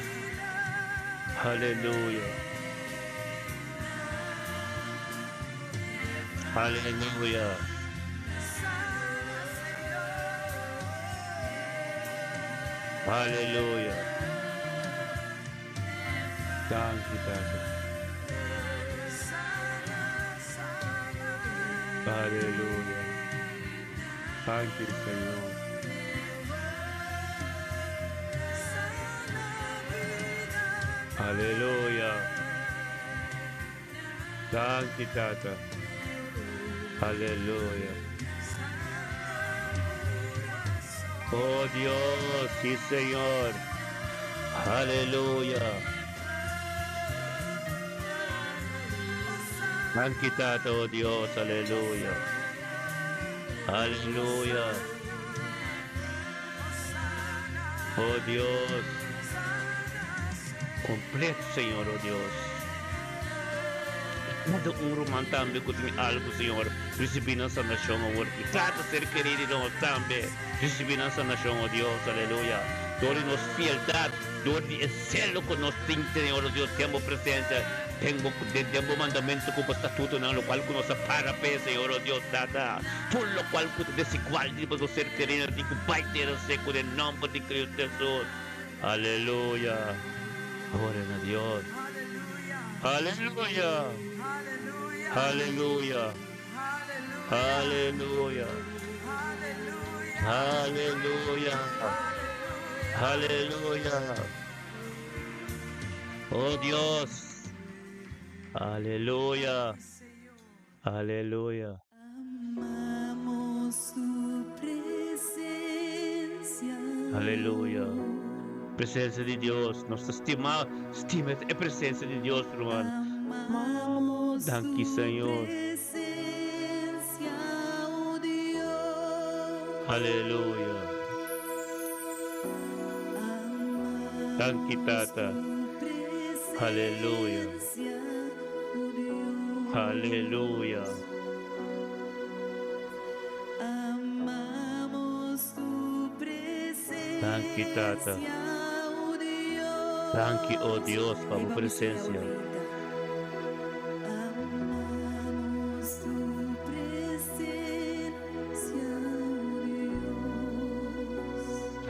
Aleluya. Aleluya. Aleluya. Danki, Tata. Aleluya. Danki, Señor. Aleluya. Danki, Tata. Aleluya. Oh Dios, sí, Señor. Aleluya. Danki, Tata, oh Dios, aleluya. Aleluya. Oh Dios. Kompleto, Señor, oh Dios. Kada un ruman tambe ku tin algu, Señor, risibí nan sanashon awor. I kada ser kerí di nos tambe risibí nan sanashon, oh Dios, aleluya. Dor di nos fieldat, dor di e selo ku nos tin, Señor, oh Dios, den bo presensia, den bo, den bo mandamentu ku bo statutonan, lokual ku nos a para p'e, Señor, oh Dios, Tata. Tur lokual ku ta desigual riba nos ser kerínan tin ku bai tera seku den nòmber di Cristo Hesus. Aleluya. Gloria na Dios. Aleluya. Aleluya. Aleluya. Aleluya. Aleluya. Oh Dios. Aleluya. Aleluya. Amamos tu presencia. Aleluya. Presensia di Dios. Nos ta stima, stima e presensia di Dios, ruman. Amamos Danki, tu Señor. presencia, oh Dios. Aleluya. Danki Tata. Aleluya. Aleluya. Danki Tata. Danki, oh Dios, pa bo presencia.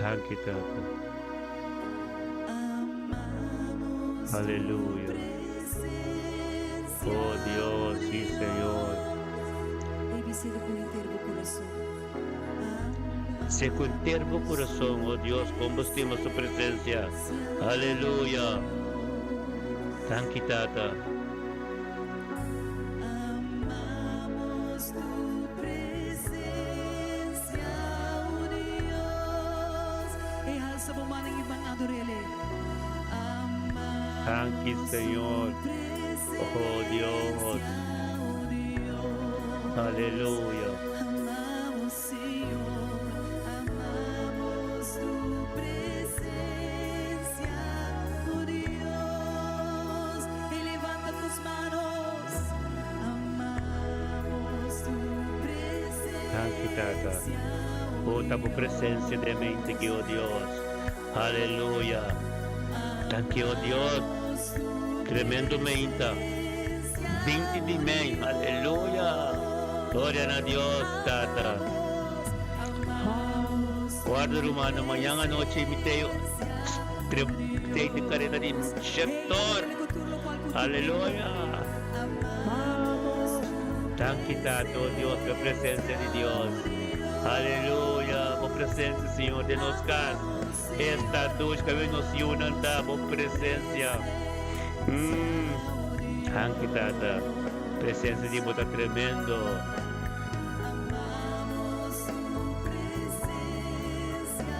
Danki Tata. Aleluya. Oh Dios, sí Señor. Se cu henter bo corazon, oh Dios, con bo stima su presencia. Aleluya. Danki Tata. Amamos tu presencia, oh Dios. Hey, halsa bo man i ban ador'É. Amamos Danki Señor. tu Oh Dios. presencia, oh Dios. Aleluya. Amamos, Señor, amamos tu presencia, oh Dios. Y levanta tus manos. Amamos tu Danki Tata. presencia, oh Oh, ta bo presencia den mente aki, oh Dios. Aleluya. Danki, oh Dios. Tremendo mainta. 20 di mei. Aleluya. Gloria na Dios, Tata. Guarda ruman, mañan anochi mi t'ei den kareda di Sheptor. Aleluya. Danki Tata, oh Dios, pa presencia di Dios. Aleluya. Bo presencia, Señor, den nos kas. Esta dushi ku nos yunan ta, bo presencia. Danki Tata. Presencia di bo ta tremendo. Amamos tu presencia,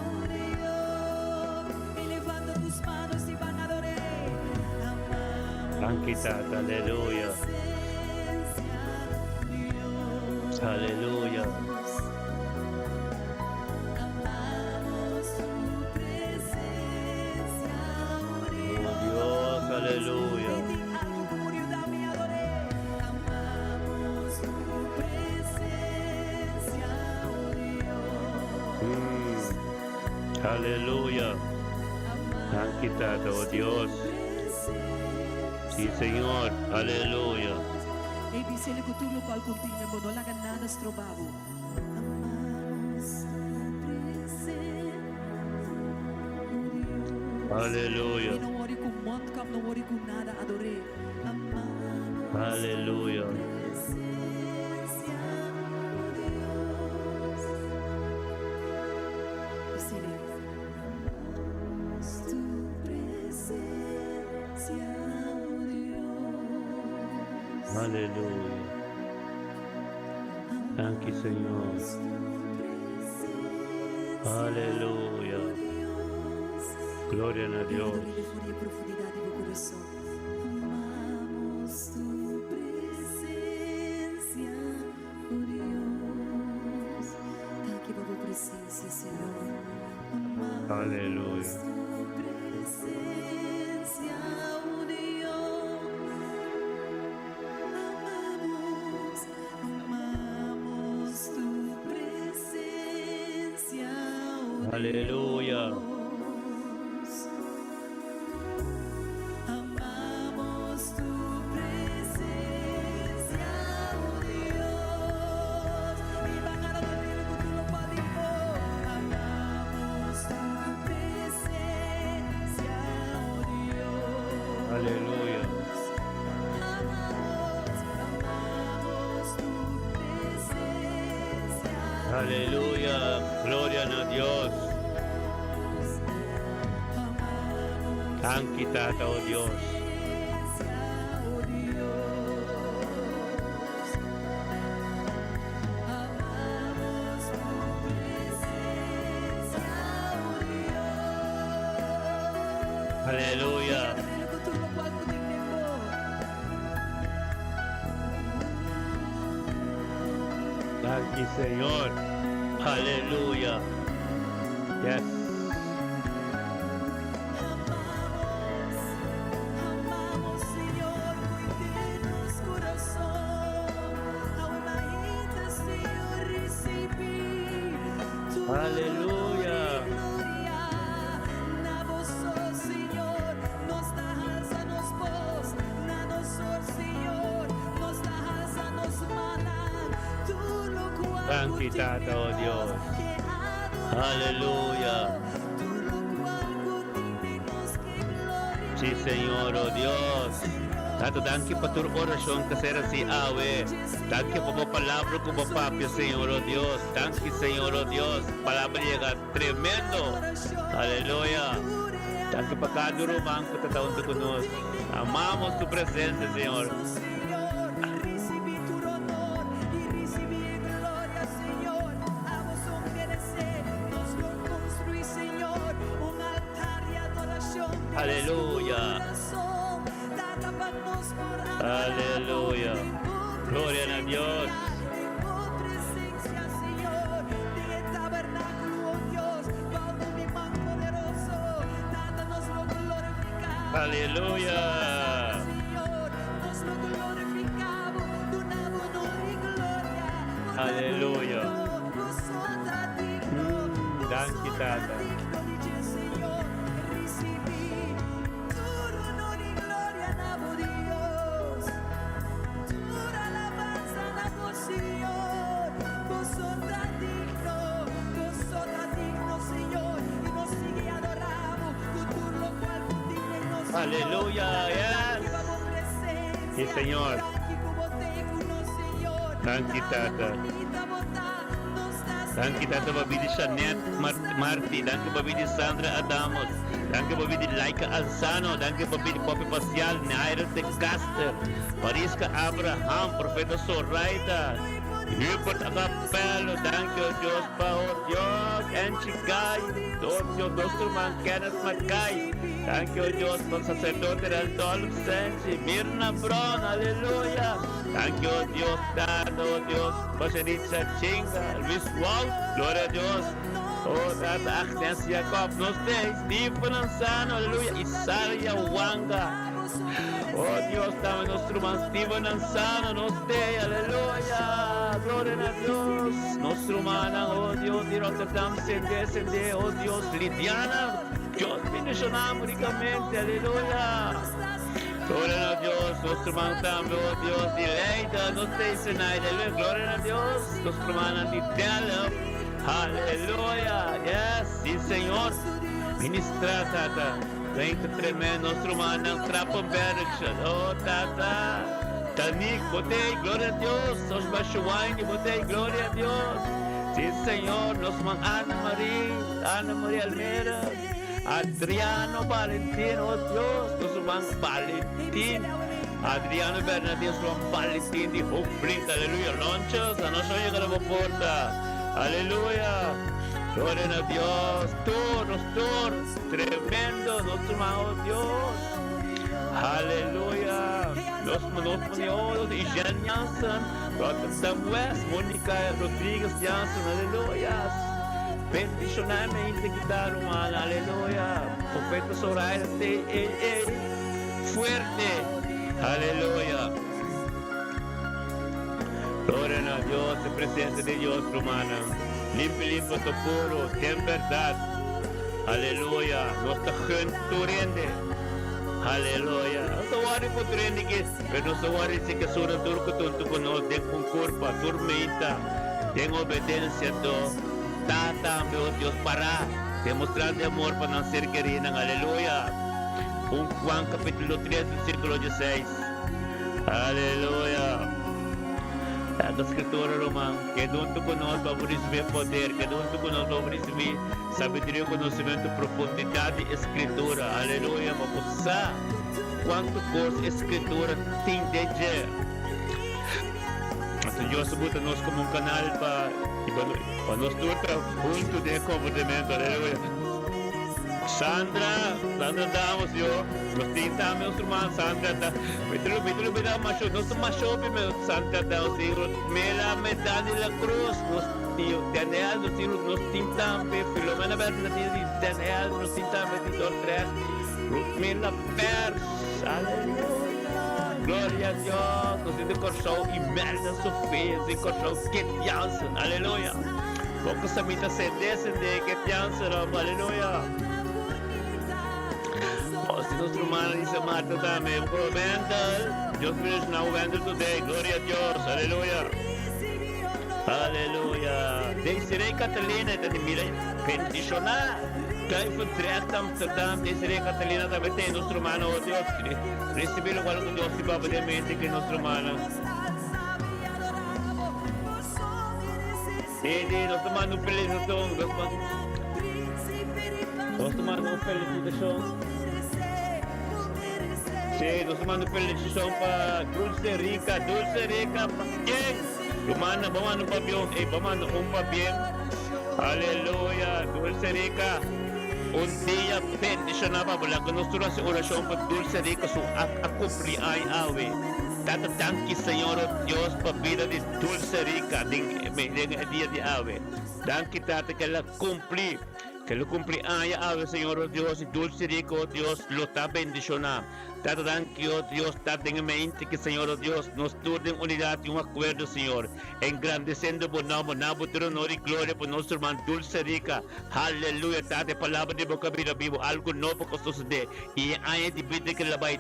oh Dios. Y levanta tus manos y van a adorar. Amamos Danki Tata, aleluya. presencia, Dios. Aleluya. Amamos tu presencia, oh Oh Dios, aleluya. Algo como ayúdame a adorar. Amamos tu presencia, oh Dios. Aleluya. Danki Tata, oh Dios. Sí, Señor. Aleluya. Y bis'É ku tur loke ku tin, bo no laga nada stroba bo. Amamos tu presencia, oh Dios. Aleluya. Y no worry ku mondkap, no worry ku nada, ador'É. Amamos Aleluya. tu presencia, oh Dios. Bis'É. Amamos tu presencia, oh Dios. Aleluya. Danki, Señor. Amamos tu presencia, Aleluya. oh Dios. Gloria a Dios. Ador'É for di profundidat di bo kurason. Amamos tu presencia, oh Dios. Danki pa bo presencia, Señor. Amamos Aleluya. tu presencia, oh Dios. Amamos, amamos tu presencia, oh Aleluya. Dios. Amamos tu presencia, oh Dios. Y van a adorar ku tur loke Amamos tu presencia, oh Dios. Aleluya. Amamos, amamos tu presencia. Aleluya. Gloria a Dios. Amamos Danki Tata, oh Dios. presencia, oh Dios. Amamos tu presencia, oh Dios. Aleluya. Ador'É ku tur loke ku tin den bo. Danki, Señor. Aleluya. Yes. Aleluya. Danki Tata, oh Dios. Aleluya. Sí, Señor, oh Dios. Tata, danki pa tur orashon ku ser hasi awe. Danki pa bo palabra ku bo papia, Señor, oh Dios. Danki, Señor, oh Dios. Palabra yega tremendo. Aleluya. Danki pa kada ruman ku ta ta huntu ku nos. Amamos tu presencia, Señor. Aleluya. Aleluya. Gloria na Dios. Aleluya. Aleluya. Danki Tata. Aleluya, yes. Sí, Señor. Danki Tata. Danki Tata pa bida di Shanet Marti. Danki pa bida di Sandra Adamos. Danki pa bida di Laika Alzano. Danki pa bida di Poppy Pacial, Naira de Caster, Mariska Abraham, Profeta Zoraida, Hubert Agapelo. Danki, oh Dios, pa, oh Dios, Angie Guy, oh Dios, nos ruman Kenneth Mackay. Danki, oh Dios, pa sacerdote Randolph Sensi, Mirna Brown, aleluya. Danki, oh Dios, Tata, oh Dios, pa Shenitza Chinga, Luis Wout, gloria a Dios. Oh Tata, Agnes Jacob, nos te, Stephen Ansano, aleluya, Isaria Wanga. Oh Dios, dame nos ruman Stephen Ansano, nos te, aleluya, gloria na Dios. Nos rumannan, oh Dios, di Rotterdam, sende, sende, oh Dios, Lidiana, Dios bendicionamos ricamente, aleluya. Gloria na Dios, nos ruman tambe, oh Dios, di Leida, nos te, Zenaida, aleluya, gloria na Dios, nos rumannan di Delft, aleluya, yes, sí Señor, ministra, Tata, Veinte tremendo, nos rumannan Trappenberg, oh Tata, Tanik, bo t'ey, gloria a Dios, nos Bashuwaini, bo t'ey, gloria a Dios, sí Señor, nos ruman Ana Marie, Ana Marie Almera, Adriano Valentin, oh Dios, nos ruman Valentin, Adriano Bernardino, nos ruman Valentin di Hoogvliet, aleluya, Lonchos, anos a yega na bo porta, aleluya, gloria na Dios, tur, nos tur, tremendo, nos ruman, oh Dios, aleluya, nos, nos pone, oh Dios, y Jean Jansen, Rotterdam West, Monica Rodriguez Jansen, aleluya. Bendiciona mi hende ki ta ruman, aleluya. Profeta Soraya T E E fuerte, aleluya. Gloria na Dios, e presencia di Dios, rumannan. Limpi, limpi ta puro, den berdad. Aleluya. Nos ta gun tur hende. Aleluya. Nos ta wòrdu ku tur hende ki, pero nos ta wòrdu si ke sura tur ku tuntu ku nos den un kurpa, tur meinta, den obedensia to. Ta tambe, oh Dios, pará, demostrando e amor pa nan ser kerínan. Aleluya! Un Juan capítulo 3, versículo 16. Aleluya! Tanta Scritura, ruman, keda huntu ku nos pa bo risibí e poder, keda huntu ku nos pa bo risibí sabiduria, konosementu, profundidat di e Scritura. Aleluya! Pa bo sa kuantu kos e Scritura tin den dje. Anto Dios a buta nos komo un kanal pa pa nos tur ta huntu den e komportamentu. Aleluya. Sandra, Sandra Damos yo, nos tin tambe nos ruman Sandra ta, mi ta mi ta lubida masho, nos ta masho hopi me Sandra Damos tin Mela Medani La Cruz, nos tin Daniel, nos tin nos tin tambe Filomena Bernardino di Daniel, nos tin tambe di Dordrecht, Ruthmila Pers, aleluya, gloria a Dios, nos tin di Kòrsou Imelda Sofia, di Kòrsou Kit Jansen, aleluya. Bo ku sa mi ta sende sende ke tiansa rom. Aleluya. Oh, si nos rumannan di San Marta tambe. Bo ku Wendel. Dios bendiciona bo Wendel today. Gloria a Dios. Aleluya. Aleluya. Desiree Catalina ta di mira bendiciona. Duivendrecht Amsterdam. Desiree Catalina tambe ta nos rumannan. Oh Dios. Recibi locual ku Dios di baba den mente ke nos rumannan. Dede, nos ta manda un felicitacion. Nos ta nos ta manda un felicitacion. Sí, nos ta manda un felicitacion pa Dulce Rica. Dulce Rica, pa quién? Lo manda, bo manda un papion. Ey, bo manda un papien. Aleluya, Dulce Rica. Un dia bendiciona pa bo. Laga nos tur haci oracion pa Dulce Rica su a, a cumpli aña awe. Tata, danki Señor, oh Dios, pa bida di Dulce Rica den den e dia di awe. Danki Tata ke el a cumpli, ke el a cumpli aña awe Señor oh Dios y Dulce Rica oh Dios lo ta bendiciona. Tata danki oh Dios ta den e mente ke Señor oh Dios nos tur den unidad y un acuerdo Señor engrandeciendo bo nomber na bo tur honor y gloria pa nos herman Dulce Rica. Haleluya Tata e palabra di bo ka bira bibo algo nobo ka sucede y e aña di bida ke el a bay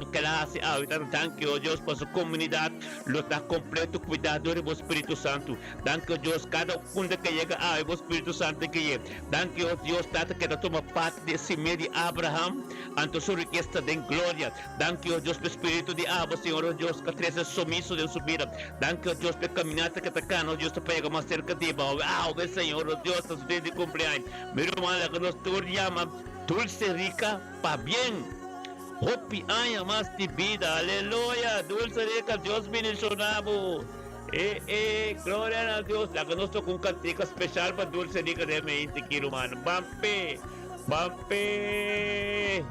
Ke la hasi awe ta danki o Dios pa su komunidat lo ta kompleto kuidá dor di bo Spiritu Santu. Danki o Dios kada unda ke yega awe bo Spiritu Santu ke ye. Danki o Dios Tata ke ta tuma parti di e simia di Abraham anto su rikesa den gloria. Danki o Dios pa e Spiritu di abo Señor o Dios ka trese sumiso den su bida. Danki o Dios pa e kaminata ke ta kana o Dios ta pa yega mas serka di bo awe. Awe Señor o Dios ta su dia di kumpleaño. Mi ruman laga nos tur yama Dulce Rica. Pabien! Hopi aña mas di bida. Aleluya! Dulce Rica, Dios bendiciona bo. E e, gloria na Dios. Laga nos toca un cantica special pa Dulce Rica den mente aki, ruman. Ban p'e, ban p'e,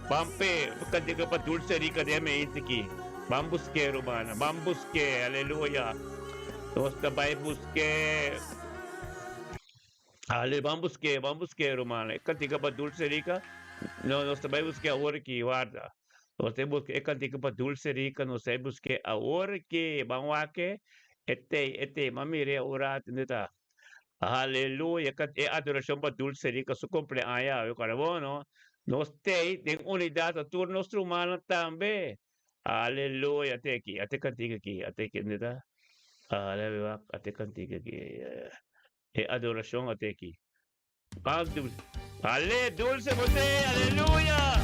ban p'e. Un cantica pa Dulce Rica den mente aki. Ban busque, ruman. Ban busque. Aleluya. Nos ta bay busque. Ale, ban busk'é, ban busk'é, ruman. E kantika pa Dulce Rica, no, nos ta bai busk'é awor aki, warda. Nos ta buska e kantika pa Dulce Rica, nos ta busk'é awor aki. Ban wak e, e t'ei, e t'ei. M'a mir'é un rato, unda ta? Aleluya, e adorashon pa Dulce Rica su kumpleaño awe, kòrda bo, no? Nos t'ei den unidat, tur nos rumannan tambe. Aleluya, ate aki, ate kantika aki, ate aki, unda ta? Aleluya, ate kantika aki. E adoracion a te aki. Pas dulce. Ale dulce bo te, aleluya!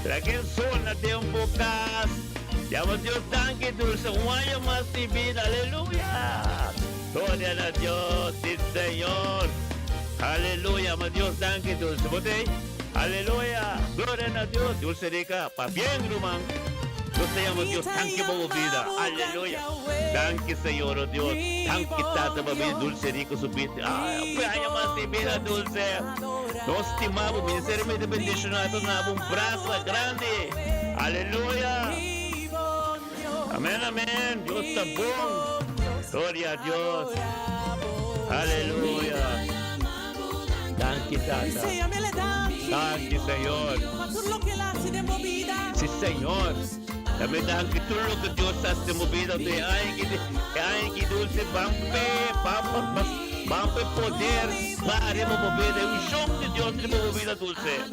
Laga e sol na den bo cas. Yama Dios danki dulce, un año mas di bida, aleluya! Gloria na Dios, si Señor. Aleluya, yama Dios danki dulce bo te. Aleluya! Gloria na Dios! Dulce rica, pabien ruman. Nos ta yama Dios danki pa bo bida. Aleluya! Danki Señor, oh Dios. Danki Tata pa bida Dulce rica su bida. Ay, hopi aña mas di bida Dulce. Nos stima bo. Ministerio mi ta bendiciona ta duna bo un brasa grandi. Aleluya! Amen, amen. Dios ta bon. Gloria a Dios. Aleluya. Danki Tata. Danki Señor. Si Señor. Tambe danki tur loke Dios ta hasi den bo bida. E aña ki e aña ki dulce ban p'e ban pa ban p'e poder baha riba bo bida. E unshon di Dios riba bo bida dulce.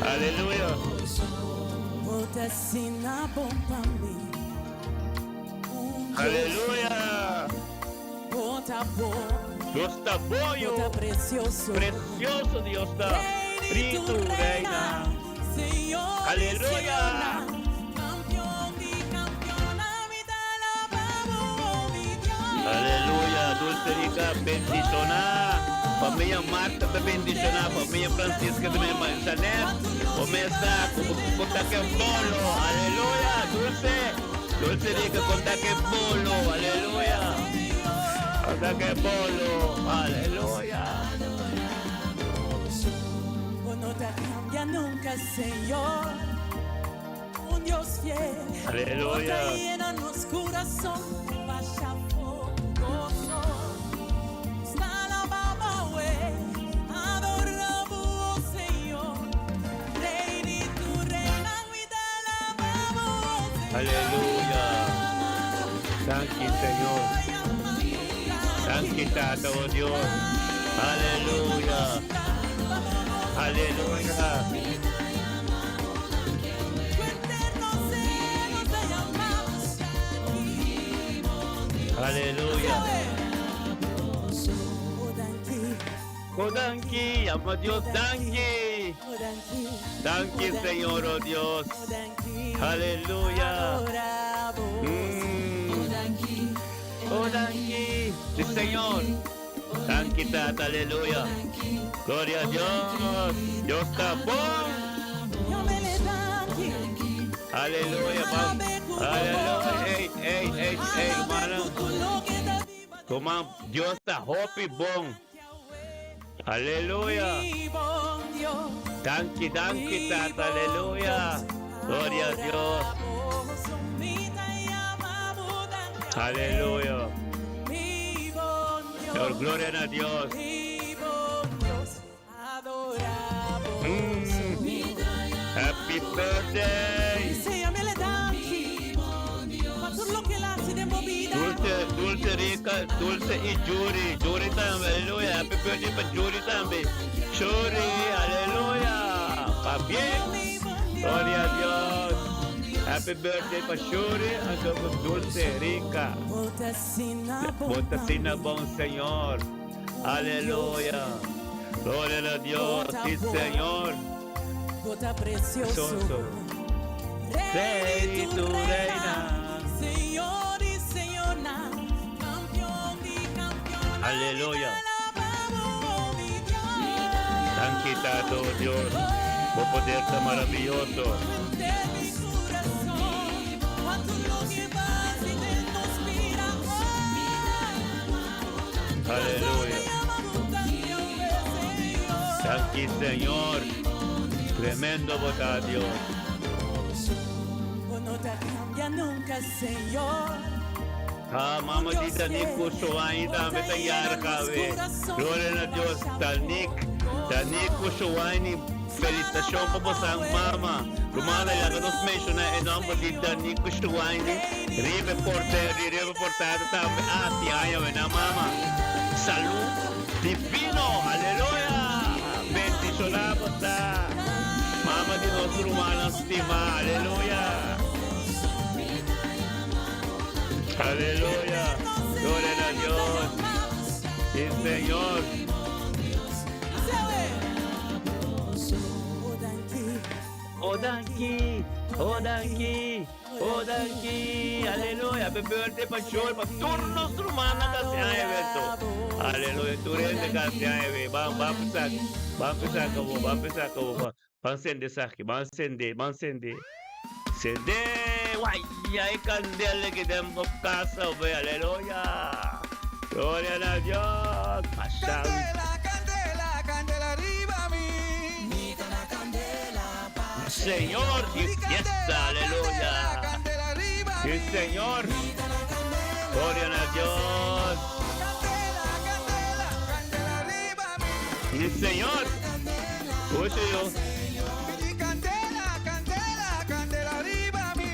Aleluya. Aleluya. Dios ta bon yo. Precioso Dios ta. Ri tu reina. Aleluya. Aleluya. Dulce Rica bendiciona. Familia Marta ta bendiciona. Familia Francisca ta bendiciona. Janet, comesa cu ta ke bolo. Aleluya. Dulce. Dulce Rica con ta ke bolo. Aleluya. Con ta ke bolo. Aleluya. No te cambia nunca, Señor. Un Dios fiel. Aleluya. Llena nos corazón. Vaya gozo. Está la baba, Adoramos, Señor. Rey de tu reina, cuida la baba, Aleluya. Danki Señor. Danki Tata, oh Dios. Aleluya. Aleluya. Aleluya. Oh, danki, ama Dios, danki. Danki, Señor, oh Dios. Aleluya. Oh, danki. Sí, Señor. Danki, Tata, aleluya. Gloria a Dios. Dios ta bon. Aleluya. Aleluya. Ey, ey, ey, ey, hermano. Tuma, Dios ta hopi bon. Aleluya. Danki, danki, Tata, aleluya. Gloria a Dios. Aleluya. Señor, gloria a Dios. Happy birthday. Dulce, Dulce Rica, Dulce y Yuri. Yuri tambe, aleluya. Happy birthday pa Yuri tambe. Yuri, aleluya. Pabien. Gloria a Dios. Happy birthday pa Yuri anto Dulce Rica. Bo ta asina bon, Señor. Aleluya. Gloria a Dios. Sí, Señor. Precioso. Rey tu reina. Señor y señora, campeón y campeona. Aleluya. Danki, Tata, oh Dios. Bo poder ta maravioso. Mi corazón, cuanto lo que vas y de nos mira. Aleluya. Danki, Señor. Tremendo bo ta, Dios. No te cambia nunca, Señor. Ah, mama di Danik Kushuani tambe ta yari kawe. Gloria na Dios. Danik, Danik Kushuani, felicitacion pa bosan mama. Rumannan, laga nos menciona e nomber di Danik Kushuani. Riba e porte, riba e portada tambe. Ah, si aña we na mama. Salud divino. Aleluya. Bendiciona bo ta. Mama di nos rumannan stima. Aleluya. Aleluya. Gloria na Dios. Sí, Señor. Oh, danki. Oh, danki. Oh, danki. Aleluya. Happy birthday pa Shol. Pa tur nos rumannan ku hasi aña, Berto. Aleluya. Tur hende ku hasi aña, be. Ban, ban pisa. Ban pisa kabo. Ban pisa kabo. Ban sende esaki. Ban sende. Ban sende. Sende. Waya e kandela ki den bo kasa, be. Aleluya. Gloria na Dios. Masha. Candela, candela, candela riba mi. Señor, y fiesta, aleluya. Candela riba Sí, Señor. Gloria a Dios. Candela, candela, candela riba mi. Sí, Señor. Oye, yo. Mi candela, candela, candela riba mi.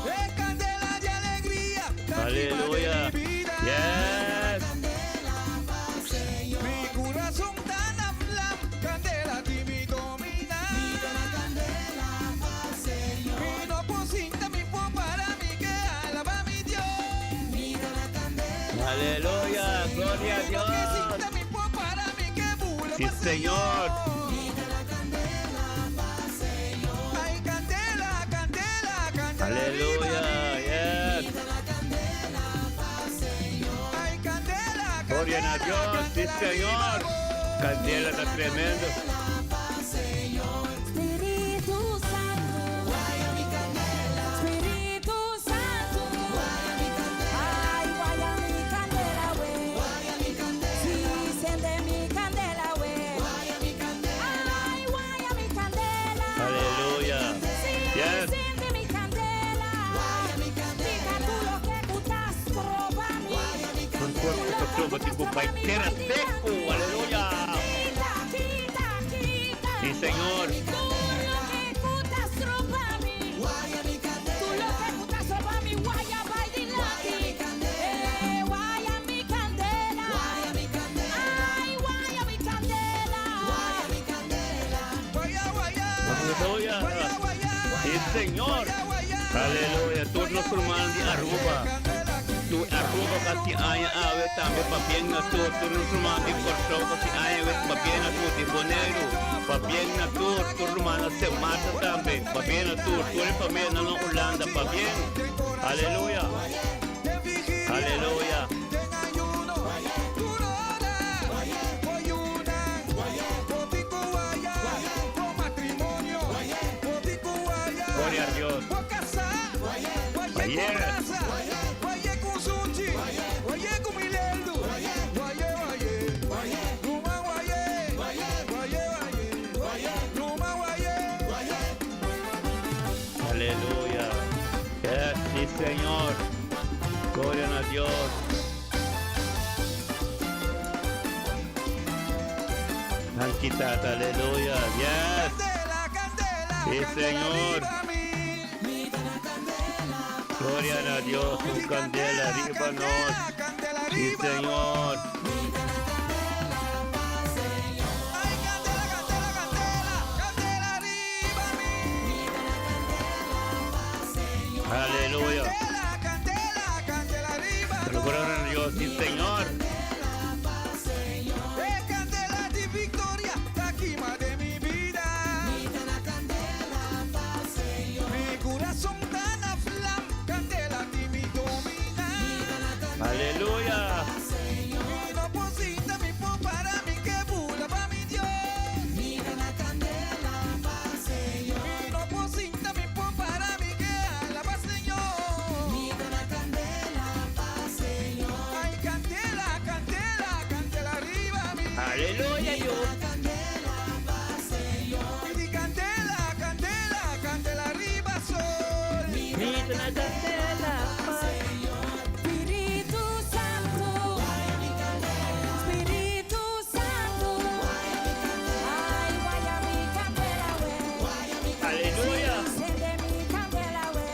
Es candela de alegría, ta riba de Aleluya. mi vida. Mi corazón ta na vlam, candela di mi domina. Mi no por sinta, mi por para, mi ke alabá mi Dios. Aleluya. Gloria a Mi no ke Dios. sinta, mi por para, mi ke bula Sí, pa Señor. Ay, candela, candela, candela Aleluya. riba mi. Ay, candela, Gloria a candela, Dios. Sí, candela Señor. riba bo. Candela ta tremendo. Spiritu Santu, Spiritu Santu, ay, waya mi candela, we. Sí, sende mi candela, we. Ay, waya mi candela. Aleluya. Sí, sende mi candela. Diga tú lo que tú estás probando. Un cuerpo que tipo tera seco. Aleluya. Kita, kita, kita. Sí, Señor. Tú lo que tú estás robando. Tú lo que tú estás robando, guaya, baila, Eh, guaya mi candela. Aleluya. Sí, Señor. Aleluya. Tur nos ruman di Aruba. Tur Aruba kasi aña awe tambe pabien na tur. Tur nos ruman di Kòrsou kasi aña awe pabien na tur. Di Boneiru pabien na tur. Tur ruman na Sint Maarten tambe pabien na tur. Tur e familianan na Hulanda pabien. Aleluya. Aleluya. Gloria a Dios. Ayer. Aleluya. Yes, sí, Señor. Gloria a Dios. Danki, Tata. Aleluya. Yes. Sí, Señor. Gloria a Dios. Un candela arriba nos. Sí, Señor. Aleluya. Pero gloria a Dios, sí, Señor. Candela di victoria, ta kima den mi bida. Mi curason ta na vlam, candela di mi domina. Aleluya. Mi no por sinta, mi por para, mi ke bula pa mi Dios. Mi no por sinta, mi por para, mi ke alaba Señor. Ay, candela, candela, candela riba mi. Aleluya, Dios. Mi candela, candela, candela riba sol. Spiritu Santu, Spiritu Santu, ay, waya mi candela we. Aleluya. Sende mi candela we.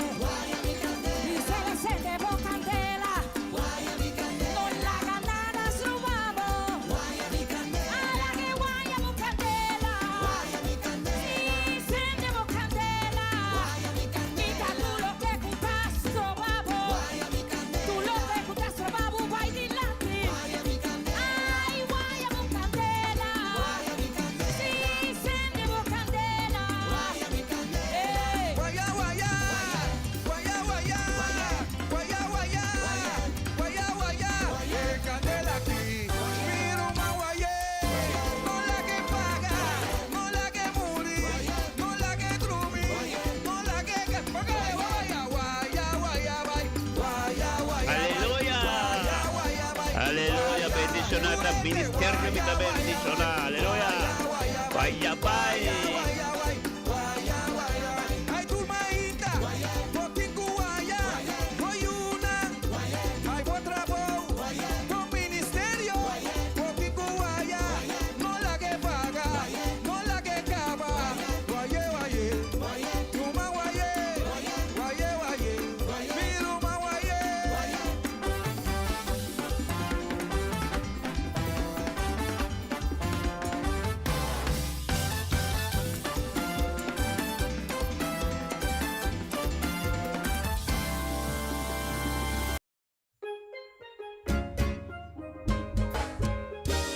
Mi sele sende bo candela. No laga nada strobabo. Ala ke waya bo candela. Si sende bo candela. Mi ta tur loke ku ta strobabo. Tur loke ku ta strobabo bai dilanti. Ay, waya bo candela. Si sende bo candela. Ey. Waya, waya, waya, waya, waya, waya, waya, waya. E candela aki, mi ruman waya. No lag'e paga, no lag'e muri, no lag'e drumi, no lag'e paga. Waya, waya, waya, waya, waya, waya. Aleluya. Waya, waya, Aleluya. Bendiciona ministerio mi ta bendiciona. Aleluya. Vaya, bye. Waya, waya, waya, waya. Ay, tur mainta, bo tin ku waya, bo yunan, ay, bo trabou, bo ministerio, bo tin ku waya, no lag'e paga, no lag'e caba, waya, waya, ruman waya, waya, waya, mi ruman waya.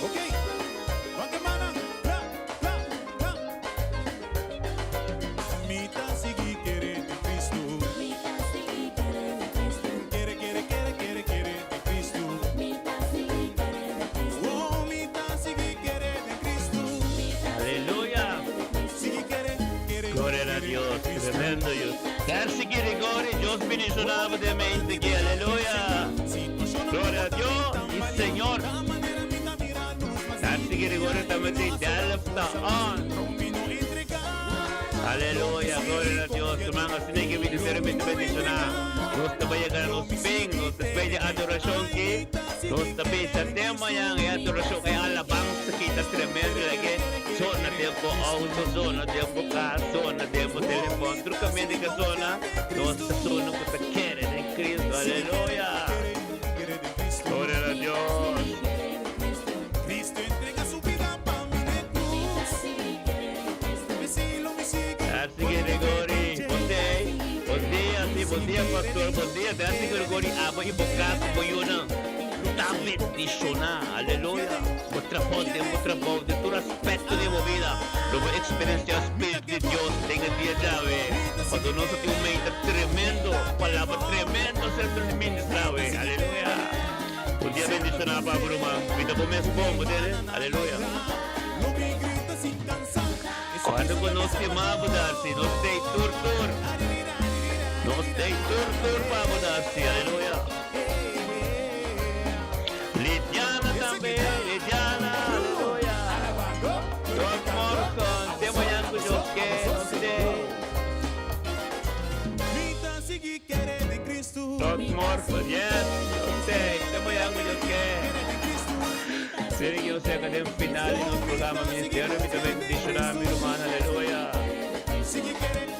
Ok, Guatemala, ra, ra, ra. Mi ta sigui kere den Cristo. Kere, kere, kere, kere, kere den Cristo. Oh, mi ta sigui kere den Cristo. Aleluya. Sigui kere, kere, Gloria a kere Dios. den Cristo. Tremendo Dios. Darcy Gregorio, Dios bendicionado de mente que aleluya. Gloria a Dios y Señor. Darcy Gregorio también te Delft on. Aleluya, gloria a Dios. Hermano, asina ku ministerio mi ta bendishoná. Nos ta bai yega na fin, nos ta pidi adorashon ku nos ta bisa tema yan e adorashon e alabansa ku ta tremendo ku zona den bo auto, zona den bo kas, zona den bo telefòn, tur kaminda ku zona, nos ta zona ku ta kere den Cristo. Aleluya. Gloria a Dios. Cristo entrega su bida pa mi den cruz. Mi silo, mi sigui. Darcy Gregory. Bon day. Bon dia, si, bon dia, pastor. Bon dia, Darcy Gregory. Abo i bo kas, bo yunan. Ta bendishoná. Aleluya. Bo trabou den bo trabou, den tur aspekto di bo bida, lo bo eksperensiá Spiritu di Dios den e dia djawe. Pasobra nos a tin un meta tremendo, palabra tremendo ser ministrá awe. Aleluya. Un dia bendishoná pa bo ruman. Mi ta bo mes bon, bo tende? Aleluya. Cuando cu nos stima bo Darcy, nos tei tur tur. Nos tei tur tur pa bo Darcy, aleluya. Lidiana tambe, Lidiana, aleluya. Tot morgen, te mañan cu Dios ke, nos tei. Tot morgen, yes, nos tei, te mañan cu Dios ke. Seri que nos yega den final di nos programa Ministerio mi ta bendiciona mi ruman aleluya.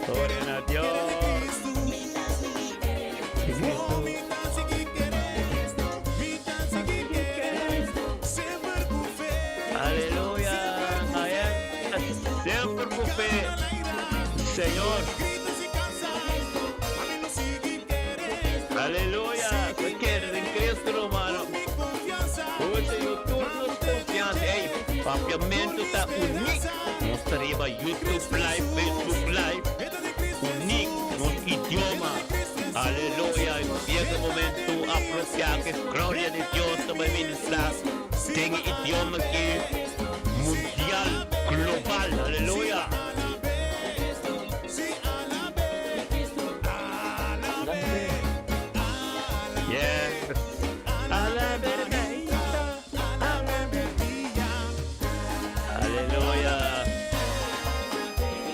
Gloria na Dios. Aleluya. Semper cu fe. Señor. Aleluya. Se kere den Cristo rumano. Oye, yo tur nos confianza. Ey, papiamento ta uniek. Nos ta riba YouTube Live, Facebook Live. Uniek, nos idioma. Aleluya. Llega e momento apropiado que gloria di Dios ta bai ministra den e idioma ki mundial, global. Aleluya. Yes. Aleluya.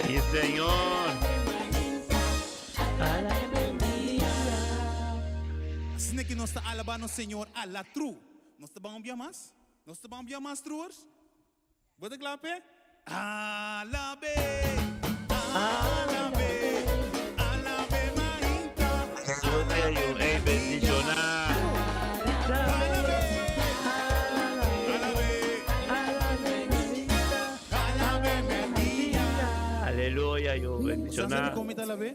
Sí, Señor. Asina ki nos ta alabá nos Señor a la tru. Nos ta ban un bia mas? Nos ta ban un bia mas, truers? Bo ta kla p'e? Alab'é, alab'é, alab'é mainta, Aleluya, alab'é ey, bendishoná. Alab'é, alab'é, alab'é merdia. Aleluya, yo Bo sa bendishoná. dikon mi ta alab'é?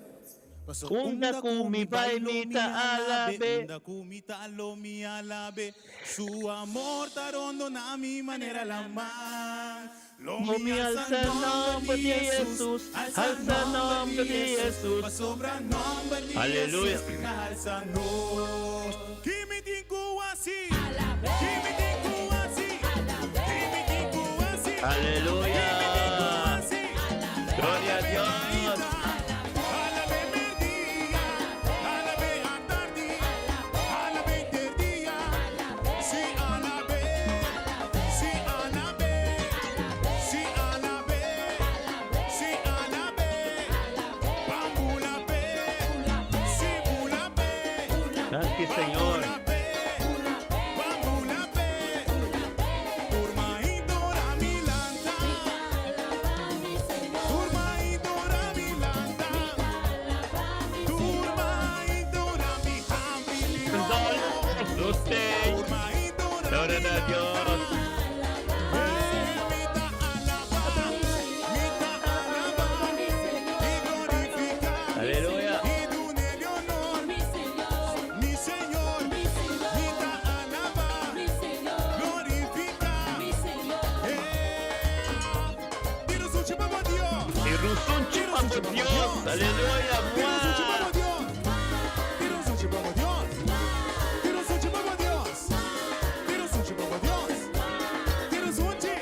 Paso Unda unda ku ku mi mi bai bai lo mi mi ta alab'é, alab'é. unda ku mi ta lo mi alab'é. Su amor ta rondona mi manera laman. Lo Lo mi mi alsa alsa nomber nomber di di Hesus, Hesus, alsa alsa nomber nomber di di Hesus, Hesus. pasobra nomber di Aleluya. Hesus ta alsa nos. Ki mi tin ku hasi? Ki mi tin ku hasi? Ki mi tin ku hasi? Ki Aleluya. mi tin ku hasi? Gloria a Alab'é Dios. mainta, alab'é merdia, alab'é atardi, alab'é interdia. Si alab'é, si alab'é, si alab'é, si alab'é. Ban bula p'e, si bula p'e, Danki, Señor. bula p'e, ban bula p'e. Tur mainta ora mi lanta, tur mainta ora mi lanta, tur mainta ora mi habri mi wowo. Usted. Tur mainta ora Gloria mi a lanta. Dios. Mi ta alabá, mi ta alabá, i glorifiká, Aleluya. i dun'é honor, mi Señor, mi ta alabá, glorifiká. Tira un sunchi pa Dios. Tira un sunchi pa Dios. Aleluya. Tira un sunchi pa Mua. Dios. Tira un sunchi pa Dios. Tira un sunchi pa Dios. Tira un sunchi pa Dios. Tira un sunchi.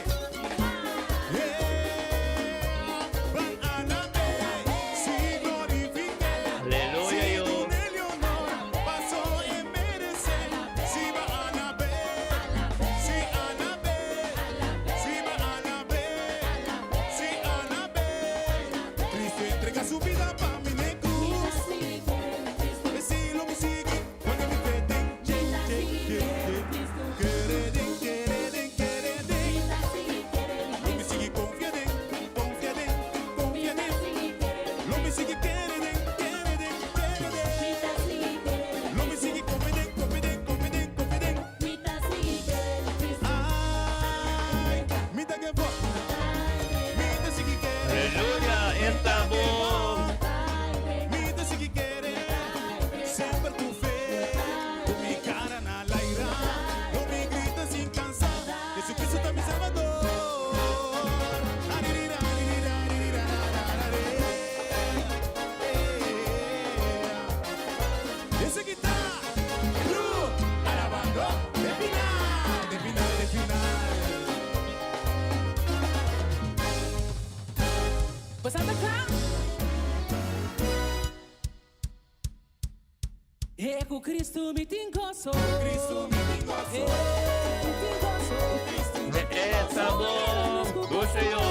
Yeah. Ban alab'é, si glorifik'é. Aleluya, Si yo. dun'é honor, paso e meresé. Si bo alab'é, si alab'é, si bo alab'é, si alab'é. Cristo a entregá su bida pa mi na cruz. Bosnan ta kla? E ku Kristu mi tin goso. E mi tin goso. Esta bon, goso yo.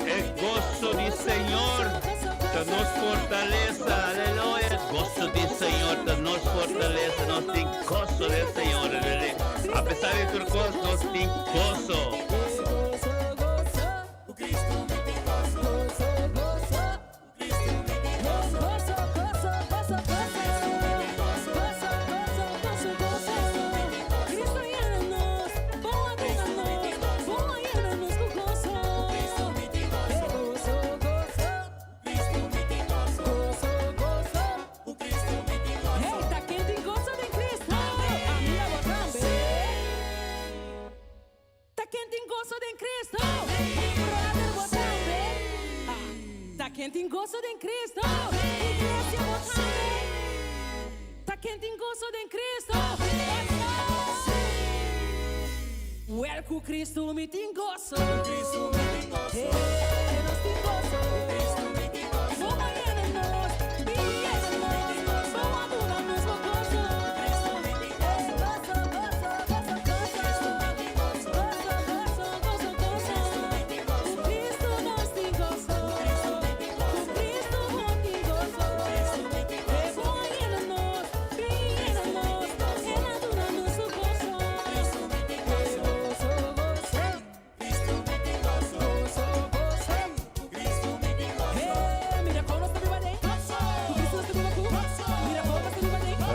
E goso di Señor ta nos fortalesa. Aleluya. Goso di Señor ta nos fortalesa. Nos tin goso den Señor. Aleluya. A pesar di tur cos, nos tin goso. Ta ken tin goso den Cristo? Brother bo tambe? Ta ken tin goso den Cristo? Iglesia bo tambe? Ta ken tin goso den Cristo? Wel cu Cristo mi tin goso. Hey, nos tin goso. Bo a yena nos, bin yena nos, bo a duna nos bo goso.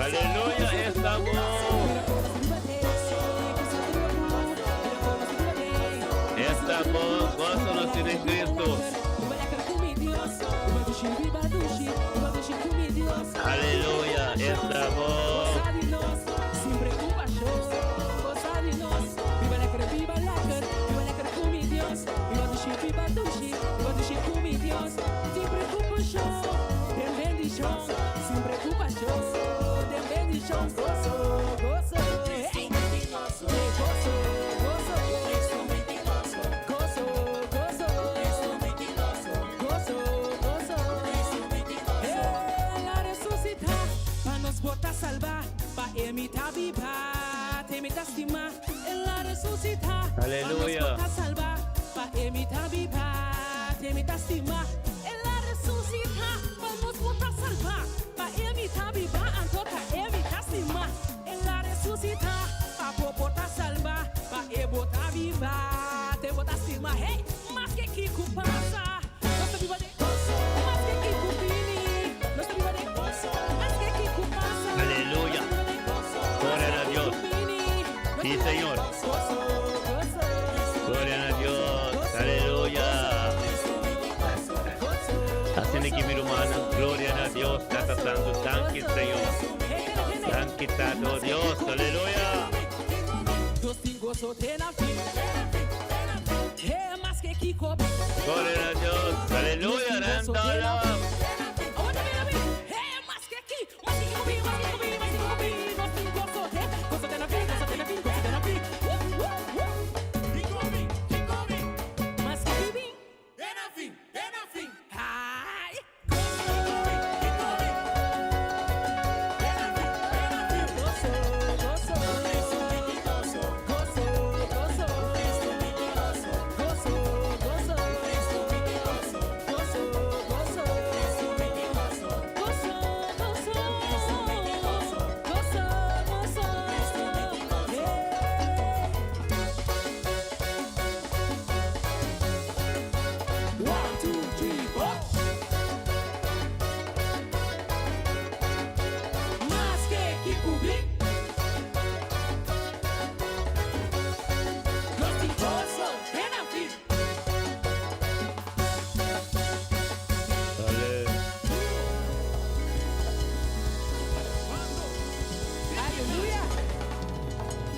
Aleluya, esta bon. Esta bon, goso nos tin den Cristo. Aleluya, esta bon. Aleluya. Aleluya. Gloria a Dios. Sí, Señor. Gloria a Dios. Aleluya. Asina aki mi rumannan. Gloria na Dios. Tata Santu. Danki, Señor. Danki, Tata Dios. Aleluya. Nos tin goso te na fin. Gloria a Dios. Aleluya. Randala.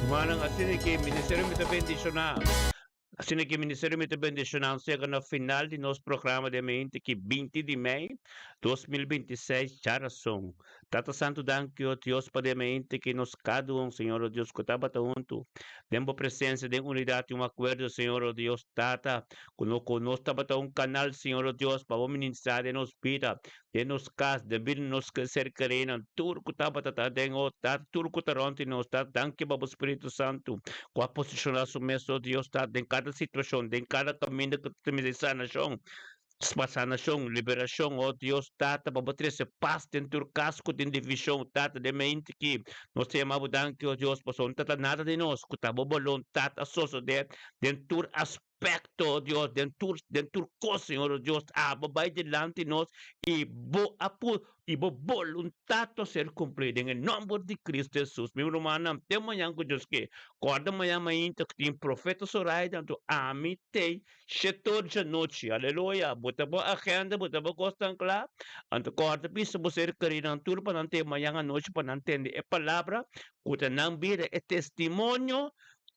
Rumannan, asina ku ministerio mi ta bendishoná. Asina ki Ministerio mi ta bendiciona nos yega na final di nos programa di mente ki 20 di mei 2026 djarason. Tata Santu danki o Dios pa di mente ki nos kada un Señor o Dios ku tabata huntu den bo presencia den unidad y un acuerdo Señor o Dios Tata ku no ku nos tabata un canal Señor o Dios pa bo ministra den nos bida den nos kas den bida di nos ser kerenan tur ku tabata ta den o Tata tur ku ta rònt di nos Tata danki pa bo Spiritu Santu ku a posishoná su mes o Dios Tata den kada situashon den kada kaminda ku ta mester sanashon pa sanashon liberashon o Dios Tata pa bo trese pas den tur kas ku tin divishon Tata den mente ki nos ta yama bo danki o Dios pasobra no ta ta nada di nos ku ta bo boluntat a sosodé den tur aspekto, oh Dios, den tur, den tur kos, Señor, oh Dios, abo bai dilanti nos i bo a pu, i bo boluntat ta ser kumplí den e nòmber di Kristu Hesus. Mi rumannan, te mañan ku Dios ke. Kòrda mañan mainta ku tin Profeta Soraida, anto ami t'ei shetor djanochi. Aleluya! Bo ta bo agenda, bo ta bo kosnan kla. Anto kòrda bisa bo ser kerinan tur pa nan te mañan anochi pa nan tende e palabra ku ta nan bida, e testimonio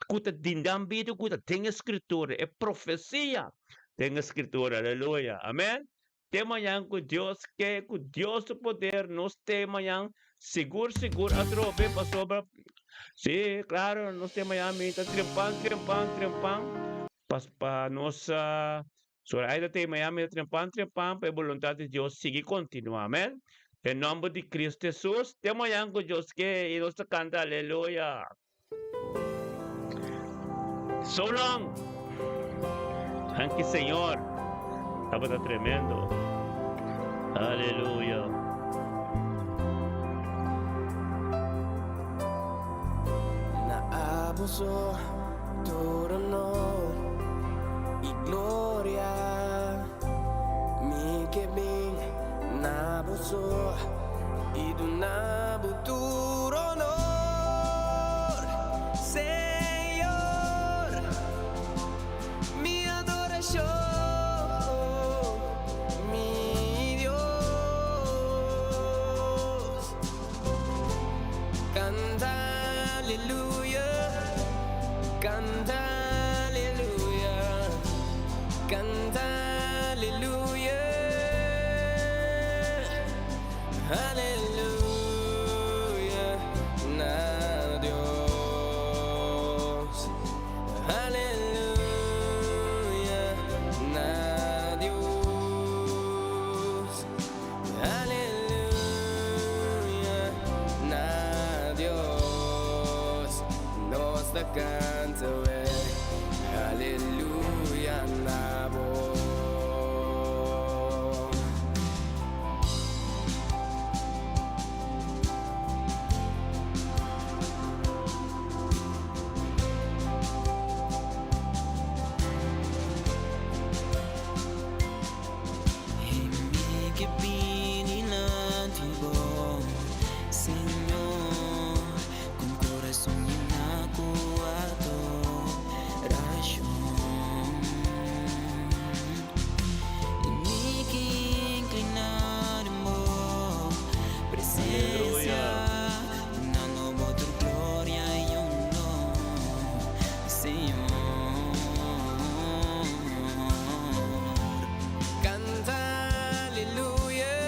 ku ta dindan bida ku ta den e Skritura, e profesia den e Skritura. Aleluya! Amen! Te mañan ku Dios ke, ku Dios su poder nos te mañan sigur sigur atrobe pasobra si klaro nos te mañan mi ta trempan trempan trempan pas pa nos Zoraida te mañan mi ta trempan trempan pa e boluntat di Dios sigui kontinua. Amen! Den nòmber di Kristu Hesus te mañan ku Dios ke i nos ta kanta aleluya. So long! Danki Señor. Tabata tremendo. Aleluya. Na abo so tur honor y gloria. Mi ke bin na bo so y duna bo tur honor, Señor. Mi adoracion, mi Dios. Canta aleluya, canta aleluya, canta aleluya, aleluya na Dios, aleluya na Dios. Aleluya na Dios nos ta canta we Aleluya na bo. Canta aleluya.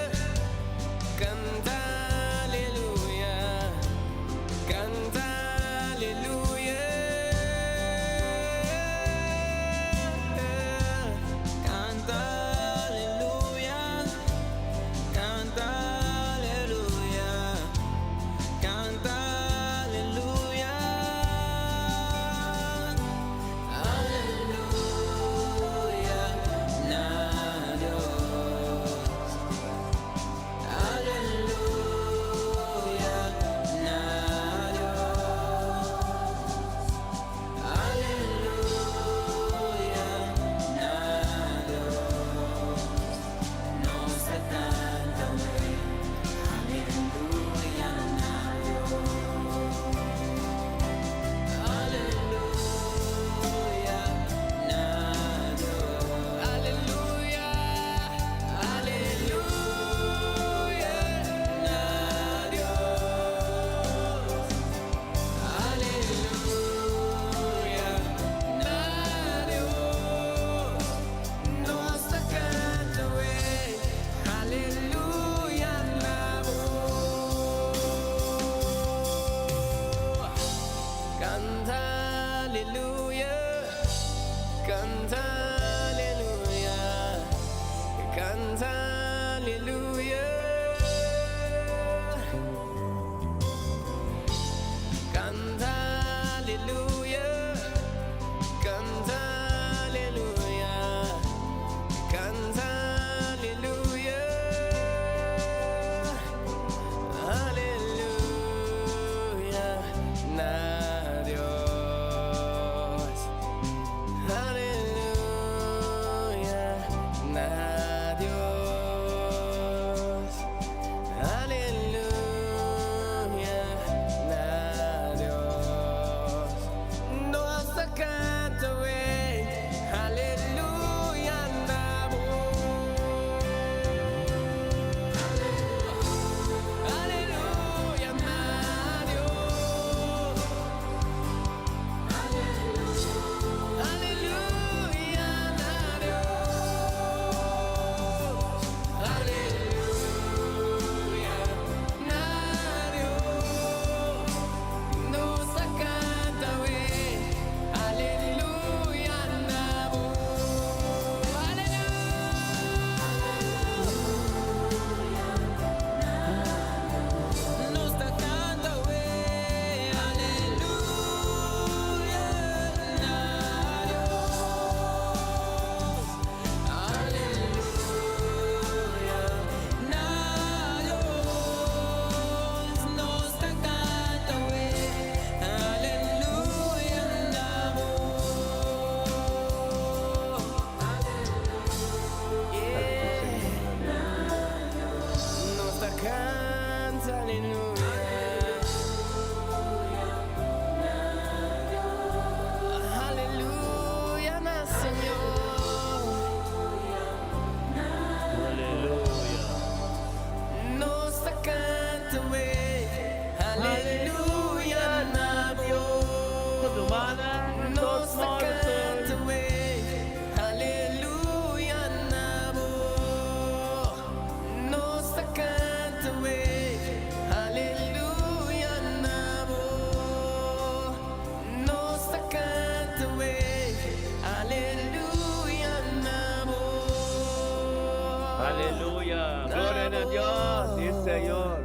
Aleluya. Gloria na Dios. Si, Señor.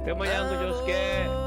Te mañan ku Dios ke.